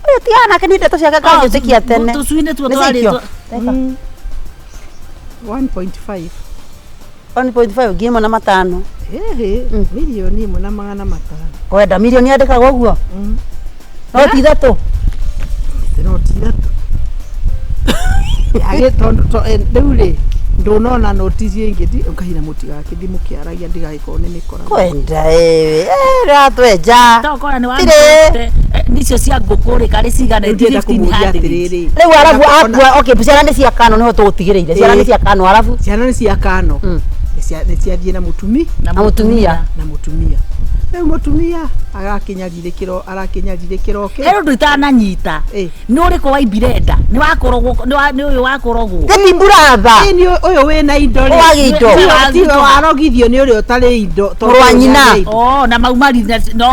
Ũyũ ti anake nĩ ndeto ciake kanjĩtĩkia tene. Tũcui nĩtuo Nĩ ciaikio? twarĩtwo. 1.5. 1.5 ngiri ĩmwe na matano. Ĩhĩ, mirioni ĩmwe na magana matano. Kwenda mirioni yandĩkagwo ũguo? No ti ithatũ. No ti ithatũ. Yagĩ tondũ rĩu rĩ ndũnona noti icio ingĩ Ngai na mũtigakĩthiĩ mũkĩaragia ndigagĩkorwo nĩ mĩkora. Kwenda ĩĩ rĩratwenja. Tokora nĩ Tirĩ. wa nicio cia ngũkũ rĩ karĩ cigana Rĩu ndĩrenda kũmũria 1500. atĩrĩrĩ. Rĩu arabu akua okay ciana nĩ cia kano nĩho tũgũtigĩrĩire. Ciana nĩ cia kano arabu. Ciana nĩ cia kano. Nĩ ciathiĩ na mũtumi. Na Na mũtumia. Na mũtumia. Rĩu mũtumia arakinyarirĩkĩro arakinyarirĩkĩro kĩ. He ũndũ itananyita. Nĩ ũrĩkũ wa ibirenda? Nĩ wakũrogwo nĩ ũyũ wakũrogwo. Nĩ mburatha. Ĩni ũyũ wĩna indo rĩ. Wagĩ indo. Tiwe warogithio nĩ ũrĩa ũtarĩ indo. tondũ Mũrũ wa nyina. ndarĩ indo. Oh, na maumari no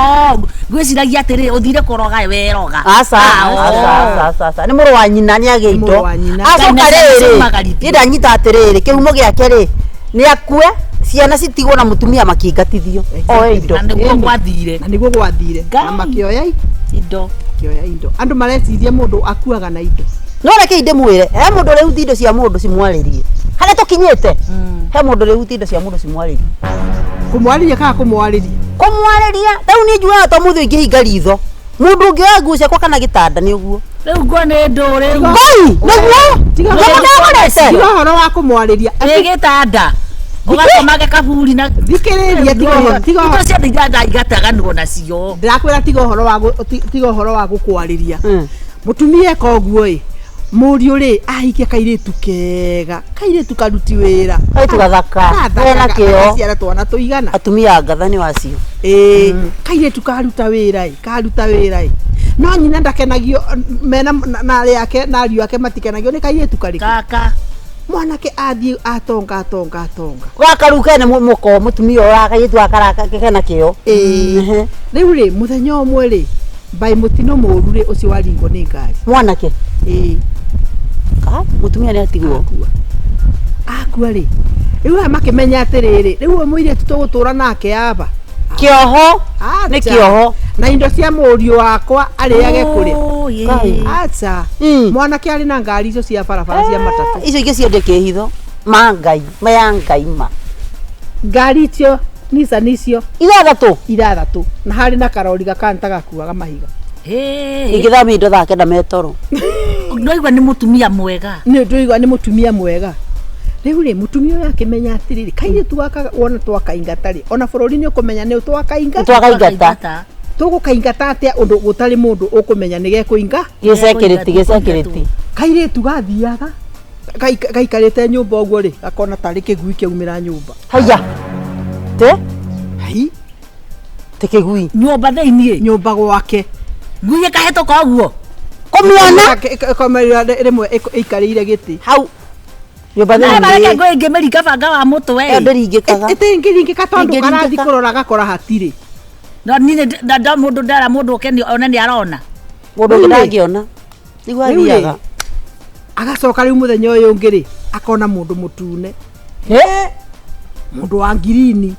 ngwĩciragia atĩrĩ ũthire kũroga weroga. Aca, aca, aca, aca. Nĩ mũrũ wa nyina nĩ agĩ indo. Mũrũ wa nyina. Acoka Ngai na ciana rĩrĩ, ciumagarithio. niĩ ndanyita atĩrĩrĩ, kĩhumo gĩake rĩ, nĩ akue, ciana citigwo na mũtumia makĩingatithio. Oe indo. Na nĩguo gwathire. Na nĩguo gwathire. Na makĩoya indo. Makĩoya indo. Andũ mareciria mũndũ akuaga na indo. No reke ndĩmwĩre, he mũndũ ũrĩhutia indo cia mũndũ cimwarĩrie. Harĩa tũkinyĩte, he mũndũ ũrĩhutia indo cia mũndũ cimwarĩrie. Kũmwarĩria kana kũmwarĩria? Kũmwarĩria. Rĩu niĩ njugaga to mũthĩ ingĩhinga ritho. Mũndũ ũngĩoya nguo ciakwa kana gĩtanda nĩ ũguo. Rĩu nguo nĩ ndũ rĩu. Ngai, nĩguo. Tiga Nĩguo ndagũrĩte. Tiga ũhoro wa kũmwarĩria. Ĩ gĩtanda. Ũgakomage kaburi na Thikĩrĩria tiga ũhoro tiga indo ciothe iria igataganwo nacio. Ndĩrakwĩra tiga ũhoro wa tiga ũhoro wa gũkwarĩria. Mũtumia eka ũguo ĩ mũriũ rĩ ahikia kairĩtu kega kairĩtu karuti wĩra Kairĩtu gathaka, kena kĩo. ciara twana tũigana. Atumia ngatha nĩ wacio. Ĩĩ kairĩtu karuta wĩra ĩ karuta wĩra ĩ no nyina ndakenagio mena na arĩa ake na ariũ ake matikenagio nĩ kairĩtu karĩkũ. Kaka. Mwanake athiĩ atonga atonga atonga. Gaka rĩu kene mũko mũtumia ũyũ kairĩtu gaka kena kĩo. Ĩĩ rĩu rĩ mũthenya ũmwe rĩ mbaĩ mũtino mũũru rĩ ũcio waringwo nĩ ngari. Mwanake. Ĩĩ. Ka mũtumia nĩ atigwo. Akua rĩ rĩu aya makĩmenya atĩrĩrĩ rĩu ũyũ mũirĩtu tũgũtũra nake aba. Kĩoho. Nĩ kĩoho. Na indo cia mũriũ wakwa arĩage kũrĩa. Oi. Aca. Mwanake arĩ na ngari icio cia barabara cia matatũ. Icio ingĩ ciendie kĩhitho. Ma Ngai, ma ya Ngai ma. Ngari icio Nissan icio Ithathatũ. Ithathatũ na harĩ na karori gakanta gakuaga mahiga. Ingĩthamia indo thaa kenda metoro. Ndwaigua nĩ mũtumia mwega. Nĩ ndũigua nĩ mũtumia mwega. Rĩu rĩ mũtumia ũyũ akĩmenya atĩrĩrĩ kairĩtu gaka wona twakaingata rĩ ona bũrũri nĩ ũkũmenya nĩ twakainga. Twakaingata. Tũgũkaingata atĩa ũndũ gũtarĩ mũndũ ũkũmenya nĩ gekũinga. Gĩcekĩrĩti gĩcekĩrĩti. Kairĩtu gathiaga gaikarĩte nyũmba ũguo rĩ gakona tarĩ kĩgui kĩaumĩra nyũmba. Haiya. Te? Hai. Te kĩgui. Nyũmba thĩiniĩ. Nyũmba gwake. Ngui ĩkahĩtũka ũguo. Kũmĩona. Ĩkomerera rĩmwe ĩikarĩire gĩtĩ. Hau. Nyũmba thĩiniĩ. Na bareke ngui ĩngĩmĩringa banga wa mũtwe. Ĩyo ndĩringĩkaga. Ĩtingĩringĩka tondũ karathiĩ kũrora gakora hatirĩ. No niĩ nda mũndũ ndara mũndũ oke one nĩ arona. Mũndũ ũngĩ ndangĩona. Nĩguo athiaga. Agacoka rĩu mũthenya ũyũ ũngĩ rĩ akona mũndũ mũtune. Mũndũ wa ngirini.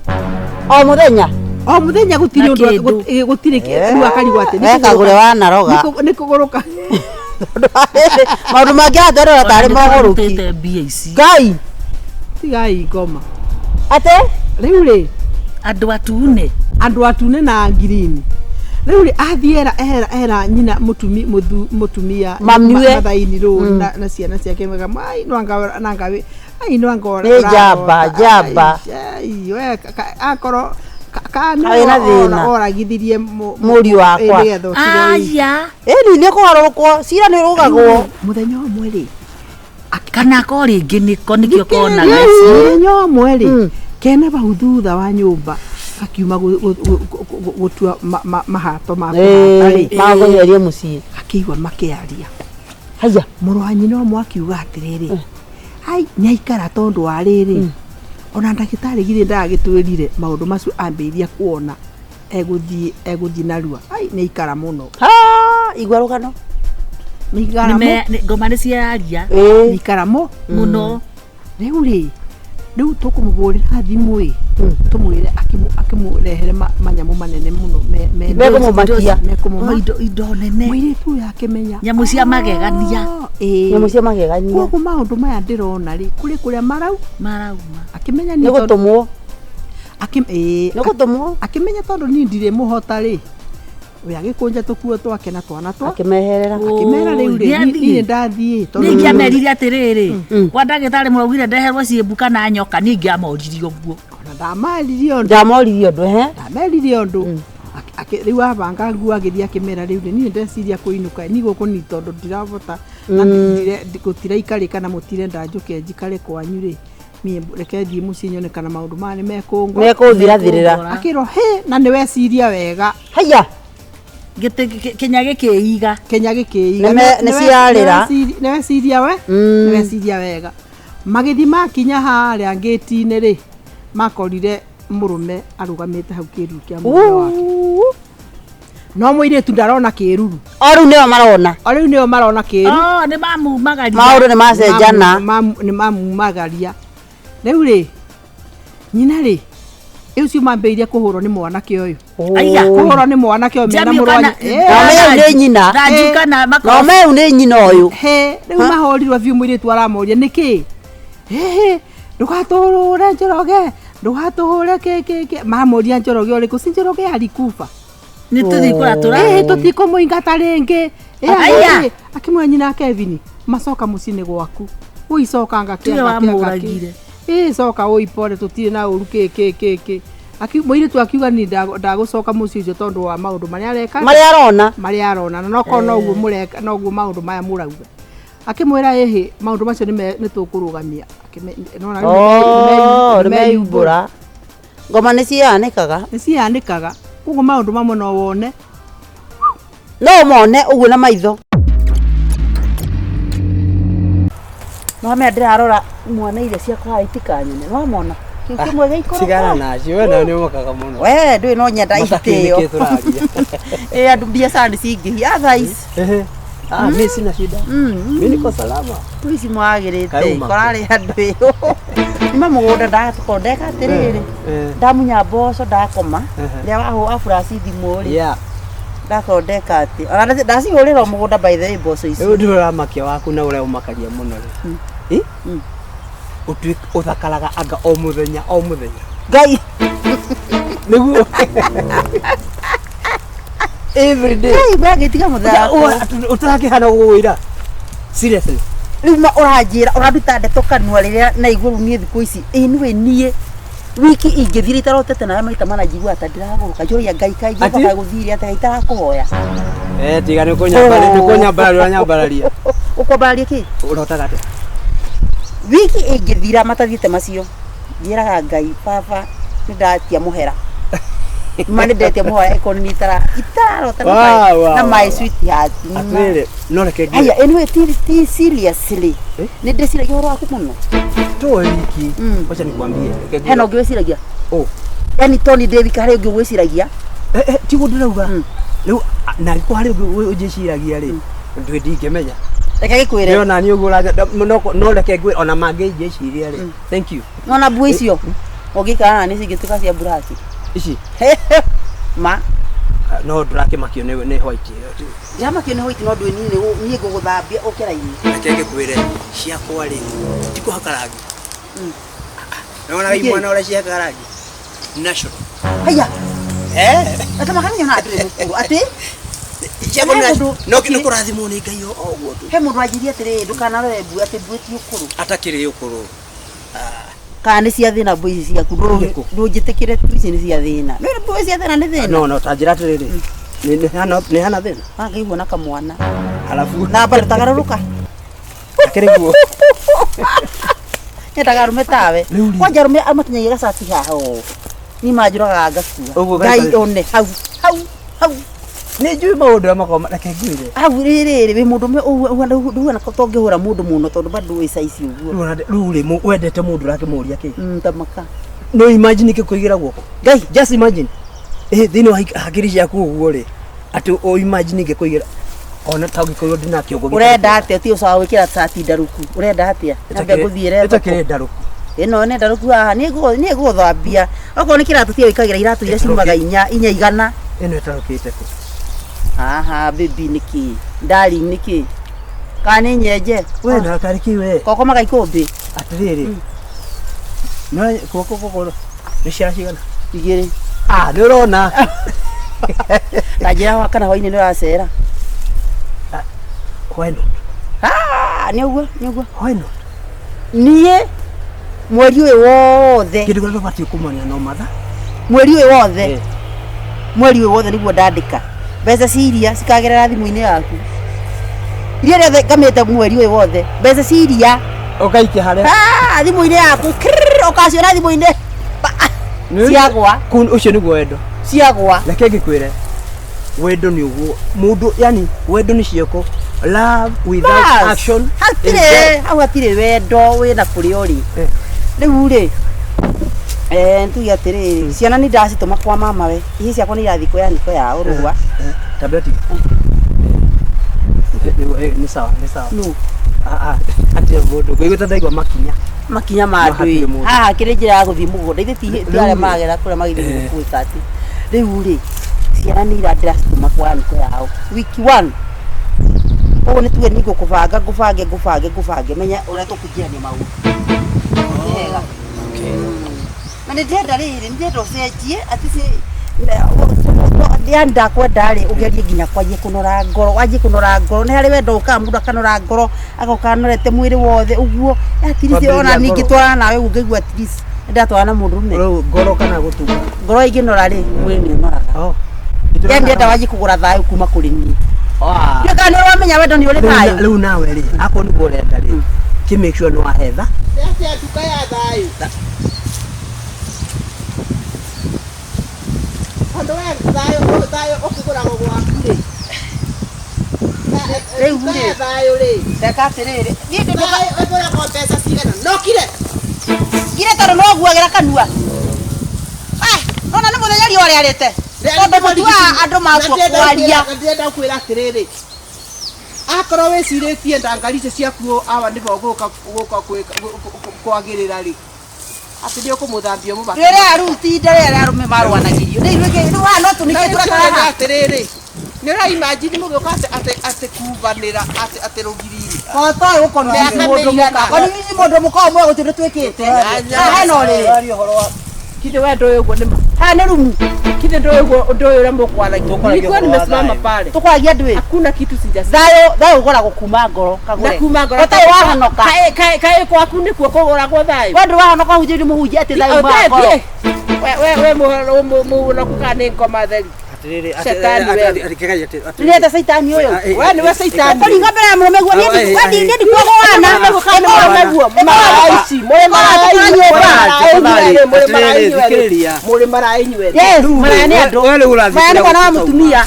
O mũthenya. O mũthenya gũtirĩ ũndũ gũtirĩ rĩu akarigwo atĩ nĩ kagũre wanaroga. Nĩ kũgũrũka. Maũndũ mangĩ atwerera tarĩ mogũrũki. Ngai. Tigai ngoma. Atĩ? Rĩu rĩ andũ atune. Andũ atune na ngirini. Rĩu rĩ athiĩ era era nyina mũtumia Mathaini rũri na ciana ciake mega ai no anga nanga ai no anga nĩ njamba njamba. We akorwo kana oragithirie mũriũ wakwa. Aya. Ĩni nĩ kũgarũrũkwo cira nĩ ũrũgagwo. Mũthenya ũmwe rĩ kana ko rĩngĩ nĩko nĩkĩo konaga. Mũthenya ũmwe rĩ kena bau thutha wa nyũmba akiuma gũtua mahato ma kũhata rĩ magũtheria mũciĩ akĩigua makĩaria. Haiya. Mũrũ wa nyina ũmwe akiuga atĩrĩrĩ ai nĩaikara tondũ wa rĩrĩ ona ndagĩtarĩ githĩ ndagĩtwĩrire maũndũ macio ambĩrĩria kuona egũthiĩ narua ai nĩaikara mũno. Igua rũgano. Ngoma nĩ ciaria. Nĩaikara mũno. Rĩu rĩ rĩu tũkũmũhũrĩra thimũ ĩ tũmwĩre akĩmũrehere manyamũ manene mũno mekũmũmakia indo nene. Mũirĩtu ũyũ akĩmenya nyamũ cia magegania. Nyamũ cia magegania. Koguo maũndũ maya ndĩrona rĩ kũrĩ kũrĩa marauma. Akĩmenya nĩ gũtũmwo. Nĩ gũtũmwo. Akĩmenya tondũ niĩ ndirĩ mũhota rĩ we agĩkũnja tũkuo twake na twana twa akĩmeherera akĩmera rĩu rĩ niĩ ndathiĩ tondũ niĩ ingĩamerire atĩrĩrĩ kwa ndagĩtarĩ mũraugire ndeherwo ciĩmbu kana nyoka niĩ ingĩamoririe ũguo. Ona ndamaririe ũndũ. Ndamoririe ũndũ he ndameririe ũndũ. Rĩu abanga nguo agĩthiĩ akĩmera rĩu rĩ niĩ ndeciria kũinũka niĩ gũkũ ni tondũ ndirahota na gũtiraikarĩka na mũtirenda njũke njikare kwanyu rĩ niĩ reke thiĩ mũciĩ nyone kana maũndũ maya nĩ mekũthirathirĩra. Akĩrwo hĩ na nĩ weciria wega. Haiya. Kenya gĩkĩiga. Kenya gĩkĩiga. Nĩ ciarĩra. Nĩ weciria we? Nĩ weciria wega. Magĩthiĩ makinya harĩa ngĩti-inĩ rĩ makorire mũrũme arũgamĩte hau kĩruru kĩa mũrũme wake. No mũirĩtu ndarona kĩruru. O rĩu nĩo marona. O rĩu nĩo marona kĩruru. Oh, nĩ mamumagaria. Maũndũ nĩ macenjana. Nĩ mamumagaria. Rĩu rĩ nyina rĩ ũcio mambĩrĩirie kũhũrwo nĩ mwanake ũyũ. Aya. Kũhũrwo nĩ mwanake ũyũ mena mũrũ wa nyina. Nĩ nyina. Kana No meu nĩ nyina ũyũ. He rĩu mahũrirwo biũ mũirĩtu aramoria nĩkĩ? Hehe ndũgatũhũre Njoroge ndũgatũhũre kĩ kĩ kĩ mamoria Njoroge ũrĩkũ si Njoroge alikufa. Nĩ tũthiĩ kũratũra. Tũtikũmũingata rĩngĩ. Aya. Akĩmwĩra nyina Kevin macoka mũciĩ nĩ gwaku. Ũicokanga Tiwe wamũragire. Coka ũipore tũtirĩ na ũru kĩ kĩ kĩ kĩ. Mũirĩtu akiuga niĩ ndagũcoka mũciĩ ũcio tondũ wa maũndũ marĩa areka. Marĩa arona. Marĩa arona na nokorwo noguo mũreka noguo maũndũ maya mũrauga. Akĩmwĩra ĩhĩ maũndũ macio nĩ tũkũrũgamia. Nĩ meyumbũra. Ngoma nĩ cianĩkaga. Nĩ cianĩkaga. Koguo maũndũ mamwe no wone. No mone ũguo na maitho. No me ndĩrarora mwana iria ciakwa itikanyone. No mona. Kĩu kĩmwe gĩikũrũka. Tigana nacio we nawe nĩ ũmakaga mũno. We ndũĩ no nyenda itĩo. Ĩ andũ biacara nĩ cingĩhia thaa ici. Ah, mimi sina shida. Mimi niko salama. Tu ici mwagĩrĩte kũrarĩ andũ ĩyo. Nĩma mũgũnda ndatukorwo ndeka atĩrĩrĩ. Ndamunya mboco ndakoma. Rĩrĩa waburaci thimũ rĩ. Ndakorwo ndeka atĩ ona ndacihũrĩra mũgũnda by the way mboco ici. Rĩu ndĩramakia waku na ũrĩa ũmakagia mũno rĩ. Ĩ? Ũtuĩke ũthakaraga anga o mũthenya o mũthenya. Ngai. Nĩguo. Every day. Ngai wagĩtiga mũthako. Ũtarakĩhana gũgũĩra. Seriously. Rĩu ma ũranjĩra ũranduta ndeto kanua rĩrĩa naigua rĩu niĩ thikũ ici anyway niĩ wiki ingĩthira itarotete nawe maita mana njiguaga ta ndĩragũrũka njũria Ngai kaĩ Ati? Jehova gũthire atĩa itarakũhoya. Eh, tiga nĩ kũnyambararia nĩ kũnyambararia ũranyambararia. Ũkwambararia kĩ? Ũrotaga atĩa? Wiki ĩngĩthira matathiĩte macio njĩraga Ngai baba nĩ ndatia mũhera ma nĩ ndetia mũhera ĩkorwo nĩ itararota na Wow, wow, na my wow. sweetheart ma. Atĩrĩrĩ, no reke ngwĩre. Aya, anyway, ti seriously. Eh? Nĩ ndĩciragia ũhoro waku mũno. Toe wiki. Mm. Wacha nikwambie. Reke ngwĩre. Hena ũngĩ wĩciragia? Oh. Yani Tony David harĩ ũngĩ wĩciragia? Eh, eh, tiguo ndĩrauga. Mm. Rĩu na angĩkorwo harĩ ũngĩ ũnjĩciragia rĩ, ndũĩ ndingĩmenya. Reke gĩkwĩre. Nĩ ona niĩ ũguo no reke ngwĩre ona mangĩnjĩciria rĩ. Thank you. Nona mbua icio ũngĩikara na nĩ cingĩtuĩka cia buraki. Ici Ma. no ndũrakĩmakio nĩ white ĩyo. Ndĩramakio nĩ white no ndũĩ niĩ niĩ ngũgũthambia ũke raini. Reke ngĩkwĩre ciakwa rĩ ti kũhaka rangi. Nĩwonaga Nĩkĩ? imwana ũrĩa cihakaga rangi? Natural. Haya, Eh. gatama kanyonaga ndũrĩ mũkũrũ. Atĩ Ciakwa He nĩ mũndũ- no nĩ kũrathimwo nĩ Ngai o ũguo tu. he mũndũ anjirie atĩrĩrĩ ndũkanarore mbue atĩ mbue ti ũkũrũ. Atakĩrĩ ũkũrũ. Kana nĩ cia thĩna mbue ici ciaku Irĩkũ? ndũnjĩtĩkĩre tu ici nĩ cia thĩna. Nĩ mbue cia thĩna nĩ thĩna. No no ta njĩra atĩrĩrĩ. Nĩ hana thĩna. Wangaigua na kamwana. Alafu Na bado tagarũrũka. akĩrĩ guo. Nyendaga arũme tawe. Rĩu rĩ. Kwanja arũme amakinyagia gacati haha ũũ. Niĩ manjũragaga ngakua. Ũguo Ngai gaikare- one hau hau hau Nĩ njũĩ maũndũ marĩa makoragwo reke ngwĩre. hau rĩrĩ wĩ mũndũ ũmwe ũhuana tongĩhũra mũndũ mũno tondũ bado wĩ saici ũguo. Rĩu rĩ wendete mũndũ ũrakĩmũria kĩ? Tamaka. No imagine kĩkũigĩra guoko. Ngai Just imagine. Eh, thĩinĩ wa hakiri ciaku ũguo rĩ atĩ o imagine ngĩkũigĩra ona ta ũngĩkorwo ndĩna kĩongo gĩtarĩ ũrenda atĩa ti ũcawa gwĩkĩra cati ndarũku ũrenda atĩa nyambe ngũthiĩre thoko ĩtakĩrĩ ndarũku. Ĩno nĩ ndarũku haha niĩ ngũgũthambia okorwo nĩ kĩratũ tiga wĩkagĩra iratũ iria ciumaga inya inya igana. Ĩno ĩtarũkĩte kũ? Haha baby nĩkĩ darling nĩkĩ kana nĩ nyenje We na karĩ kĩ we? kokomaga ikũmbĩ Atĩrĩrĩ. No guoko guoko nĩ ciara cigana? Igĩrĩ. Ah, nĩ ũrona. Ta njĩra kana hwainĩ nĩ ũracera. Why not? Ah, nĩ ũguo nĩ ũguo. Why not? Niĩ mweri ũyũ wothe Kĩndũ kĩrĩa tũbatiĩ kũmenya no matha. Mweri ũyũ wothe Eh. Mweri ũyũ wothe nĩguo ndandĩka mbeca cia iria cikagerera thimũ-inĩ yaku iria rĩothe ngamĩte mweri ũyũ wothe mbeca cia iria Ũgaikia harĩa. Ah, thimũ-inĩ yaku Krrrr, ũkaciona thimũ-inĩ ciagwa. Ũcio nĩguo wendo. Ciagwa. Reke ngĩkwĩre wendo nĩ ũguo mũndũ yani wendo nĩ ciĩko. Love without Bas, action is hatirĩ dead. hau hatirĩ wendo wĩna kũrĩa ũrĩ. Rĩu rĩ ntuge atĩrĩrĩ ciana nĩ ndacitũma kwa mama we ihi ciakwa nĩ irathiĩ kwĩ aniko yao rũa. Tableti. Nĩ sawa nĩ sawa. Nũ? Ah ah atĩ mũndũ ngũigua ta ndaigua makinya. Makinya ma No, hatirĩ andũ mũndũ. haha kĩrĩ njĩra ya gũthiĩ mũgũnda ithe ti arĩa Rĩu rĩ. magera kũrĩa magĩthiĩ gwĩka atĩ rĩu rĩ ciana nĩ ndĩracitũma kwa aniko yao wiki one koguo nĩ tuge nĩ ngũkũbanga ngũbange ngũbange ngũbange menya ũrĩa tũkũingĩrania maũndũ. Wega. Na nĩ ndĩrenda rĩrĩ nĩ ndĩrenda ũcenjie atĩ yani ndakwenda rĩ ũgerie nginya kwanjia kũnora ngoro wanjie kũnora ngoro nĩ harĩ wendo ũkaga mũndũ akanora ngoro agoka anorete mwĩrĩ wothe ũguo at least Kwambĩrĩria ona ngoro. ningĩ twarana nawe ũguo ngaigua at least ndatwarana na mũndũrũme. Rĩu ngoro kana gũtunga? Ngoro ĩngĩnora rĩ mwĩrĩ nĩ ũnoraga. Oh. Yani ndĩrenda wanjie kũgũra thayũ kuma kũrĩ niĩ. Ah. Ndiũĩ kana nĩ ũramenya wendo nĩ ũrĩ thayũ. Rĩu nawe rĩ akorwo nĩguo ũrenda rĩ kĩ make sure nĩ wahetha. Atĩa nduka ya thayũ? Tondũ we thayũ thayũ ũkĩgũragwo gwaku rĩ. Rĩu Nduka rĩ. ya thayũ rĩ. Reka atĩrĩrĩ niĩ ndĩ nduka Thayũ ĩgũragwo mbeca cigana? No kire. Ngire tondũ no nguagĩra kanua. Nona nĩ mũthenya riũa rĩarĩte. Tondũ mũtuaga andũ matua kwaria. Ndĩrenda kwĩra atĩrĩrĩ akorwo wĩcirĩtie ndangari icio ciaku awa nĩbo gũka gũka kwagĩrĩra rĩ atĩ nĩ ũkũmũthambia ũmũbake. Rĩrĩa rĩu ti ihinda rĩrĩa arũme marũanagĩrio. Rĩu rĩngĩ rĩu haha no tũnike tũrakara haha. Atĩrĩrĩ Nĩ ũra imagine mũgĩũka atĩ atĩ atĩ kubanĩra atĩ atĩ rũgiri-inĩ. Kotoĩ gũkonwo Mĩaka mũndũ mĩigana. mũka. Koni ici mũndũ mũka ũmwe gũtirĩ twĩkĩte. Haha hena ũrĩrĩ. Aria ũhoro wa Kinde we ndũĩ ũguo nĩ ma. Haha nĩ rumu. Kinde ndũĩ ũguo ndũĩ ũrĩa mũkwaragia. Tũkwaragia Nilikuwa ũhoro wa nimesimama thayũ. pale. Tũkwaragia ndwĩ. Hakuna kitu sijasikia. Thayũ thayũ ũgũragwo kuma ngoro kagũre. Na kuma ngoro. Ũtarĩ wahonoka. Kaĩ kaĩ kaĩ gwaku nĩkuo kũgũragwo thayũ. We ndũrĩ wahonoka hujĩrie mũhunjia atĩ thayũ Ũthiĩ, umaga ngoro. thiĩ. We we we mũhonoku kana nĩ ngoma theri. Atiriri, Shetani wewe. Ndĩreta caitani ũyũ. We nĩwe caitani. Kũringa mbere ya mũrũme guo niĩ ndikuaga wana. Mũrĩ maraĩ inyuerĩ. Yes, maraya nĩ andũ. Maya nĩ mwana wa mũtumia.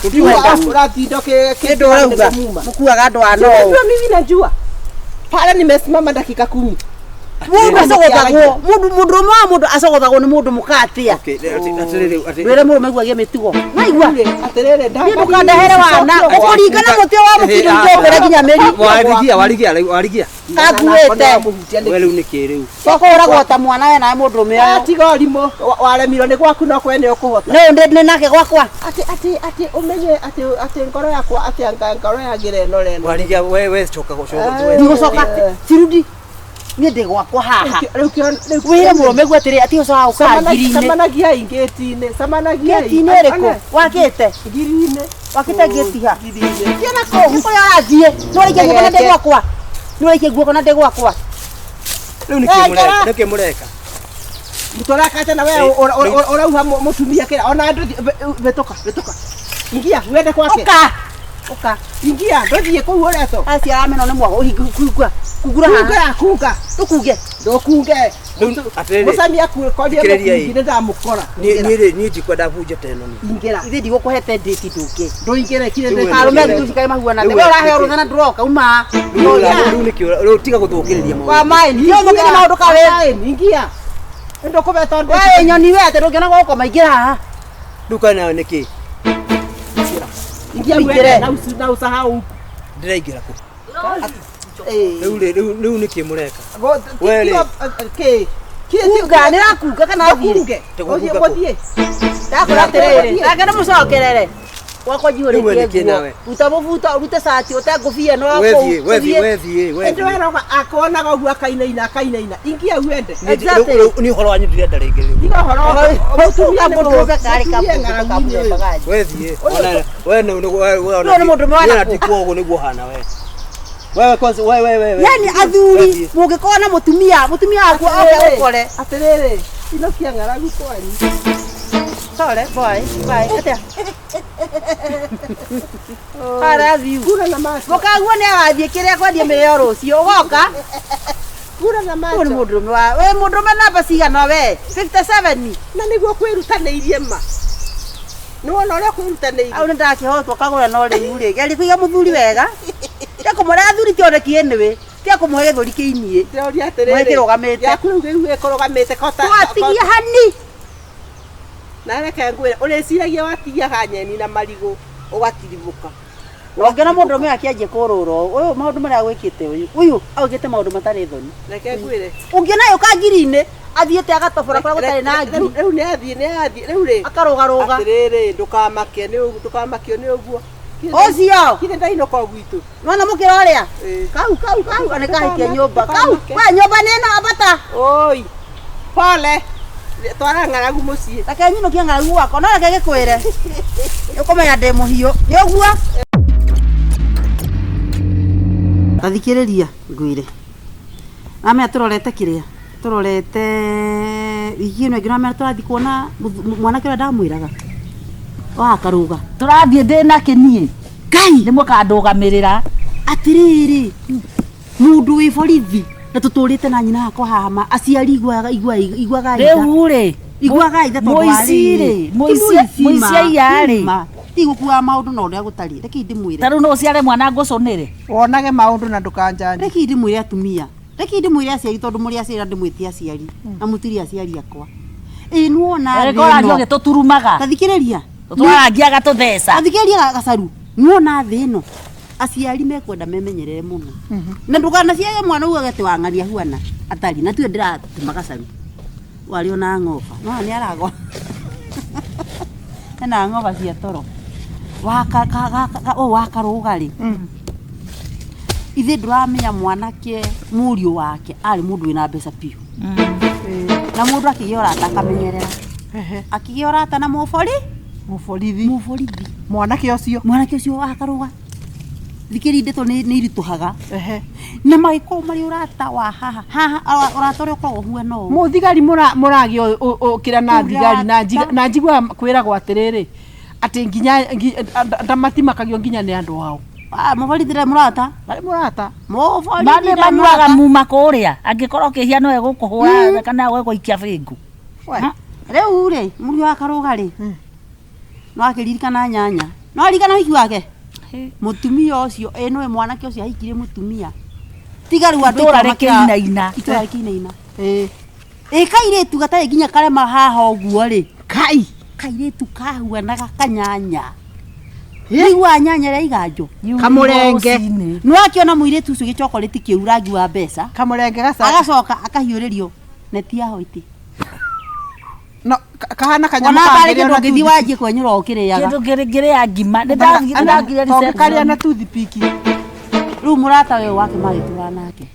Ũratinda Nĩ ũrauga. Mũkuaga andũ a no. Unajua mimi najua pale nimesimama dakika kumi Mũndũ acogothagwo. Mũndũ mũndũrũme wa mũndũ acogothagwo nĩ mũndũ mũka atĩa. Wĩre mũrũme guo agĩe mĩtugo. Waigua? atirĩrĩ Niĩ ndũkandehere wana. Ũkũringa na mũtĩ wa mũkinyũ njũngũre nginya mĩri. Warigia, warigia, warigia. Kanguĩte. We rĩu nĩ kĩ rĩu? Ũkũhũragwo ta mwana we nawe mũndũrũme ũyũ. tiga ũrimũ waremirwo nĩ gwaku no kwene ũkũhota Nĩ ũndĩ nĩ nake gwakwa. atĩ atĩ atĩ ũmenye atĩ atĩ ngoro yakwa atĩ anga ngoro yagĩra ĩno reno Warigia, we we coka gũcoka. Ndigũcoka. Cirudi. Niĩ ndĩ gwakwa haha. rĩu kĩo Wĩre mũrũme guo atĩrĩ ati ũcoka gũka ngiri-inĩ. camanagia ngĩti-inĩ camanagia Ngĩti-inĩ ĩrĩkũ? Wakĩte? ngiri-inĩ Wakĩte ngĩti ha? ngiri-inĩ Kĩona kũu kũrĩa ũrathiĩ. Nĩ ũraikia guoko na ndĩ gwakwa. Nĩ ũraikia guoko na ndĩ gwakwa. Rĩu nĩ kĩ mũreka? Nĩ kĩ mũreka? tũrakate na we ũrauha mũtumia kĩra ona andũ vĩtũka vĩtũka ingia wende kwake Ũka. Ũka. ingia ndũthiĩ kũu ũretwo Aciara meno nĩ mwago ũhingũra kungura haha. kunga kunga Tũkunge. ndũkunge Rĩu atĩrĩrĩ, mũcami akukorie Thikĩrĩria mũkungi nĩ ndamũkora niĩ niĩ rĩ, niĩ ndikwenda bunje ta ĩno niĩ. ingĩra Ithe ndigũkũhete ndĩti ndũke. ndũingĩre kire Rĩu we Arũme nĩkĩ? athuri kaĩ mahuana. Rĩu We we ũraheo nĩkĩ? rũtha na ndũroka uma. Rĩu rĩu nĩkĩ rĩu tiga gũthũkĩrĩria maũndũ. Wa maĩ. Nĩ maũndũ kawe. ingia ndũkũbeta We wĩ nyoni we atĩ ndũngĩona gwa gũkoma ingĩra haha. Rĩu kaĩ nayo nĩkĩ? ingia Ũingĩre. wende na usahau Ndĩraingĩra kũ? Ĩĩ. Rĩu rĩ, rĩu rĩu nĩkĩ mũreka? We rĩ. kĩ Kunga nĩ rakunga kana athiĩ. kunge Tũgũkunga kũ? ũthiĩ Ndakũra atĩrĩrĩ. Nake ndĩmũcokerere. Gwakwa Rĩu we njihũrĩtie nĩkĩ nguo. nawe? Ruta mũbuto, ũrute cati, ũte ngũbia ĩno We kũu. thiĩ, we thiĩ, Ũthiĩ. we thiĩ, we Nĩ thiĩ. weroga akonaga ũguo akainaina akainaina ingia wende Niĩ rĩu nĩ ũhoro wanyu ndirenda rĩngĩ rĩu. tiga ũhoro mũtumia nĩ Mũndũrũme karĩ mũtumia ng'aragu-inĩ ũyũ. kamũndũ We thiĩ. Ona we nĩ we we ona. Rĩu nĩ mũndũ mwana Niĩ ndikuo ũguo nĩguo ũhana we. Wewe kwanza we we we. we. Yani We athuri thiĩ. mũngĩkorwo na mũtumia mũtumia waku oke ũkore. Atĩrĩrĩ inokia ng'aragu kwanyu Sorry, boy. Bye. Atia. Arathiĩ. kura na macho Mũkaguo nĩ agathiĩ kĩrĩa kwendia mĩrĩo rũciũ ũgoka. kura na Ũyũ nĩ macho mũndũrũme wa we mũndũrũme namba cigana we 57 na nĩguo kwĩrutanĩirie ma nĩ wona ũrĩa kwĩrutanĩirie au nĩ ndakĩhotwo kagũra no rĩu rĩ geria kũiga mũthuri wega tia kũmũre athuri ti oneki anyway tia kũmũhe gĩthũri kĩiniĩ ndĩroria atĩrĩrĩ Mwĩ kĩrũgamĩte. yaku rĩu gĩu gĩkũrũgamĩte kota twatigia hani na reke ngwĩre ũrĩciragia watigia hanyeni na marigũ ũgatirimũka ũngĩona mũndũrũme akĩanjia kũrũra ũũ ũyũ maũndũ marĩa agwĩkĩte ũyũ ũyũ augĩte maũndũ matarĩ thoni reke ngwĩre ũngĩona yũka ngiri-inĩ athiĩte agatobora kũrĩa gũtarĩ na ngiri rĩu nĩ athiĩ nĩ athiĩ rĩu rĩ akarũgarũga atĩrĩrĩ ndũkamake nĩ ũguo ndũkamakio nĩ ũguo ũcio kire ndainũka o gwitũ nona mũkĩra ũrĩa Ĩĩ. kau kau kau nĩ kahikia nyũmba kau Ndũkamake. we nyũmba nĩ ĩno ambata oi pole twara ng'aragu mũciĩ reke nyinũkie ng'aragu gwakwa no reke gĩkwĩre ũkũmenya ndĩ mũhiũ nĩ ũguo tathikĩrĩria ngwĩre namenya tũrorete kĩrĩa tũrorete wiki ĩno ĩngĩ namenya tũrathiĩ kuona mwanake ũrĩa ndamwĩraga wa karũga Tũrathiĩ ndĩ nake niĩ. Ngai Nĩ mũkandũgamĩrĩra. atĩrĩrĩ mũndũ wĩ borithi na tũtũrĩte na nyina hakwa haha ma aciari iguaga iguaga iguaga Rĩu rĩ iguaga ithe tondũ wa Mũici rĩ, mũici aiya rĩ. tigũkuaga maũndũ na ũrĩa gũtariĩ reke ndĩmwĩre Ta rĩu no ũciare mwana ngũcũnĩre. wonage maũndũ na ndũkanjanje reke ndĩmwĩre atumia reke ndĩmwĩre aciari tondũ mũrĩ aciari na ndĩmwĩte aciari na mũtirĩ aciari akwa ĩĩ nĩwona Ũrĩko thĩ ũrathiĩ ĩno ũgĩtũturumaga. tathikĩrĩria Tũtwarangia agatũtheca. tathikĩrĩria gacaru nĩwona thĩ ĩno aciari mekwenda memenyerere mũno na ndũkanaciare mwana ugage atĩ wang'aria huana atari na tuĩ ndĩratema gacaru warĩ ona ng'oba no nĩ aragwa ena ng'oba cia toro Wa ka- ka- ka- ka- ũyũ wa karũga rĩ ithe ndũramenya mwanake mũriũ wake arĩ mũndũ wĩna mbeca biũ na mũndũ akĩgĩa ũrata akamenyerera akĩgĩa ũrata na mũbori Mũborithi. Mũborithi. Mwanake ũcio. Mwanake ũcio wa karũga thikĩri ndeto nĩ iritũhaga Ehe. Na magĩkorwo marĩ ũrata wa haha haha ũrata ũrĩa ũkoragwo ũhuana ũũ. Mũthigari mũragĩa ũkĩra na thigari na na njiguaga kwĩragwo atĩrĩrĩ atĩ nginya ndamatimakagio nginya nĩ andũ ao. Ah, mũborithi ndarĩ mũrata. Ndarĩ mũrata. Mũborithi Mane ndarĩ manyuaga mũrata. muma kũrĩa angĩkorwo kĩhia no egũkũhũra kana egũikia bĩngũ. Rĩu rĩ mũriũ wa karũga rĩ no akĩririkana nyanya no aririkana ũhiki wake mũtumia ũcio ĩ nĩwe mwanake ũcio ahikirie mũtumia tiga rĩu andũ Itũũra aitũ makĩra- rĩkĩinaina. itũũra rĩkĩinaina ĩ kairĩtu gatarĩ nginya karema haha ũguo rĩ kai kairĩtu kahuanaga kanyanya nĩiguaga nyanya ĩrĩa iganjo Kamũrenge. nĩ wakĩona mũirĩtu ũcio gĩchokorĩti kĩu rangi wa mbeca Kamũrenge gaca. Agacoka akahiũrĩrio neti ya hoiti. No kahana kanyamũ Ona tarĩ kangĩrĩo kĩndũ na ũngĩthiĩ toothpick. wanjie kwenyũra ũkĩrĩaga. Kĩndũ ngĩrĩa ngima nĩ ndathire Tongĩkarĩa na toothpick. Rĩu mũrata ũyũ wake magĩtũra nake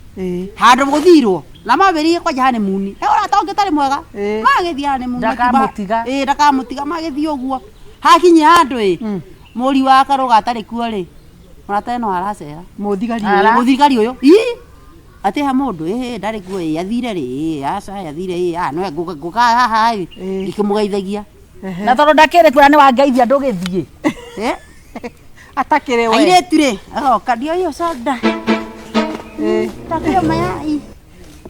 handũ gũthirwo na mambĩrĩirie kwanja honeymoon he ũrata ũngĩ ũtarĩ mwega magĩthiĩ honeymoon Ndakamũtiga. ĩĩ ndakamũtiga magĩthiĩ ũguo hakinyia handũ ĩ mũri wa karũga atarĩ kuo rĩ mũrata ĩno aracera Mũthigari Ara. ũyũ. Mũthigari ũyũ ii atĩ ha mũndũ ĩĩ ndarĩ kuo ĩĩ athire rĩ ĩĩ aca athire ĩĩ ah no ngũka haha ĩ ngĩkĩmũgeithagia Na tondũ ndakĩrĩ kuo na nĩ wangeithia ndũgĩthiĩ. Eh? Atakĩrĩ we. Airĩtu rĩ agoka ndio hiyo soda takio mayai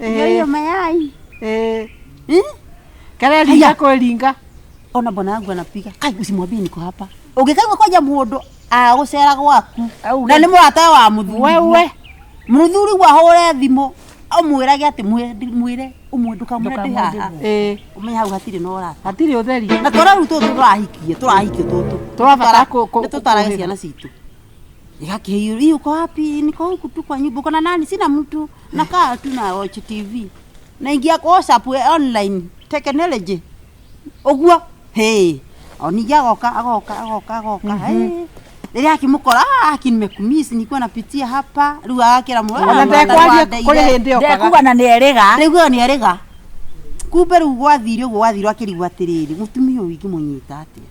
ndio hiyo mayai. Eh. Eh? Kareringa kweringa. Ona bwana wangu anapiga kai usimwambie niko hapa ũngĩkaigua kwanja mũndũ agũcera gwaku na nĩ mũrata wa mũthuri Wewe. mũthuri wahũre thimũ ũmwĩrage atĩ mwĩre mwĩre ũmwe ndũkamwĩre ndĩ haha Ĩĩ. ũmenye hau hatirĩ na ũrata Hatirĩ ũtheri. Na twana rĩu tũtũ tũrahikie tũrahikio tũtũ Tũrabatara nĩ tũtarage kũhĩga. ciana citũ igakĩhiũ hii uko wapi niko huku tu kwa nyumba uko na nani sina mtu nakaa tu na watch TV naingia kwa WhatsApp online technology ũguo hey o ningĩ agoka agoka agoka agoka hey rĩrĩa akĩmũkora ah aki nimekumiss nilikuwa napitia hapa rĩu agakĩra Ona ndekwaria kũrĩ hĩndĩ okaga. Ndekuga na nĩ erĩga. Ndekuga nĩ erĩga kumbe rĩu gwathire ũguo gwathire akĩrigwo atĩrĩrĩ mũtumia ũyũ ingĩmũnyita atĩa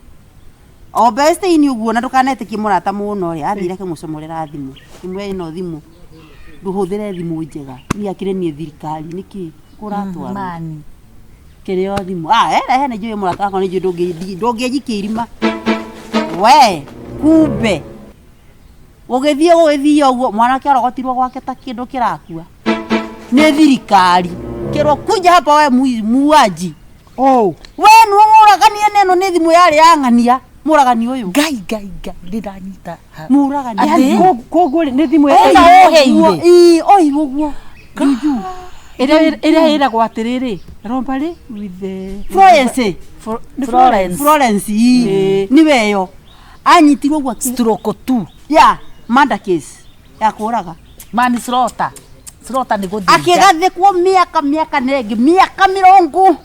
o best-inĩ ũguo na ndũkanetĩkie mũrata mũno rĩ athire akĩmũcomorera thimũ ĩmwe ĩno thimũ ndũhũthĩre thimũ njega niĩ akĩrĩ niĩ thirikari nĩkĩ kũratwarwo Mani. kĩrĩo thimũ ah eh rehe nĩ njũĩ mũrata wakwa nĩ njũĩ ndũngĩnjikia irima we kumbe gũgĩthiĩ gũgĩthiĩ ũguo mwanake arogotirwo gwake ta kĩndũ kĩrakua nĩ thirikari kĩrwo kuja hapa we muuaji Oh. we nĩwe mũragani ene ĩno nĩ thimũ yarĩ ya ng'ania mũragani ũyũ Ngai ngai ngai nĩ ndanyita. Mũragani Atĩ? Koguo rĩ, nĩ thimũ Ĩno ũheire. Ĩĩ oirwo ũguo juju ĩrĩa ĩrĩa ĩragwo atĩrĩrĩ robbery with the Florence nĩ Florence. Florence ii nĩwe ĩyo anyitirwo ũguo Stroke tu. ya murder case ya kũraga Mani slaughter. Slaughter nĩ gũthĩnja. akĩgathĩkwo mĩaka mĩaka nengĩ mĩaka mĩrongo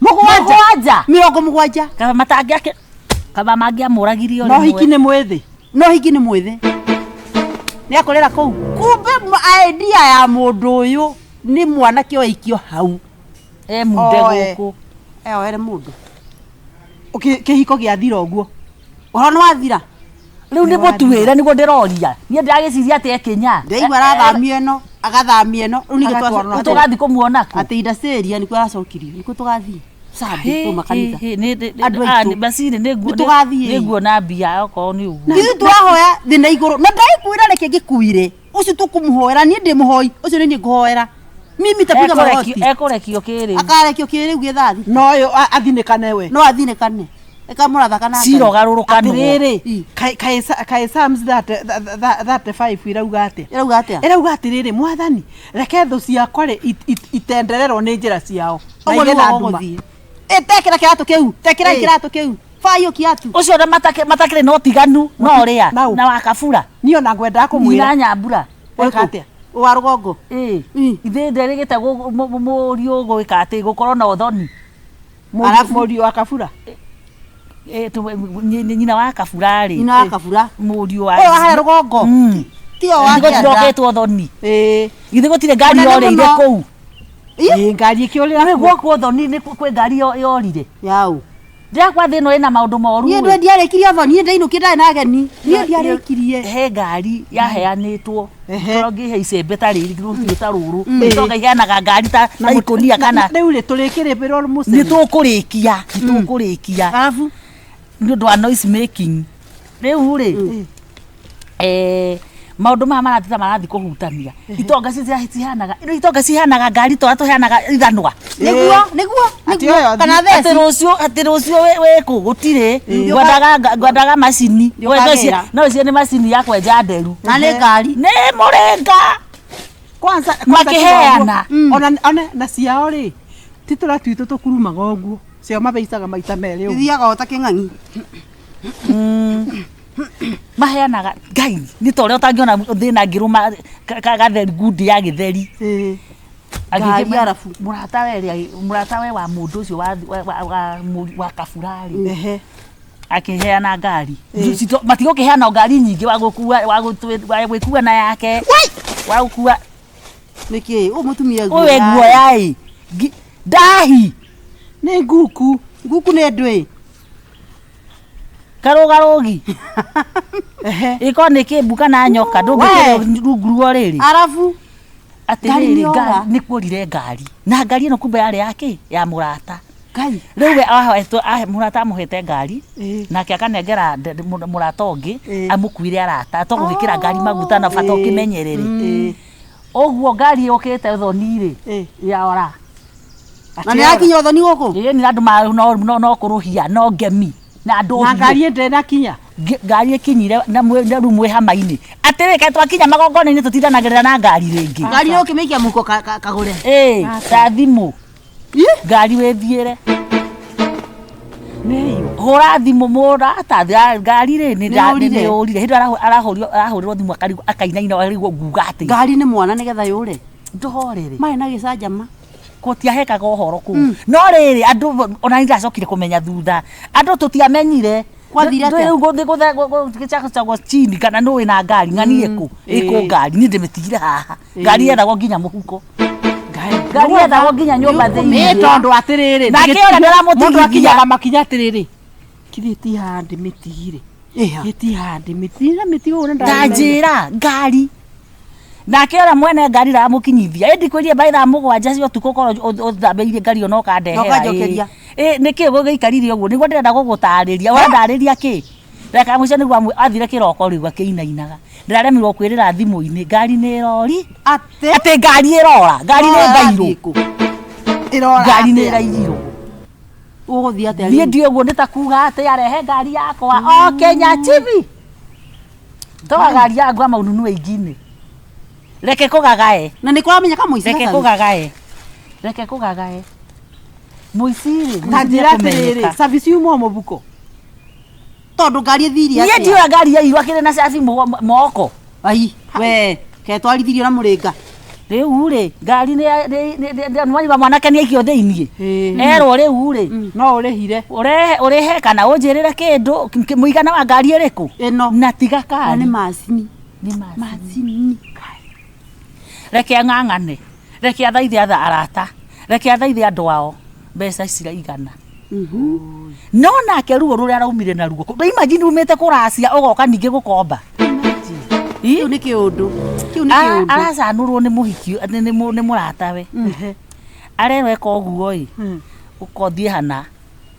mũgwanja Mũgwanja. mĩrongo mũgwanja Kaba matangĩake kaba mangĩamũragirie o No hiki nĩ mwĩthĩ. No hiki nĩ mwĩthĩ nĩ akũrĩra kũu kumbe idea ya mũndũ ũyũ nĩ mwanake oikio hau E munde Oe. gũkũ. eoere mũndũ Kĩhiko gĩathira ũguo. ũhoro nĩ wathira Rĩu nĩ mũtuĩre nĩguo ndĩroria. Niĩ ndĩragĩciria atĩ ekinya. ndĩraigua arathamio ĩno agathamio ĩno rĩu ningĩ Agatwarwo na Tũgathiĩ kũmuona kũ? atĩ indaceria nĩkuo aracokirio nĩkuo tũgathiĩ Sunday tuma kanitha Andũ aitũ. Bacirĩ Nĩtũgathiĩ. nĩnguona mbia okorwo nĩ ũguo. ithuĩ tũrahoya thĩ na igũrũ na ndagĩkwĩra reke ngĩkuire ũcio tũkũmũhoera niĩ ndĩ mũhoi ũcio nĩ niĩ ngũhoera mimi tapiga magoti Ekũrekio kĩrĩu. akarekio kĩrĩu gĩthaa thita No ũyũ athinĩkane we. no athinĩkane ĩkamũratha kana Cira ũgarũrũkanwo. Atĩrĩrĩ, kaĩ Psalms 35 irauga atĩa? Ĩrauga atĩa? Ĩrauga atĩrĩrĩ, mwathani reke thũ ciakwa rĩ itendererwo nĩ njĩra ciao. Na Ũguo igĩe nĩguo na nduma. gũgũthiĩ. Ĩ tekĩra kĩratũ kĩu tekĩra Ĩ. kĩratũ kĩu bayo kiatu Ũcio na matakĩrĩ na ũtiganu na ũrĩa Nau. na wa kabura. Niĩ ona ngwendaga kũmwĩra. Nyina Nyambura. Eka atĩa? Wa rũgongo. Ĩ. Ithe nderĩgĩte mũriũ gwĩka atĩ gũkorwo na ũthoni. Mũriũ wa kabura. Nyina wa kabura rĩ. Nyina wa kabura. Mũriũ wa. Ũyũ wa harĩa rũgongo. Ti o wa kĩanda. Gũtirokĩtwo thoni. Ĩĩ. Githĩ gũtirĩ ngari Ona nĩ yorĩire mũno. kũu. Ĩĩ ngari ĩkĩũrĩra Rĩu kuo. gwakwo thoni nĩ kwĩ ngari yorire. Yau. Ndĩrakwa thĩ ĩno ĩna maũndũ moru. Niĩ ndwe ndiarĩkirie thoni, niĩ ndainũkire ndarĩ na ageni. Niĩ ndiarĩkirie. He ngari yaheanĩtwo. Ehe. Toro ngĩhe icembe ta rĩrĩ rũhiũ ta rũrũ. Itonga iheanaga ngari ta Na mũti- ikũnia kana rĩu rĩ tũrĩkĩrĩbĩrwo nĩ mũcene. tũkũrĩkia nĩ tũkũrĩkia Arabu nĩ ũndũ wa noise making rĩu rĩ maũndũ maya marathiĩ ta marathiĩ kũhutania itonga cihanaga itonga cihanaga ngari torĩa tũheanaga ithanwa nĩguo nĩguo Atĩ nĩguo ũyũ kana atĩ theci. rũciũ atĩ rũciũ wĩkũ gũtirĩ ngwendaga macini Ndũkagĩra. no icio nĩ macini ya kwenja nderu Na nĩ ngari. nĩ mũrĩnga Kwanza Makĩheana. Ona ona na ciao rĩ ti tũrĩa twitũ tũkurumaga ũguo. Ciao mabeicaga maita merĩ ũguo. Ithiaga o ta kĩng'ang'i. Maheanaga ngai nĩ ta ũrĩa ũtangĩona thĩna ngĩrũma gatheri ngundi ya gĩtheri. Ĩĩ. Ngari arabu. Mũrata we rĩ mũrata we wa mũndũ ũcio wa kabura rĩ Ehe. akĩheana ngari. Matigũkĩheana ngari nyingĩ wa gũkua wa gwĩkua na yake wa gũkua Nĩkĩ? Ũyũ mũtumia ũyũ guoya ĩ ndahi Nĩ nguku. Nguku nĩ ndwĩ. Karũgarũgi. Ehe. Ĩkorwo nĩ kĩmbu kana nyoka ndũngĩkĩrwo rungu ruo rĩrĩ. Arabu Ngari Atĩrĩrĩ nĩ yora. nĩ kuorire ngari na ngari ĩno kumbe yarĩ yake ya mũrata. Ngai. Rĩu we mũrata amũhete ngari Ĩĩ. nake akanengera mũrata ũngĩ Ĩĩ. amũkuire arata to gũgĩkĩra ngari maguta na bata Ĩĩ. ũkĩmenyerere. Ĩĩ. Ũguo ngari yũkĩte thoni rĩ Ĩĩ. yaora. Na nĩ yakinya ũthoni gũkũ? Ĩĩ nĩ andũ no kũrũhia no ngemi na andũ Na ngari ĩndĩ ĩnakinya. Ngari ĩkinyire na rĩu mwĩ hama-inĩ atĩrĩ kaĩ twakinya magongona-inĩ tũtindanagĩrĩra na ngari rĩngĩ. Ngari ĩyo ũkĩmĩikia mũhuko kagũre. Ĩĩ ta thimũ ngari wĩthiĩre hũra thimũ mũrata ngari rĩ nĩ Nĩyũrire. yũrire hĩndĩ ĩyo arahũrĩrwo thimũ akainaina arigwo nguga atĩa. Ngari nĩ mwana nĩgetha yũre. Ndũhorere. Marĩ na gĩcanjama. Gũtiahekaga ũhoro kũu no rĩrĩ andũ ona nĩ ndacokire kũmenya thutha andũ tũtiamenyire. Kwathire atĩa? Rĩu gũthiĩ gũcagwo chini kana nũ wĩna ngari ng'ani ĩkũ ĩkũ ngari niĩ ndĩmĩtigire haha ngari yethagwo nginya mũhuko ngari yethagwo nginya nyũmba Ĩĩ thĩinĩ tondũ atĩrĩrĩ. Nake ũrĩa ndĩramũtigithia. Mũndũ akinyaga makinya atĩrĩrĩ. Kithĩ ti haha ndĩmĩtigire. Ĩha. Ĩ ti haha ndĩmĩtigire na mĩtigo ũrĩa ta njĩra ngari nake ũrĩa mwene ngari ramũkinyithia ĩndi kwĩrie mbaĩ thaa mũgwanja cia ũtukũ korwo ũthambĩirie ngari ĩyo na ũkandehera Na ũkanjokeria. Ĩ nĩkĩ gũgĩikarire ũguo nĩguo ndĩrenda gũgũtarĩria ũrandarĩria kĩ reka mũico nĩguo athire kĩroko rĩu akĩinainaga ndĩraremirwo kwĩrĩra thimũ-inĩ ngari nĩ ĩrori Atĩ. atĩ ngari ĩrora ngari nĩ mbairũ Ĩrora. ngari nĩ atĩa? ĩraiyirwo. Ũgũthiĩ atĩa Niĩ rĩu? ndiĩ ũguo nĩ ta kuga atĩ arehe ngari yakwa o Kenya chibi toa ngari yangu ama ununue ingine reke kũgagae. Na nĩ kũramenyeka mũici Reke Hassan? kũgagae reke kũgagae mũici rĩ Ta njĩra atĩrĩrĩ. Service yuma o mũbuko. Tondũ ngari ĩthiire niĩ atĩa? ndiũa ngari yairwo akĩrĩ na cabi moko. Ai, we, ketwarithirio na mũrĩnga. Rĩu rĩ ngari nĩ mwanake nĩ aikio thĩiniĩ erwo rĩu rĩ No ũrĩhire. ũrehe ũrĩhe kana ũnjĩrĩre kĩndũ mũigana wa ngari ĩrĩkũ Ĩno. na tiga Na kari nĩ macini. Nĩ macini. Macini. Reke ang'ang'ane reke athaithe arata reke athaithe andũ ao mbeca ciraigana. No nake ruo rũrĩa araumire naruo imagine umĩte kũracia ũgoka ningĩ gũkomba. Kĩu nĩ kĩũndũ. Kĩu nĩ kĩũndũ. Aracanũrwo nĩ mũhiki nĩ mũratawe arerwo eka ũguo ĩ ũkothiĩ hana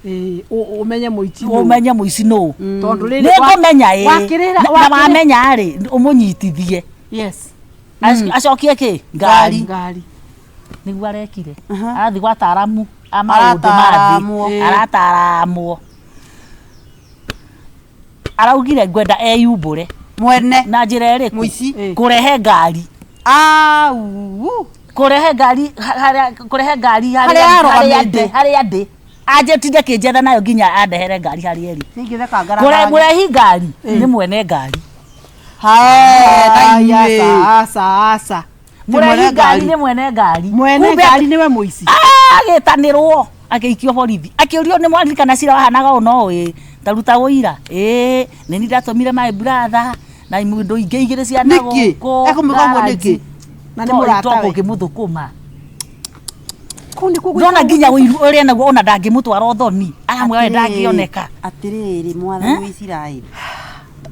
Ĩĩ ũmenye mũici nũ. ũmenye mũici nũ. Tondũ rĩrĩ Nĩ ngũmenya ĩ wakĩrĩra na wamenya rĩ ũmũnyitithie. Yes. Acokie kĩ ngari Ngari. nĩguo arekire arathiĩ gwa ataaramu a maũndũ ma thĩ Arataramwo. arataramwo araugire ngwenda eyumbũre Mwene. na njĩra ĩrĩkũ Mũici. Kũrehe ngari Au. kũrehe ngari harĩa kũrehe ngari Harĩa arũgamĩte. harĩa ndĩ anjĩtinde kĩnjetha nayo nginya andehere ngari harĩa ĩrĩ Ningĩtheka Kũre ngarangara. mũrehi ngari nĩ mwene ngari. Hae, Aca aca aca. Mũrehi ngari nĩ mwene ngari. Mwene Kumbe ngari nĩwe mũici. Agĩtanĩrwo agĩikio borithi akĩũrio nĩ mwaririkana cira wahanaga ũũ no ĩ Taruta ũira. Ĩĩ, nĩ niĩ ndatũmire my brother na indo ingĩ igĩrĩ cia na Nĩkĩ? gũkũ. Ekũmwĩka ũguo nĩkĩ? Na nĩ mũratawe. Ũngĩmũthũkũma. Kũu nĩkuo Ndona nginya ũiru ũrĩa naguo ona ndangĩmũtwara ũthoni. Aramwĩra we ndangĩoneka. Atĩrĩrĩ mwathani wa Isiraeli.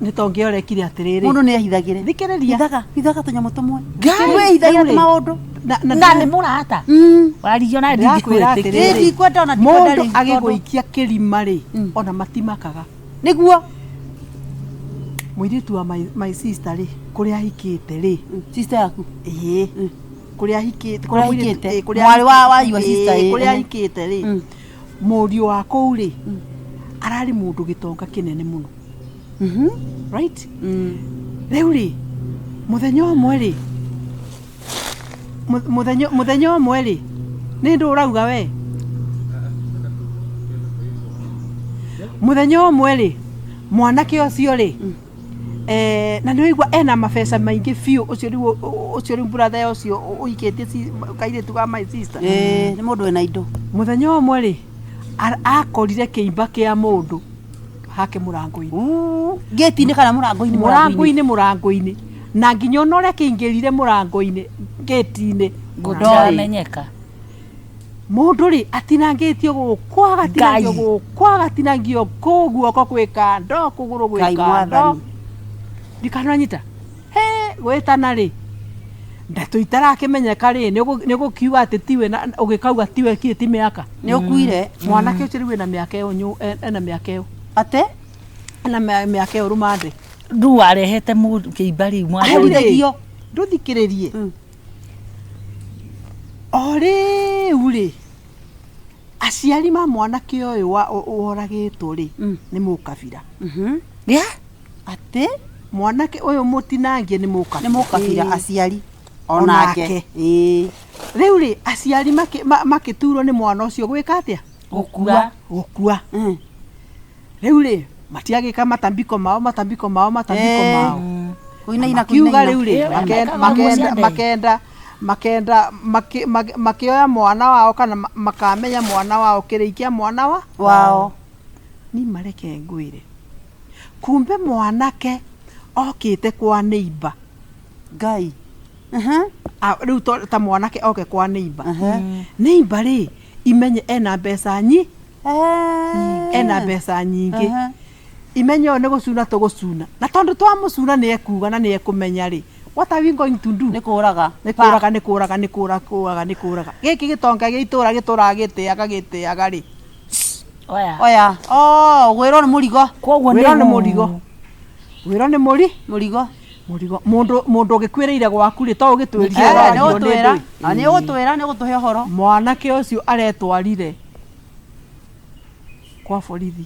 Nĩ tongĩorekire atĩrĩrĩ. Mũndũ nĩ ehithagĩre. Thikĩrĩria. Hithaga, hithaga tũnyamũ tũmwe. Ngai. Wĩhithagĩre Rĩu rĩ, maũndũ. Na Na nĩ mũrata. Warigio na Ndĩrakwĩra ndingĩkwĩtĩkia. atĩrĩrĩ. Ĩ, ndikwenda ona ndikwenda Mũndũ rĩu, tondũ- agĩgũikia kĩrima rĩ, ona matimakaga. Nĩguo. Mũirĩtu wa my sister rĩ, kũrĩa ahikĩte rĩ, Sister yaku. ĩĩ kũrĩa ahikĩte Kũrĩa mũirĩtu- ahikĩte. ĩĩ, kũrĩa Mwarĩ wa your ĩĩ, sister, ĩĩ, kũrĩa ĩĩ. ahikĩte rĩ, mũriũ wa kũu rĩ, ararĩ mũndũ gĩtonga kĩnene mũno. Right? Rĩu rĩ, mũthenya ũmwe rĩ, mũthenya ũmwe rĩ, nĩ ndũ ũrauga we? Mũthenya ũmwe rĩ, mwanake ũcio rĩ, na nĩ waigua ena mabeca maingĩ biũ ũcio rĩu ũcio rĩu brother ũcio ũikĩtie kairĩtu ga my sister. Ĩĩ, nĩ mũndũ wĩna indo. Mũthenya ũmwe rĩ, akorire kĩimba kĩa mũndũ hake mũrango-inĩ. Gate-inĩ kana mũrango-inĩ? Mũrango-inĩ, mũrango-inĩ. Na nginya ona ũrĩa kĩingĩrire mũrango-inĩ, gate-inĩ, Gũtiramenyeka. Mũndũ rĩ atinangĩtio gũkũ, agatinangio Ngai. gũkũ, agatinangio kũu, guoko gwĩ kando, kũgũrũ gwĩ Ngai kando. mwathani. Ndikananyita. He, gwĩtana rĩ, ndeto itarakĩmenyeka rĩ, nĩ ũgũkiuga atĩ tiwe na ũgĩkauga tiwe kĩ ti mĩaka. Nĩ ũkuire. Mwanake ũcio rĩu ena mĩaka ĩyo ena mĩaka ĩyo. Ate? Ena mĩaka ĩyo rũmande. Rĩu arehete mũndũ kĩimba rĩu mwathani. Rĩu rĩ, ndũthikĩrĩrie. O rĩu rĩ, aciari ma mwanake ũyũ woragĩtwo rĩ, nĩ mũkabira. Yeah? Atĩ? Mwanake ũyũ mũtinangie nĩ mũkabira. Nĩ mũkabira aciari. Onake. Onake. Ĩĩ. Rĩu rĩ, aciari makĩturwo nĩ mwana ũcio gwĩka atĩa? Gũkua. Gũkua. Rĩu rĩ, matiagĩka matambiko mao, matambiko mao, matambiko mao. Kũinaina, Makiuga kũinaina. rĩu rĩ, makenda, makenda, makĩoya mwana wao kana makamenya mwana wao kĩrĩi kĩa mwana wa wao. Ni mareke ngwĩre. Kumbe mwanake okĩte kwa neighbor. Ngai. Rĩu ta mwanake oke kwa neighbor. Neighbor rĩ, imenye ena mbeca ena mbeca nyingĩ. Imenye ũyũ nĩ gũcuna tũgũcuna. Na tondũ twamũcuna nĩ ekuga na nĩ ekũmenya rĩ, what are we going to do? Nĩ kũraga. Nĩ kũraga, nĩ kũraga, nĩ kũraga, kũraga, nĩ kũraga. Gĩkĩ gĩtonga gĩa itũra gĩtũraga gĩtĩaga, gĩtĩaga rĩ. Oya. Oya. Oh, gwĩrwo nĩ mũrigo. Koguo nĩ Gwĩrwo nĩ mũrigo. Gwĩrwo nĩ mũri? Mũrigo. Mũrigo. Mũndũ ũgĩkuĩrĩire gwaku rĩ, to ũgĩtwĩrie Nĩ ũgũtwĩra. Nĩ ũgũtwĩra, nĩ ũgũtũhe ũhoro. Mwanake ũcio aretwarire kwa borithi.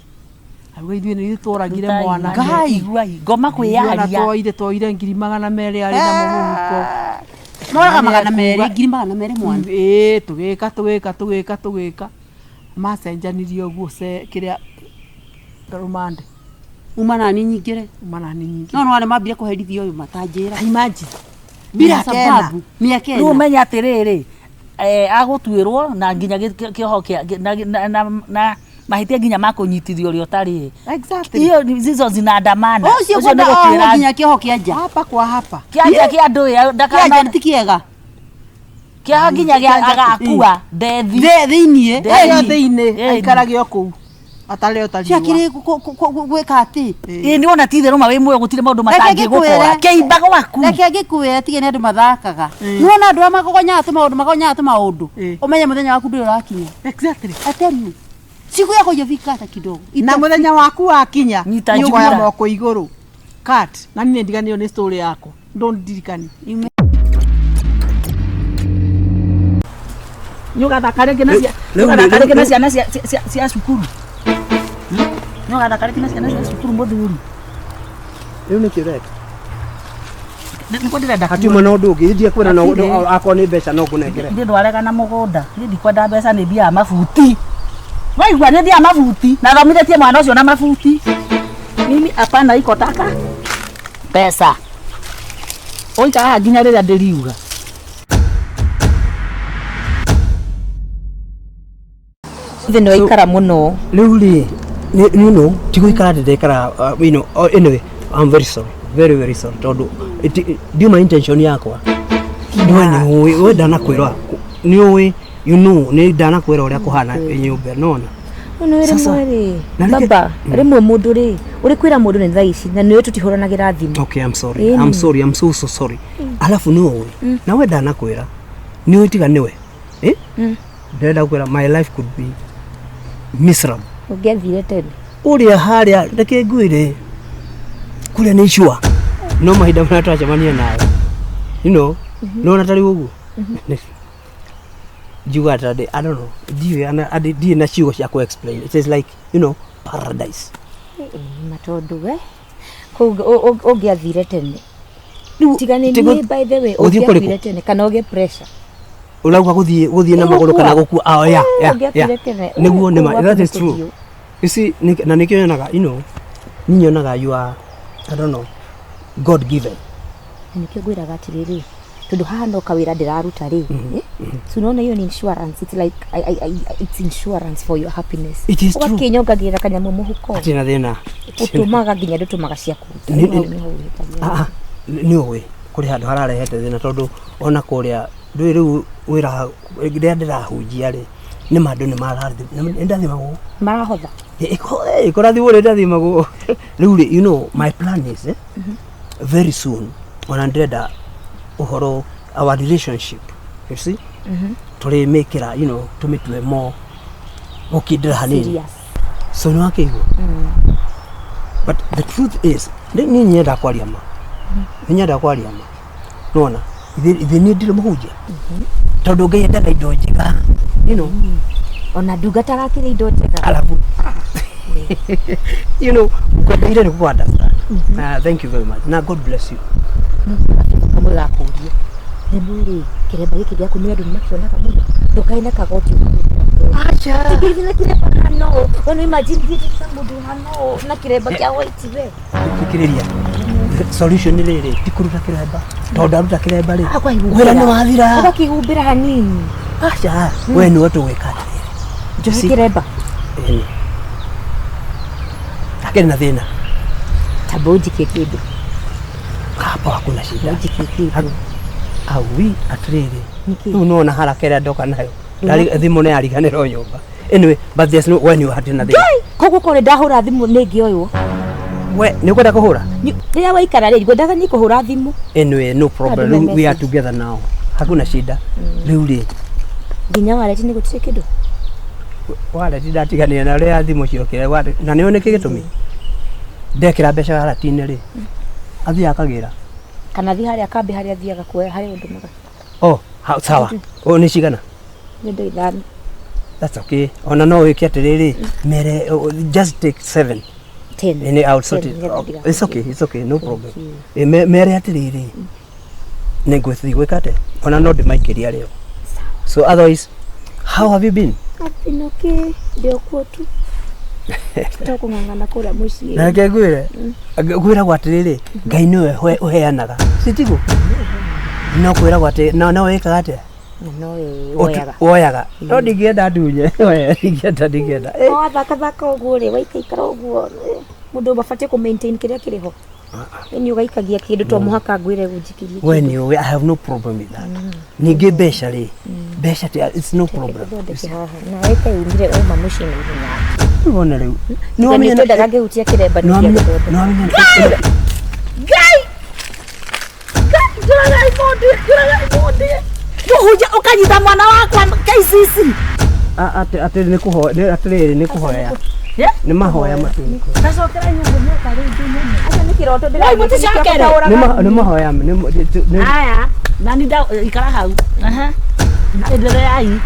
Auga ithuĩ nĩ ithuĩ tworagire mwanake. Ngai, iguai, ngoma kwĩyaria. Twoire ngiri magana merĩ arĩ namo mũhuko. Moraga magana merĩ, ngiri magana merĩ mwana. Ĩĩ, tũgĩka, tũgĩka, tũgĩka, tũgĩka. Macenjanirie ũguo kĩrĩa rũmande. Uma nani nyingĩre. Uma nani nyingĩre. No no mambire kũherithio ũyũ matanjĩra. Imagine. Bila Mĩaka ĩna. sababu, mĩaka Rĩu ĩna. ũmenye atĩrĩrĩ, agũtuĩrwo na nginya kĩoho kĩa na mahĩtia nginya ma kũnyitithio ũrĩa ũtarĩ. Exactly. Hiyo ni zizo zinaandamana. Ũcio Ũcio kwenda nĩ ohwo gũtuĩra nginya kĩoho kĩa nja. Hapa kwa hapa. Kĩa nja kĩa andũ ĩ, Kĩa nja ti kĩega. Kĩoho nginya gĩa agakua ndethi. Thĩiniĩ. Ĩyo thĩiniĩ, aikarage o kũu. Atarĩ o ta riũa. Ciakĩrĩ gwĩka atĩ. Ĩĩ nĩ wona ti itherũ ma wĩ muoyo gũtirĩ maũndũ matangĩgũkora. Kĩimba gwaku. Reke ngĩkwĩre tige nĩ andũ mathakaga. Nĩwona andũ arĩa magogonyaga tũmaũndũ, magonyaga tũmaũndũ. Ũmenye mũthenya waku ndũrĩ ũrakinya. Exactly. I tell you. Siku yako haijafika hata kidogo. Na mũthenya waku wakinya, Nyita nĩ ũkoya njura. moko igũrũ. Cut. Na niĩ ndiganĩirwo nĩ story yakwa. Ndũndirikani. Nĩ ũgathaka rĩngĩ na nĩ ũgathaka rĩngĩ na ciana cia cukuru. Nĩ ũgathaka rĩngĩ na ciana cia cukuru mũthuri. Rĩu nĩkĩ ũreka? Nĩguo ndĩrenda Hatiuma na ũndũ ũngĩ, ndiĩ kwĩra no akorwo nĩ mbeca no ngũnengere. Ithuĩ ndwarega na mũgũnda. Niĩ ndikwenda mbeca nĩ thiaga mabuti. Waigua nĩ thiaga mabuti. Na thomithĩtie mwana ũcio na mabuti. Mimi hapana iko taka pesa. Ũikara haha nginya rĩrĩa ndĩriuga. Thĩ nĩ waikara mũno. Rĩu rĩ, You know, ti gũikara ndĩrekara, you know, oh, anyway, I'm very sorry. Very, very sorry. Tondũ, ndiuma intention yakwa. We nĩ ũĩ, we ndanakwĩra, nĩ ũĩ, you know, nĩ ndanakwĩra ũrĩa kũhana nyũmba, nona. No Sasa, rĩmwe rĩ na nĩkĩ- baba rĩmwe mũndũ rĩ ũrĩ kwĩra mũndũ nĩ thaa ici na nĩwe tũtihũranagĩra thimũ. Okay, I'm sorry. Ĩni. I'm sorry. I'm so so sorry. Alafu nĩ ũĩ, na we ndanakwĩra, nĩ ũĩ tiga nĩwe. Eh? Ndĩrenda kwĩra my life could be miserable. Ũngĩathire tene. Ũrĩa harĩa reke ngwĩre kũrĩa nĩ icua no mahinda marĩa twacemania nawe you know nona tarĩ ũguo njugaga ta I don't know ndiũĩ ndirĩ na ciugo cia kũ explain. It is like, you know, paradise. Ma tondũ we kũu ũngĩathire tene tiga nĩ niĩ, by the way, Gũthiĩ kũrĩkũ? ũngĩakuire tene kana ũgĩe pressure. Ũrauga gũthiĩ na magũrũ kana gũkua? Oh, yeah, yeah, Ũngĩakuire yeah. tene. Nĩguo nĩ ma Kũu that is gwaku true. nĩ You see, na nĩkĩo nyonaga, you know, niĩ nyonaga you are, I don't know, God given. Na nĩkĩo ngwĩraga atĩrĩrĩ tondũ haha no kawĩra ndĩraruta rĩ, eh? So unaona hiyo ni insurance. It's like it's insurance for your happiness. It is true. Ũgakĩnyongagĩrĩra kanyamũ mũhuko. Hatirĩ na thĩna. Ũtũmaga nginya ndũtũmaga cia kũruta. Rĩu hau nĩho ũhĩtagia. Ah, ah, nĩ ũĩ kũrĩ handũ hararehete thĩna tondũ ona kũrĩa ndũĩ rĩu wĩra rĩrĩa ndĩrahunjia rĩ nĩ ma andũ nĩ marathi nĩ ndathimagwo. Marahotha. Kũrathimwo nĩ ndathimagwo rĩu rĩ, you know, my plan is, very soon ona ndĩrenda ũhoro our relationship, you see, tũrĩmĩkĩra, you know, tũmĩtue more gũkindĩra hanini. Serious. So nĩ wakĩigua, but the truth is niĩ nyenda kwaria ma, nĩ nyenda kwaria ma, nona ithe niĩ ndirĩ mũhunjia tondũ Ngai endaga indo njega, you know. Ona ndungata arakĩrĩ indo njega. Alafu, you know, ngwendeire nĩ kũ understand. Thank you very much na God bless you. Kamwe gakũria rĩmwe rĩ kĩremba gĩkĩ gĩaku nĩ andũ nĩmakĩonaga mũno ndũkae na kagoti. Acha. Tigĩrĩra na kĩremba hano ona imagine thiĩte na mũndũ hano na kĩremba kĩa white we. Thikĩrĩria, solution nĩ rĩrĩ, ti kũruta kĩremba tondũ ndaruta kĩremba rĩ Ũkahumbĩra. wĩra nĩ wathira. Ũgakĩhumbĩra hanini. Acha, we nĩwe tũgwĩka atĩrĩrĩ. Josie. Kĩremba. Ĩni. Hakĩrĩ na thĩna. Tamba ũnjikie kĩndũ. Hapo hakuna shida. Ũnjikie kĩndũ. Aui atĩrĩrĩ. Nĩkĩ? Rĩu nona haraka ĩrĩa ndoka nayo. Thimũ nĩ yariganĩrwo nyũmba. Anyway, but there's no when you hatirĩ na thĩna. Koguo korwo nĩ ndahũra thimũ nĩ ngĩoywo? We nĩ ũkwenda kũhũra? Rĩrĩa waikara rĩ ngwendaga niĩ kũhũra thimũ. Anyway, no problem. Andũme Rĩu we are message. together now. Hakuna shida. Rĩu rĩ nginya wareti nĩ gũtirĩ kĩndũ. Wallet ndatiganire na rĩrĩa thimũ ciokire na nĩũ nĩkĩ gĩtũmi ndekĩra mbeca wallet-inĩ rĩ athiĩ akagĩra. Kana thiĩ harĩa kambĩ harĩa thiaga kuoya harĩa ũndũmaga. Oh, sawa. Oh, nĩ cigana? Nĩ ndo 5. That's okay. Ona no wĩke atĩrĩrĩ mere, oh, just take 7. 10. Any I'll sort 10, it. nĩgetha Oh, ndigakurie. it's okay, it's okay, no problem. you. Mere atĩrĩrĩ nĩ ngwĩthiĩ gwĩka atĩa ona no ndĩmaikĩria rĩo. So otherwise, how have you been? I've been okay. Ndĩ o kuo tu tokũng'ang'ana kũrĩa mũciĩ. Na reke ngwĩre, ngwĩragwo atĩrĩrĩ Ngai nĩwe ũheanaga citiguo no kwĩragwo atĩ no wĩkaga atĩa? Na nowe woyaga. Woyaga no ndingĩenda ndunye. Oya, ndingĩenda. Wathakathaka ũguo rĩ waikaikara ũguo, mũndũ mabatiĩ kũ maintain kĩrĩa kĩrĩ ho nĩ ũgaikagia kĩndũ to mũhaka ngwĩre ũnjikirie. We nĩ ũĩ I have no problem with that. Ningĩ mbeca rĩ, mbeca it's no problem. Thondeke haha nawe kaumire uma mũciĩ na ihenya. Wona rĩu Tiga nĩ twendaga ngĩhutia kĩremba nĩ wamenya nĩgĩa nĩ wamenya. Ngai! Ngai, njũragai mũndũ, njũragai mũndũ. Mũhunjia ũkanyita mwana wakwa KCC. Atĩ nĩ kũhoya atĩrĩrĩ nĩ kũhoya nĩ mahoya matu. Ndacokera nyũngũ mĩaka rĩngĩ nyone. Acio nĩ kĩroto Wai, mũticokere. Nĩ mahoya nĩ Aya, nani nda ikara hau. Aha. Endereai.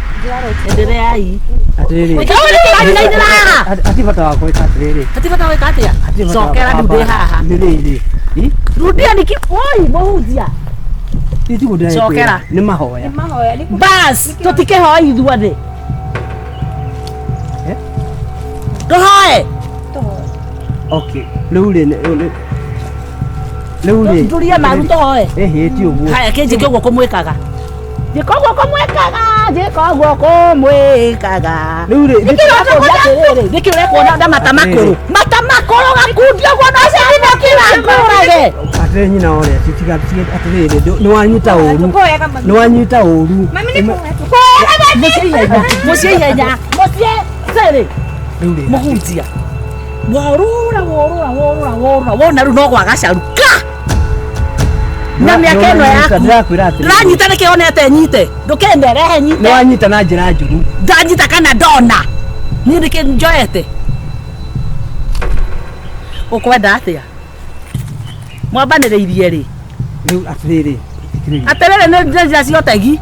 Endereai. Atĩrĩrĩ. Ũkainainĩra haha. Ati bata wa gwĩka atĩrĩrĩ. Hati bata gwĩka atĩa? Hatirĩ bata wa Cokera rĩu ndĩ kwamba- haha. Nĩ rĩrĩ. Ĩ? Rudia niki. Oi, mũhunjia. Ti tiguo ndĩrekwĩra. Cokera. Nĩ mahoya. Mahoya nĩ Bas, tũtikĩhoe ithuothe. Eh? Tũhoe. Okay. Rĩu rĩ rĩu rĩ. Turie maru tũhoe. Ĩhĩ ti ũguo. Haya, kĩnjĩke ũguo kũmwĩkaga. Njĩka ũguo kũmwĩkaga. Wanjĩka ũguo kũmwĩkaga. Rĩu rĩ, Nĩkĩ ũrakũria atĩrĩrĩ? Nĩkĩ ũrekuona nda mata makũrũ? Mata makũrũ gakundio ũguo no cindĩkĩra ngũrage. Atĩrĩ nyina ũrĩa tiga atĩrĩrĩ nĩ wanyita ũru. Nĩ wanyita ũru. Mũciĩ ihenya, mũciĩ ihenya, mũciĩ sĩrĩ. Rĩu rĩ. Mũhunjia. Worũra worũra worũra worũra wona rĩu no gwa gacaru ka. Na mĩaka ĩno yaku. Ndĩrakwĩra atĩrĩrĩ. Ndĩranyita nĩkĩ onete nyite. Ndũkende rehe Nĩ nyite. wanyita na njĩra njũru. Ndanyita kana ndona. Niĩ nĩkĩ njoete. Ũkwenda atĩa? Mwambanĩrĩirie rĩ? Rĩu atĩrĩrĩ. Thikĩrĩria. Atĩrĩrĩ nĩ njĩra cia ũtegi.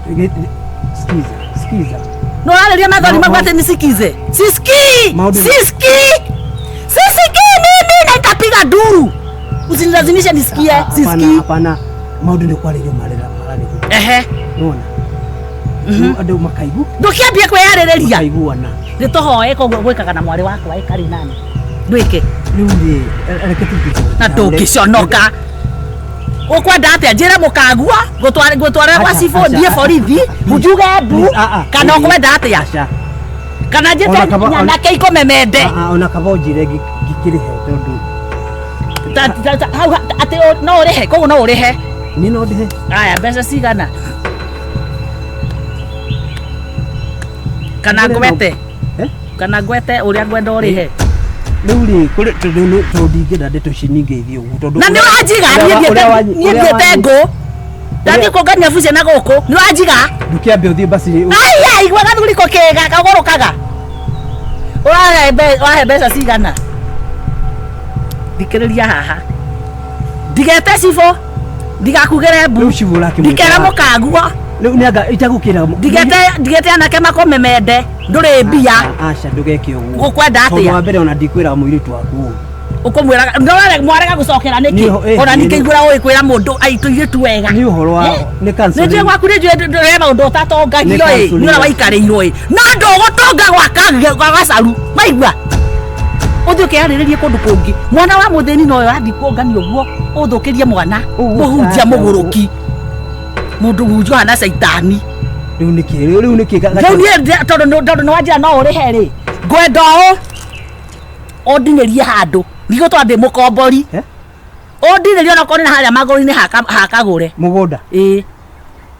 Sikiza, sikiza. No arĩria mathori maguo atĩ nisikize. Sisikii! Maũndũ- Sisikii! Sisikii mimi na itapiga nduru. Usinilazimishe nisikie. Hapana, Sisikii. hapana. Maũndũ nĩ kwarĩrio mararĩrio. Ehe. Nĩwona? Rĩu andũ makaigu Ndũkĩambie kwĩyarĩrĩria. makaiguana. Nĩ tũhoe koguo gwĩkaga na mwarĩ wakwa ĩkarĩ nani. Ndwĩke. Rĩu rĩ, reke tũthiĩ. Na ndũngĩconoka. Ũkwenda atĩa njĩre mũkagua ngũtware gwa Aca, cibũ aca, thiĩ aca. borithi njuge mbu Please, ah, ah, kana please. ũkwenda atĩa Aca. kana Ona njĩte kaba- nyanake ikũmemende. Ah, ah, ona kaba ũnjĩre ngĩkĩrĩhe tondũ Hau atĩ no ũrĩhe koguo no ũrĩhe. niĩ no ndĩhe. Aya mbeca cigana? Kana ngwete? Eh? Kana ngwete ũrĩa ngwenda ũrĩhe? Rĩu rĩ, kũrĩ tondũ tondũ ndingĩenda ndeto ici nyingĩ ithiĩ ũguo tondũ Na nĩ ũranjiga ũrĩa niĩ ũrĩa thiĩte niĩ ũrĩa thiĩte wanyi- ngũ. Ndathiĩ kũngania bucia na gũkũ nĩ ũranjiga. Ndũkĩambe ũthiĩ basi Aya igua gathuri ko kĩga kagũrũkaga. Ũrahe mbeca cigana? Thikĩrĩria haha. Ndigete cibũ, ndigakugĩre mbu, Rĩu cibũ ũrakĩmwĩta ndikera wa- mũkagua. Rĩu nĩ anga itagũkĩra Ndigete anake makũmemende ndũrĩ mbia. Aca ndũgeke ũguo. Ũkwenda Tondũ atĩa? wa mbere ona ndikwĩra mũirĩtu waku ũũ. Ũkũmwĩraga ndũrarega mwarega gũcokera nĩkĩ? Nĩ- eh, Ona nĩ- ningĩ ũĩ kwĩra mũndũ aitũ wega. Nĩ ũhoro wa nĩ counseling. Nĩ njũĩ gwaku nĩ njũĩ ndũrĩ maũndũ ũtatongagio Nĩ ĩ counseling. nĩ ũrĩa waikarĩirwo ĩ no ndũgũtonga gwa gacaru maigua ũthiĩ ũkeyarĩrĩrie kũndũ kũngĩ mwana wa mũthĩni nowe wathiĩ kũngania ũguo ũthũkĩrie mwana Ũguo. mũhunjia Aca, mũgũrũki mũndũ hunjia ũhana caitani Rĩu nĩkĩ rĩu nĩkĩ rĩu niĩ tondũ tondũ nĩ wanjĩra no ũrĩhe rĩ ngwenda ũũ ũndinĩrie handũ ndigũtwa ndĩ mũkombori Eh? ũndinĩrie onakorwo nĩ na harĩa magũrũ-inĩ hakagũre mũgũnda ĩĩ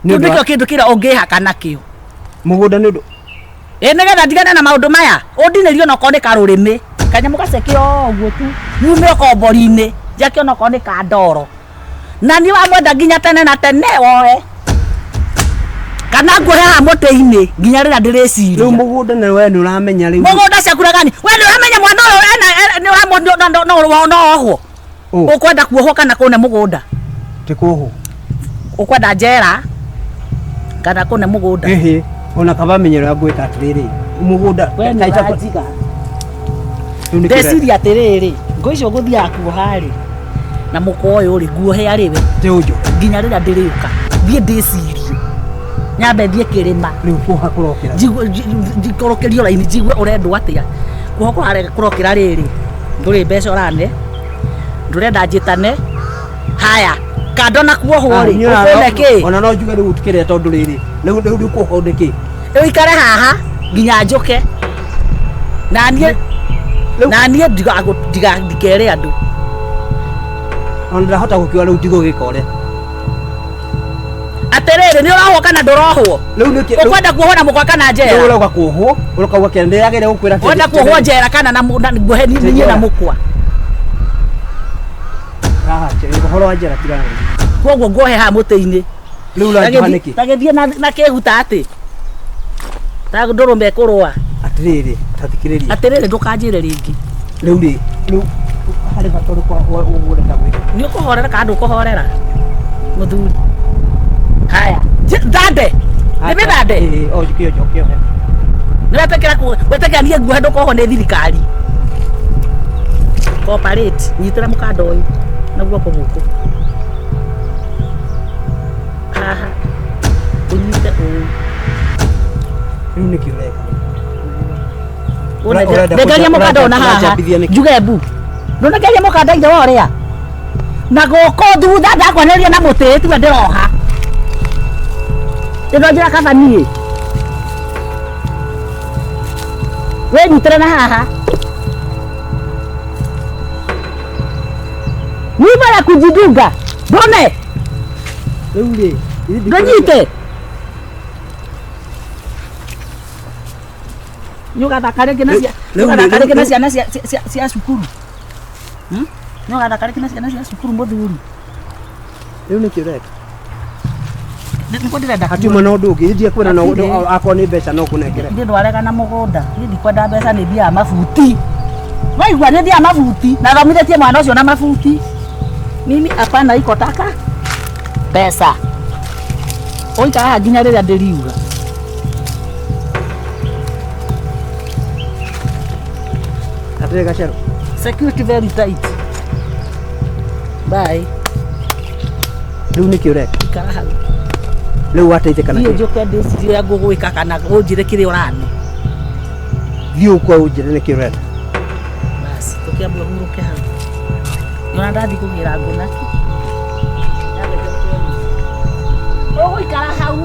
Nĩ kĩu ũndũ wa- nĩkĩo kĩndũ kĩrĩa ũngĩhaka nakĩo mũgũnda nĩ ũndũ ĩ nĩgetha ndigane na maũndũ maya ũndinĩrie onakorwo nĩ karũrĩmĩ kanyamũ gaceke o ũguo tu nyume ũkombori-inĩ njake onakorwo nĩ ka ndoro na niĩ wamwenda nginya tene na tene woe kana nguohe haha mũtĩ-inĩ nginya rĩrĩa rĩu ndĩrĩciria mũgũnda na we nĩ ũramenya rĩu mũgũnda ciakura gani we nĩ ũramenya mwana ũyũ ena nĩ ũramwona no ohwo Ũ. ũkwenda kuohwo kana kũne mũgũnda ti kuohwo ũkwenda njera kana kũne mũgũnda ĩhĩ ona kaba menye ũrĩa ngwĩka atĩrĩrĩ mũgũnda We nĩ kaita- ũranjiga. Rĩu nĩkĩ ũrenda? ndeciria atĩrĩrĩ ngũ icio ngũthiaga kuoha rĩ na mũkwa ũyũ rĩ nguohe arĩ we Tĩ ũnjũ nginya rĩrĩa ndĩrĩũka thiĩ ndĩcirie nyambe thiĩ kĩrĩma rĩu kuoha kũrokĩra njikũrũkĩrio raini njigue ũrendwo atĩa kuoha kũrokĩra rĩrĩ ndũrĩ mbeca ũrane ndũrenda njĩtane haya kando na kuohwo Ah, rĩ niĩ ona- ũkũne kĩ ona no njuge rĩu ũtikĩrĩa tondũ rĩrĩ rĩu rĩu rĩu kuohwo nĩkĩ ũikare haha nginya njũke na niĩ Rĩu- na niĩ ndikere andũ ona ndahota gũkiuga rĩu ndigũgĩka ũrĩa atĩrĩrĩ nĩ ũrohwo kana ndũrohwo rĩu nĩkĩ rĩu- ũkwenda kuohwo na mũkwa kana rĩu njera ũrauga kuohwo ũrauga kĩrĩa ndĩragĩrĩa gũkwĩra atĩ- wenda kuohwo njera kana na nguohe niĩ na Njera. mũkwa Haha, ũhoro wa njera tigana naguo. koguo nguohe haha mũtĩ-inĩ rĩu ũranjoha nĩkĩ tagĩthiĩ na kĩhuta atĩ ta ndũrũme ĩkũrũa atĩrĩrĩ ta thikĩrĩria atĩrĩrĩ ndũkanjĩre rĩngĩ rĩu rĩ rĩu harĩ bata ũrĩkũ ũrenda gwĩka nĩ ũkũhorera kana ndũkũhorera mũthuri haya thande nĩ mĩthande Ĩĩ, o kĩojo kĩohe nĩwetĩkĩra wetĩkĩra niĩ nguohe ndũkohwo nĩ thirikari cooperate nyitĩra mũkanda ũyũ na guoko gũkũ haha ũnyite ũũ rĩu nĩkĩ ũreka Ũrenda ndengeria mũkanda ũyũ na haha ũranjambithia nĩkĩ? njuge mbu ndũnengeria mũkanda ithe wa ũrĩa na gũkũ thutha ndakwanĩrĩria na mũtĩ tiwe ndĩroha ĩno njĩra kaba niĩ Wĩnyitĩre na haha. Nyumba ya kujidunga. Ndone. Rĩu rĩ, Ndũnyite. Nĩ ũgathaka rĩngĩ na Rĩu ũgathaka rĩngĩ na rĩu- ciana cia cukuru. Nĩ ũgathaka rĩngĩ na ciana cia cukuru mũthuri. Rĩu nĩkĩ ũreka? Nĩguo ndĩrenda Hatiuma na ũndũ ũngĩ, ndikwenda na Hatirĩ. ũndũ akorwo nĩ mbeca no kũnengere. Niĩ ndwarega na mũgũnda. Niĩ ndikwenda mbeca nĩ thiaga mabuti. Waigua nĩ thiaga mabuti. Na thomithĩtie mwana ũcio na mabuti. Mimi hapana iko taka pesa. Ũikara haha nginya rĩrĩa ndĩriuga. Hatirĩ gacerũ. Security very tight. Bye. Rĩu nĩkĩ ũreka? Ikara hau. Rĩu wateithĩka na Thiĩ kĩ? njũke ndĩcirie ũrĩa ngũgwĩka kana ũnjĩre kĩrĩa ũrane. Thiĩ ũkwa ũnjĩre nĩkĩ ũrenda. Basi, tũkĩambia ũhurũke hau. Nĩwona ndathiĩ kũgĩra ngũ nakĩ. Ũgũikara hau.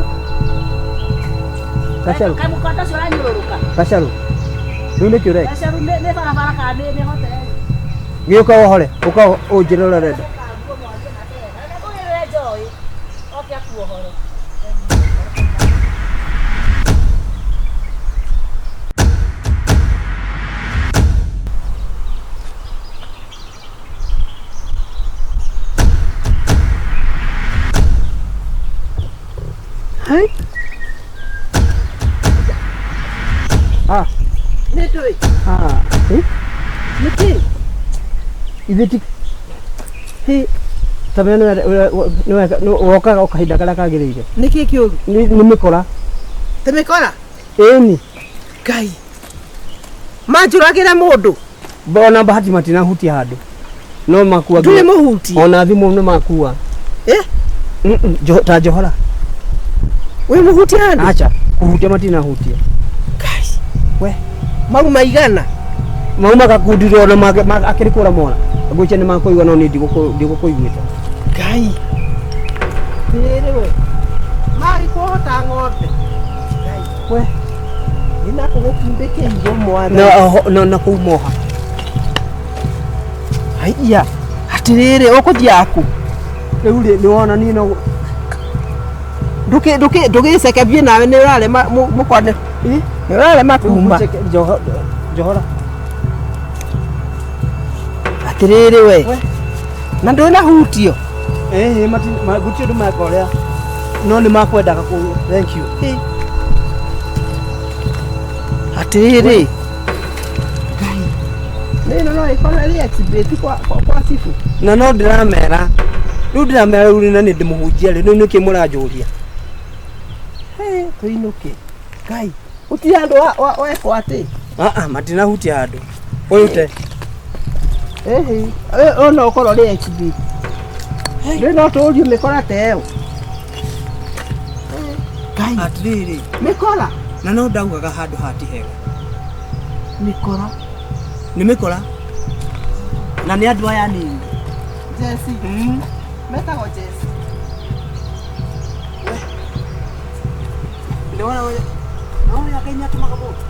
Gacerũ. Kamũkonda ũcio ũranyũrũrũka. Gacerũ. Rĩu nĩkĩ ũreka? Gacerũ nĩ barabara kana nĩ hoteli? Gĩũka ũhore, ũka ũnjĩre ũrĩa ũrenda. Ũgĩrĩre Joy, oke akuohore. Hai? Ah. Nĩ ndũĩ. Ah. Eh? Nĩkĩ? Ithe ti Hĩ, ta menya nĩ wokaga o kahinda karĩa kagĩrĩire. Nĩkĩ kĩũru? Nĩ mĩkora. Ti mĩkora? Ĩni. Ngai. Manjũragĩre mũndũ. Ona bahati matinahutia handũ. No makua. Ndũrĩ mũhutie? Ona thimũ nĩ makua. Eh? Ta njohora. Wĩ mũhutie handũ? Acha, kũhutia matinahutia. Ngai. We. Mau maigana? Mauma gakundi ona akĩrĩ kũra mora. Ngwĩciria nĩ makũigua no niĩ ndigũkũiguĩte. Ngai. Rĩrĩ we. Marĩ kuohota ng'ombe. Ngai. We. Nĩ nakũgũkundĩkĩirwo mwana. Na kũu moha. Haiya. Atĩrĩrĩ, ũkũthiaga kũ? Rĩu rĩ, nĩ wona niĩ no Ndũgĩcekebie nawe nĩ ũrarema mũkone. Nĩ ũrarema kuma. Njohora. Atĩrĩrĩ we. Na ndũrĩ na hutio. Ĩĩ, gũtirĩ ũndũ meka ũrĩa. No nĩ makwendaga kũu. Thank you. Atĩrĩrĩ. Ngai. Nĩ ĩno no ĩkorwo ĩrĩ exhibit kwa cibũ. Na no ndĩramera. Rĩu ndĩramera rĩu na nĩ ndĩmũhunjia rĩ, rĩu nĩkĩ mũranjũria? Hĩ, tũinũke. Ngai, gũtirĩ handũ wekwo atĩ? Aa, matinahutia handũ. Ũyũ te. Ĩhĩ, ũyũ no ũkorwo ũrĩ exhibit. Rĩu no tũũrio mĩkora ta ĩyo. Ngai. Atĩrĩrĩ. Mĩkora? Na no ndaugaga handũ haha ti hega. Mĩkora. Nĩ mĩkora. Na nĩ andũ aya anini. Jesse. Metagwo Jesse. Nĩ wona ũrĩa na ũrĩa Ngai nĩatũmaga mũndũ.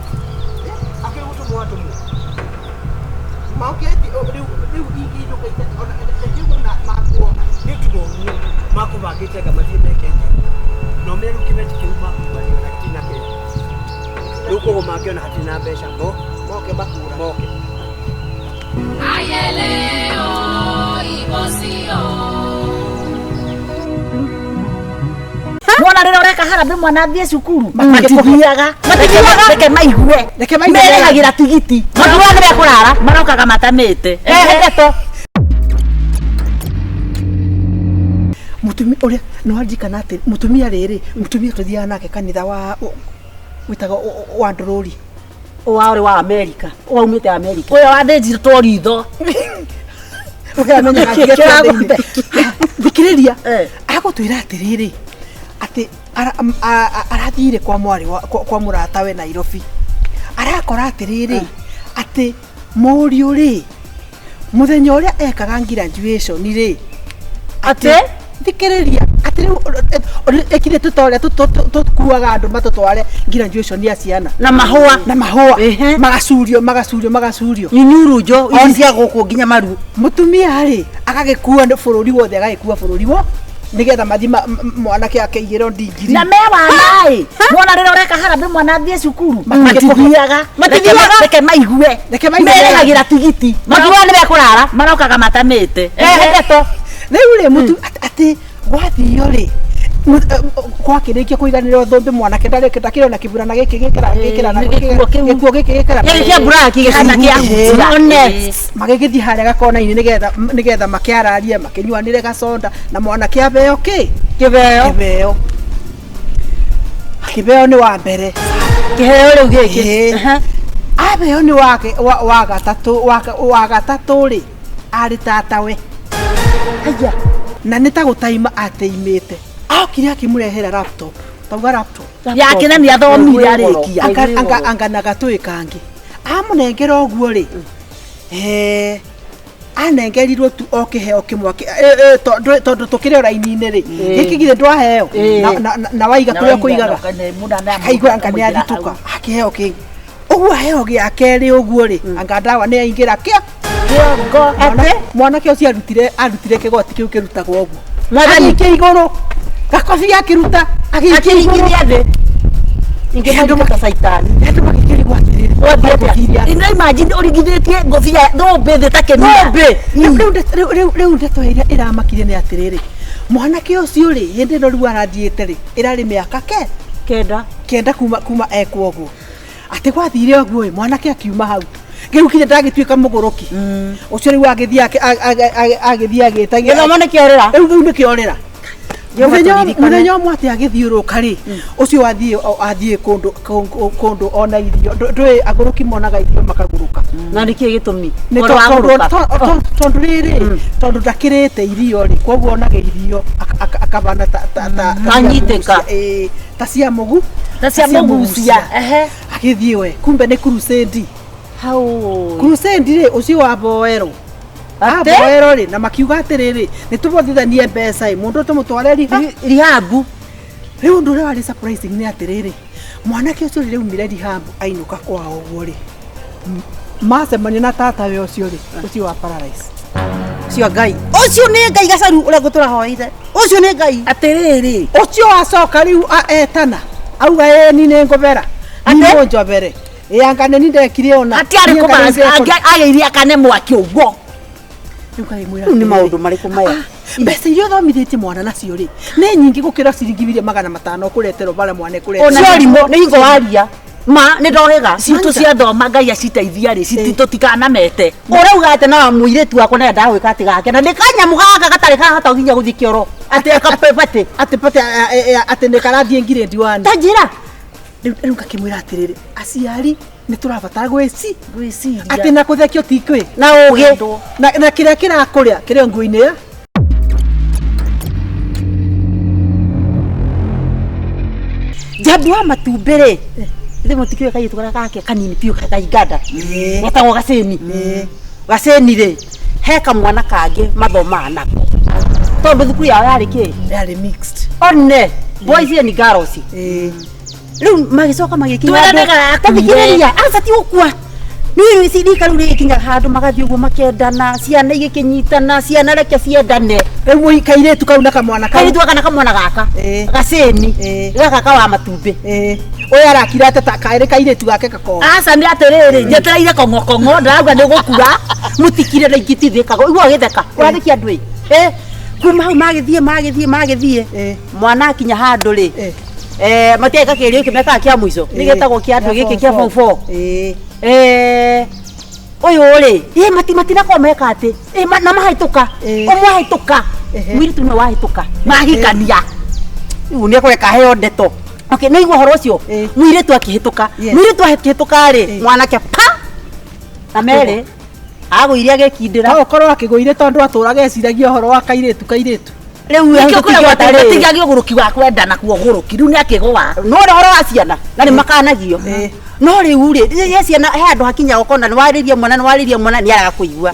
Akĩrĩ gũtũmwo atũmwo. Mokĩte rĩu rĩu ingĩinũka ona rĩu makuoha. Nĩ tiga ũguo makũbangĩte anga mathiĩ meke atĩa. Na ũmenye rĩu kĩbeti kĩu makumania na gĩtirĩ na kĩo. Rĩu koguo mangĩona hatirĩ na mbeca moke makura. Moke. Ayele o, ibosi o. Mwana rĩrĩa ũreka harambĩ mwana athiĩ cukuru matithiaga matithiaga reke maigue Reke maigue. merehagĩra tigiti mathiaga rĩrĩa kũrara marokaga matamĩte ehe ndeto Mũtumia ũrĩa nĩ wanjikana atĩ mũtumia rĩrĩ mũtumia tũthiaga nake kanitha wa wĩtagwo wa ndũrũri. Wa ũrĩ wa Amerika waumĩte Amerika. Ũyũ wathĩnjirwo ritho. Ũkamenyaga Kĩrĩa kĩrĩa thikĩrĩria. Eh. Agũtwĩra atĩrĩrĩ atĩ arathire kwa mwarĩ kwa mũratawe Nairobi. Arakora atĩrĩrĩ atĩ mũriũ rĩ mũthenya ũrĩa ekaga graduation rĩ atĩ thikĩrĩria atĩ rĩu ekire tũta ũrĩa tũkuaga andũ matũtware Graduation ya ciana. Na mahũa. Na mahũa. Ehe. Magacurio magacurio magacurio. Nyunyurunjo ici cia gũkũ nginya maru. Mutumia rĩ agagĩkua nĩ bũrũri wothe agagĩkua bũrũri wo nĩgetha mathi mwanake akeigĩrwo ndingiri. Na me wana ĩ mwana rĩrĩa ũreka harambĩ mwana athiĩ cukuru matithiaga. Matithiaga. Reke maigue. Reke maigue. Merehagĩra tigiti. Makiuga nĩ mekũrara. Marokaga matamĩte. Ehe ndeto. Rĩu rĩ mũtu atĩ gwathio rĩ gwakĩrĩkia kũiganĩrwo thũmbĩ mwanake ndakĩrĩ na kĩburana gĩkĩ gĩkĩra gĩkĩra na Gĩkuo kĩu. gĩkuo gĩkĩ gĩkĩra Gĩkĩ kĩa mburaki Kĩhana kĩa hutia. One. Magĩgĩthiĩ harĩa gakona-inĩ nĩgetha makĩararie makĩnyuanĩre gaconda na mwanake abeo kĩ Kĩbeo. kĩbeo. Kĩbeo nĩ wa mbere. Kĩheo rĩu gĩkĩ. Ĩĩ. Aha. Abeo nĩ wa gatatũ wa gatatũ rĩ arĩ tatawe. Haya. Na nĩ ta gũtaima ateimĩte. Okire akĩmũrehera laptop. Tauga laptop. Yake na nĩ athomire arĩkia. Anga na gatũĩ kangĩ. Amũnengera ũguo rĩ. Anengerirwo tu o kĩheo kĩmwe tondũ tũkĩrĩ o raini-inĩ rĩ. Gĩkĩ githĩ ndwaheo na waiga kũrĩa ũkũigaga. Akaigua anga nĩ athitũka. Akĩheo kĩngĩ. Ũguo aheo gĩa kerĩ ũguo rĩ anga ndawa nĩ aingĩra kĩa Kĩongo. Mwanake ũcio arutire kĩgoti kĩu kĩrutagwo ũguo. Mwathani. Agĩikia igũrũ. Gakobia akĩruta agĩikia igũrũ. Akĩringithia thĩ. Ingĩmũringithia ta caitani. Andũ magĩkĩrigwo atĩrĩrĩ. Wathiĩ atĩa? Ino imagine ũringithĩtie ngobia thũmbĩ thĩ ta kĩmia. Thũmbĩ. Rĩu ndeto ĩrĩa ĩramakire nĩ atĩrĩrĩ mwanake ũcio rĩ hĩndĩ ĩno rĩu arathiĩte rĩ ĩrarĩ mĩaka ke Kenda. kenda kuma ekwo ũguo atĩ gwathire ũguo ĩ mwanake akiuma hau rĩu kinya ndagĩtuĩka mũgũrũki ũcio rĩu agĩthiĩ agĩthiĩ agĩtagia Gĩthomo nĩ kĩorĩra. Rĩu nĩ kĩorĩra. Jehova tũririkane. Mũthenya ũmwe atĩ agĩthiũrũka rĩ ũcio athiĩ kũndũ ona irio ndũĩ agũrũki monaga irio makagũrũka. Na nĩkĩĩ gĩtũmi? Nĩ Ũhoro wa gũrũka. tondũ rĩrĩ tondũ ndakĩrĩte irio rĩ koguo onaga irio akabana ta Anyitĩka. Ta cia mũgu Ta cia mũgucia. Ehe. Agĩthiĩ we kumbe nĩ crusade. Hau. Crusade rĩ ũcio wa boero. Atĩ? Aboero rĩ na makiuga atĩrĩrĩ nĩ tũbothithanie mbeca ĩ mũndũ tũmũtware Rehab. Rĩu ũndũ ũrĩa warĩ surprising nĩ atĩrĩrĩ mwanake ũcio rĩrĩa aumire rehab ainũka kwao ũguo rĩ macemania na tatawe ũcio rĩ ũcio wa paralyze. Ũcio Ngai. Ũcio nĩ Ngai gacaru ũrĩa ngũtũra hoeire. Ũcio nĩ Ngai. Atĩrĩrĩ. Ũcio acoka rĩu etana auga ĩĩ ni nĩ ngũbera. Atĩ? Ni njobere. Ĩ anga nĩ ni ndekire ona. Hatiarĩ Niĩ anga nĩ ndekire. agĩirie akane mwaki ũguo. Rĩu ngagĩmwĩra Rĩu nĩ atĩrĩrĩ, maũndũ marĩkũ maya? Mbeca iria ũthomithĩtie mwana nacio rĩ nĩ nyingĩ gũkĩra ciringi mirioni magana matano ũkũreterwo bara mwana ĩkũreterwo. Ũcio rimũ nĩ hingo waria. Ma nĩ ndohĩga. Citũ ciathoma Ngai aciteithia rĩ tũtikanamete. Ũrauga atĩ no mũirĩtu wakwa nĩ endaga gwĩka atĩ gake na nĩ kanyamũ gaka gatarĩ kahota nginya gũthiĩ kĩoro atĩ akapepatĩ atĩ pate atĩ nĩ karathiĩ grade 1. Ta njĩra. Rĩu ngakĩmwĩra atĩrĩrĩ aciari nĩ tũrabatara Gwĩciria. atĩ na kũthekio ti kwĩ Na ũgĩ. Na kĩrĩa kĩrakũrĩa kĩrĩ nguo-inĩ ya Njambi wa matumbĩ rĩ ithe mũtikĩũĩ kairĩtu karĩa gake kanini biũ ka Uganda getagwo Gaceni. Gaceni rĩ he kamwana kangĩ mathomaga nako tondũ thukuru yao yarĩ kĩ? Yarĩ mixed. One boys and girls. Rĩu magĩcoka magĩkinya Twĩrane handũ- garakuire. Ta thikĩrĩria aca ti gũkua nĩ rika rĩu rĩgĩkinya handũ magathiĩ ũguo makendana ciana igĩkĩnyitana ciana reke ciendane. Rĩu kairĩtu kau na kamwana kau. Kairĩtu gaka na kamwana gaka. Gaceni. Gaka ka wa matumbĩ. Ũyũ arakira atĩ ta karĩ kairĩtu gake gakoo. Aca nĩ atĩrĩrĩ njetereire kong'okong'o ndarauga nĩ gũkua. Mũtikire na ingĩtithĩkaga igua gĩtheka ũrathĩkia andũ ĩ. Kuma hau magĩthiĩ magĩthiĩ magĩthiĩ mwana akinya handũ rĩ matiaika kĩgerio gĩkĩ mekaga kĩa mũico nĩ gĩtagwo kĩa andũ gĩkĩ kĩa form 4. Ũyũ rĩ matinakorwo meka atĩ na mahĩtũka ũmwe ahĩtũka mũirĩtu nĩwe wahĩtũka mahikania rĩu nĩ ekũreka aheo ndeto. Okay, nĩ igua ũhoro ũcio mũirĩtu akĩhĩtũka mũirĩtu akĩhĩtũka rĩ mwanake pa na merĩ agũire agĩkindĩra. No ũkorwo akĩgũire tondũ atũraga eciragia ũhoro wa kairĩtu kairĩtu. Rĩu Nĩkĩo kũragwo atĩ gũtigia ũgũrũki wa kwendana kuo ũgũrũki rĩu nĩ akĩgũa. No ũhoro wa ciana na nĩ makanagio. No rĩu rĩ rĩrĩa ciana he handũ hakinyaga ũkona nĩ warĩria mwana nĩ warĩria mwana nĩ araga kũigua.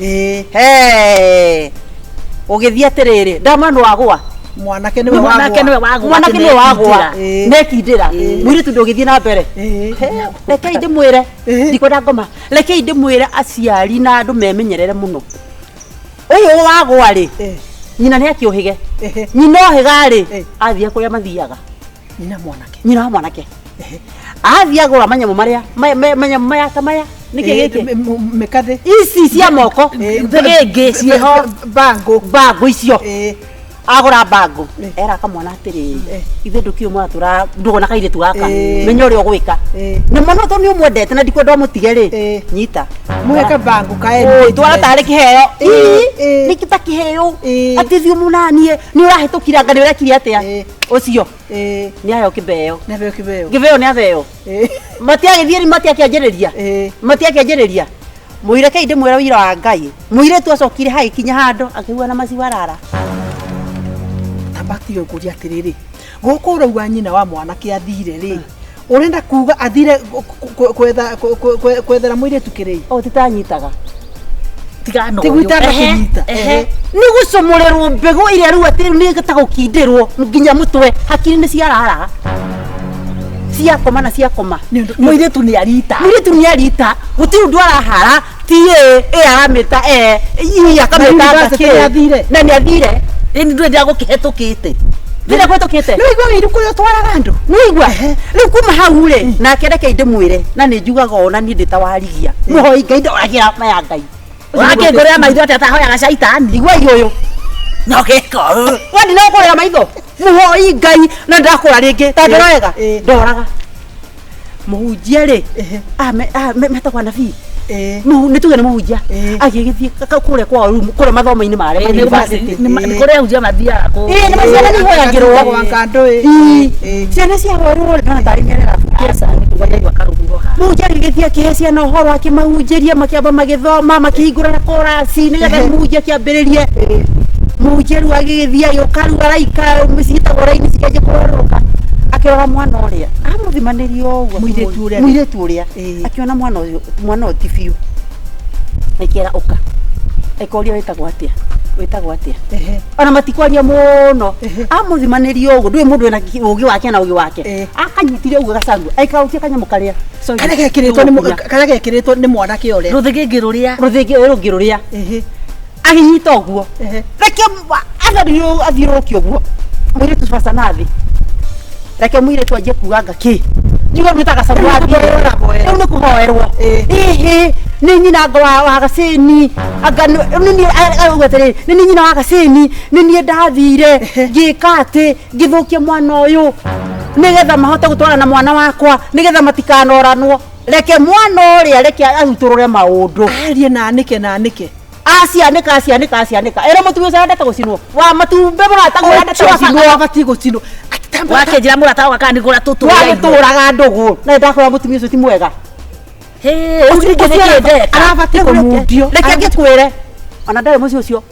Ũgĩthiĩ atĩrĩrĩ ndamana nĩ wagũa. Mwanake nĩwe Mwanake wagwa. nĩwe wagwa. Mwanake nĩwe wagwa. Ĩĩ. Nekindĩra. Ĩĩ. Mũirĩtu ndũgĩthiĩ na mbere. Ĩĩ. Rekei ndĩmwĩre. Ĩĩ. Ndikwenda ngoma. Rekei ndĩmwĩre aciari na andũ memenyerere mũno. Ũyũ wagwa rĩ, Ĩĩ. nyina nĩ akĩũhĩge. Ehe. Nyina ohĩga rĩ, Ĩĩ. athiĩ kũrĩa mathiaga. Nyina mwanake. Nyina wa mwanake. Athiĩ agũra manyamũ marĩa, manyamũ maya ta maya. Nĩkĩ Ĩĩ, gĩkĩ? Mĩkathĩ. Ici cia moko. Ĩĩ. Thĩgĩngĩ ciĩho. Bangũ. Bangũ icio. Ĩĩ. Agũra bangũ. Ĩĩ. Era kamwana atĩrĩrĩ. Ĩĩ. Ithe ndũkĩũĩ mũratũra ndũgũ na kairĩtu gaka. Ĩĩ. Menya ũrĩa ũgwĩka. Ĩĩ. Na mũno tondũ nĩ ũmwendete na ndikwenda ũmũtige rĩ. Ĩĩ. Nyita. Mũhe kabangũ ka Oi, twara tarĩ kĩheo. Ĩĩ, Ĩĩ, ĩĩ. nĩ ta kĩheo. Ĩĩ. Atĩ thiĩ ũmũnanie, nĩ ũrahĩtũkire anga nĩ ũrekire atĩa? Ĩĩ. Ũcio Ĩĩ. nĩ aheo kĩbeo. Nĩ aheo kĩbeo. Kĩbeo nĩ aheo. Ĩĩ. Matiagĩthiĩ rĩ matiakĩanjĩrĩria. Ĩĩ. Matiakĩanjĩrĩria. Mũireke ndĩmwĩra ũira wa Ngai. Mũirĩtu acokire hagĩkinya handũ akĩigua na maciwarara. Tamba tiga ngũria atĩrĩrĩ, gũkũ ũrauga nyina wa mwanake athire rĩ, ũrenda kuga athire kwetha kwethera mũirĩtu kĩrĩi? O titanyitaga. Tigana Ti ũyũ. gwĩtanga Ehe, kũnyita. ehe. Nĩ gũcomorerwo mbegũ ĩrĩa rĩu atĩ nĩ ta gũkindĩrwo nginya mũtwe hakiri nĩ ciarara. Ciakoma na ciakoma. Mũirĩtu nĩ arita. Mũirĩtu nĩ arita, gũtirĩ ũndũ arahara, ti ĩ, ĩ aramĩta e, i akamĩta Na university kĩ. nĩ athire. Na nĩ athire. Ĩni ndũrĩ ndagũkĩhetũkĩte. Ndĩrĩ kũhetũkĩte. Nĩ waigua wĩiru kũrĩa ũtwaraga andũ? Nĩwaigua? Rĩu kuma hau rĩ, nake reke ndĩmwĩre, na nĩ njugaga ona niĩ ndĩ ta warigia. Mũhoi Ngai ndoragĩra maya Ngai. Ũrakĩngũrĩra maitho atĩa atahoyaga caitani? Iguai ũyũ. Na ũgeka ũũ. We ndinakũrĩra maitho. Mũhoi Ngai na ndakũra rĩngĩ. Ta ndora wega. Ĩĩ. Ndoraga. Mũhunjia rĩ, Ehe. metagwo anabii. Ĩĩ. Nĩ tuge nĩ mũhunjia. Ĩĩ. Agĩgĩthiĩ kũrĩa kwao rĩu, kũrĩa mathomo-inĩ marĩa ma university. Nĩ kũrĩa ahunjia mathiaga kũu. Ĩĩ, nĩ ma ciana nĩ ihoyagĩrwo. Ĩĩ, kando ĩ. Ĩĩ. Ĩĩ. Ciana ciahoerwo rĩ, ndona tarĩ mĩarĩra. Aca, nĩ kuga ndaigua karũhuho haha. Mũhunjia agĩgĩthiĩ akĩhe ciana ũhoro akĩmahunjĩria makĩamba magĩthoma makĩhingũra korasi nĩgetha mũhunjia akĩambĩrĩrie. Mũhunjia rĩu agĩgĩthiĩ agĩũka rĩu araika ciĩtagwo raini cikĩanjia kũgarũrũka. Akĩrora mwana ũrĩa amũthimanĩria ũguo Mũirĩtu ũrĩa. Mũirĩtu ũrĩa Ĩĩ. akĩona mwana ũyũ mwana ũyũ ti biũ. Akĩra ũka. Akĩũria wĩtagwo atĩa? Wĩtagwo atĩa? Ehe. Ona matikwaria mũno. Amũthimanĩria ũguo ndũĩ mũndũ ena ũgĩ wake na ũgĩ wake. Ĩĩ. Akanyitire ũguo gacangu aikaũkia kanyamũ karĩa. Sorry. Karĩa gekĩrĩtwo nĩ karĩa gekĩrĩtwo nĩ mwanake ũrĩa. Rũthĩgĩngĩ rũrĩa. Rũthĩngĩ rũngĩ rũrĩa. Ehe. Agĩnyita ũguo. Ehe. Reke athiũrũrũke ũguo. Mũirĩtu baca na thĩ. Reke mũirĩtu anjie kuga anga kĩ. Njuge rwĩta gacaũ Rĩu nĩ kũhoerwo. Rĩu nĩ kũhoerwo. Ĩĩ. Ĩhĩ nĩ nyina anga wa gacĩni. Anga nĩ niĩ auga atĩrĩrĩ, nĩ niĩ nyina wa gacĩni, nĩ niĩ ndathire ngĩka atĩ ngĩthũkia mwana ũyũ nĩgetha mahote gũtwarana na mwana wakwa nĩgetha matikanoranwo. Reke mwana ũrĩa reke arutũrũre maũndũ. Arie na anĩke na anĩke. Acianĩka acianĩka acianĩka. Ĩra mũtumia ũcio arendete gũcinwo. Wa matumbĩ mũratagwo arendete gũcinwo. Abatiĩ gũcinwo. Wakĩnjĩra mũrata wakwa kana nĩngũra tũtũ. Wagĩtũraga ndũgũ. Na nĩndakwĩra mũtumia ũcio ti mwega. Hĩ, rĩu ningĩ nĩkĩ ndeka? Arabatiĩ kũmundio. Reke ngĩkwĩre. Ona ndarĩ mũciĩ ũcio.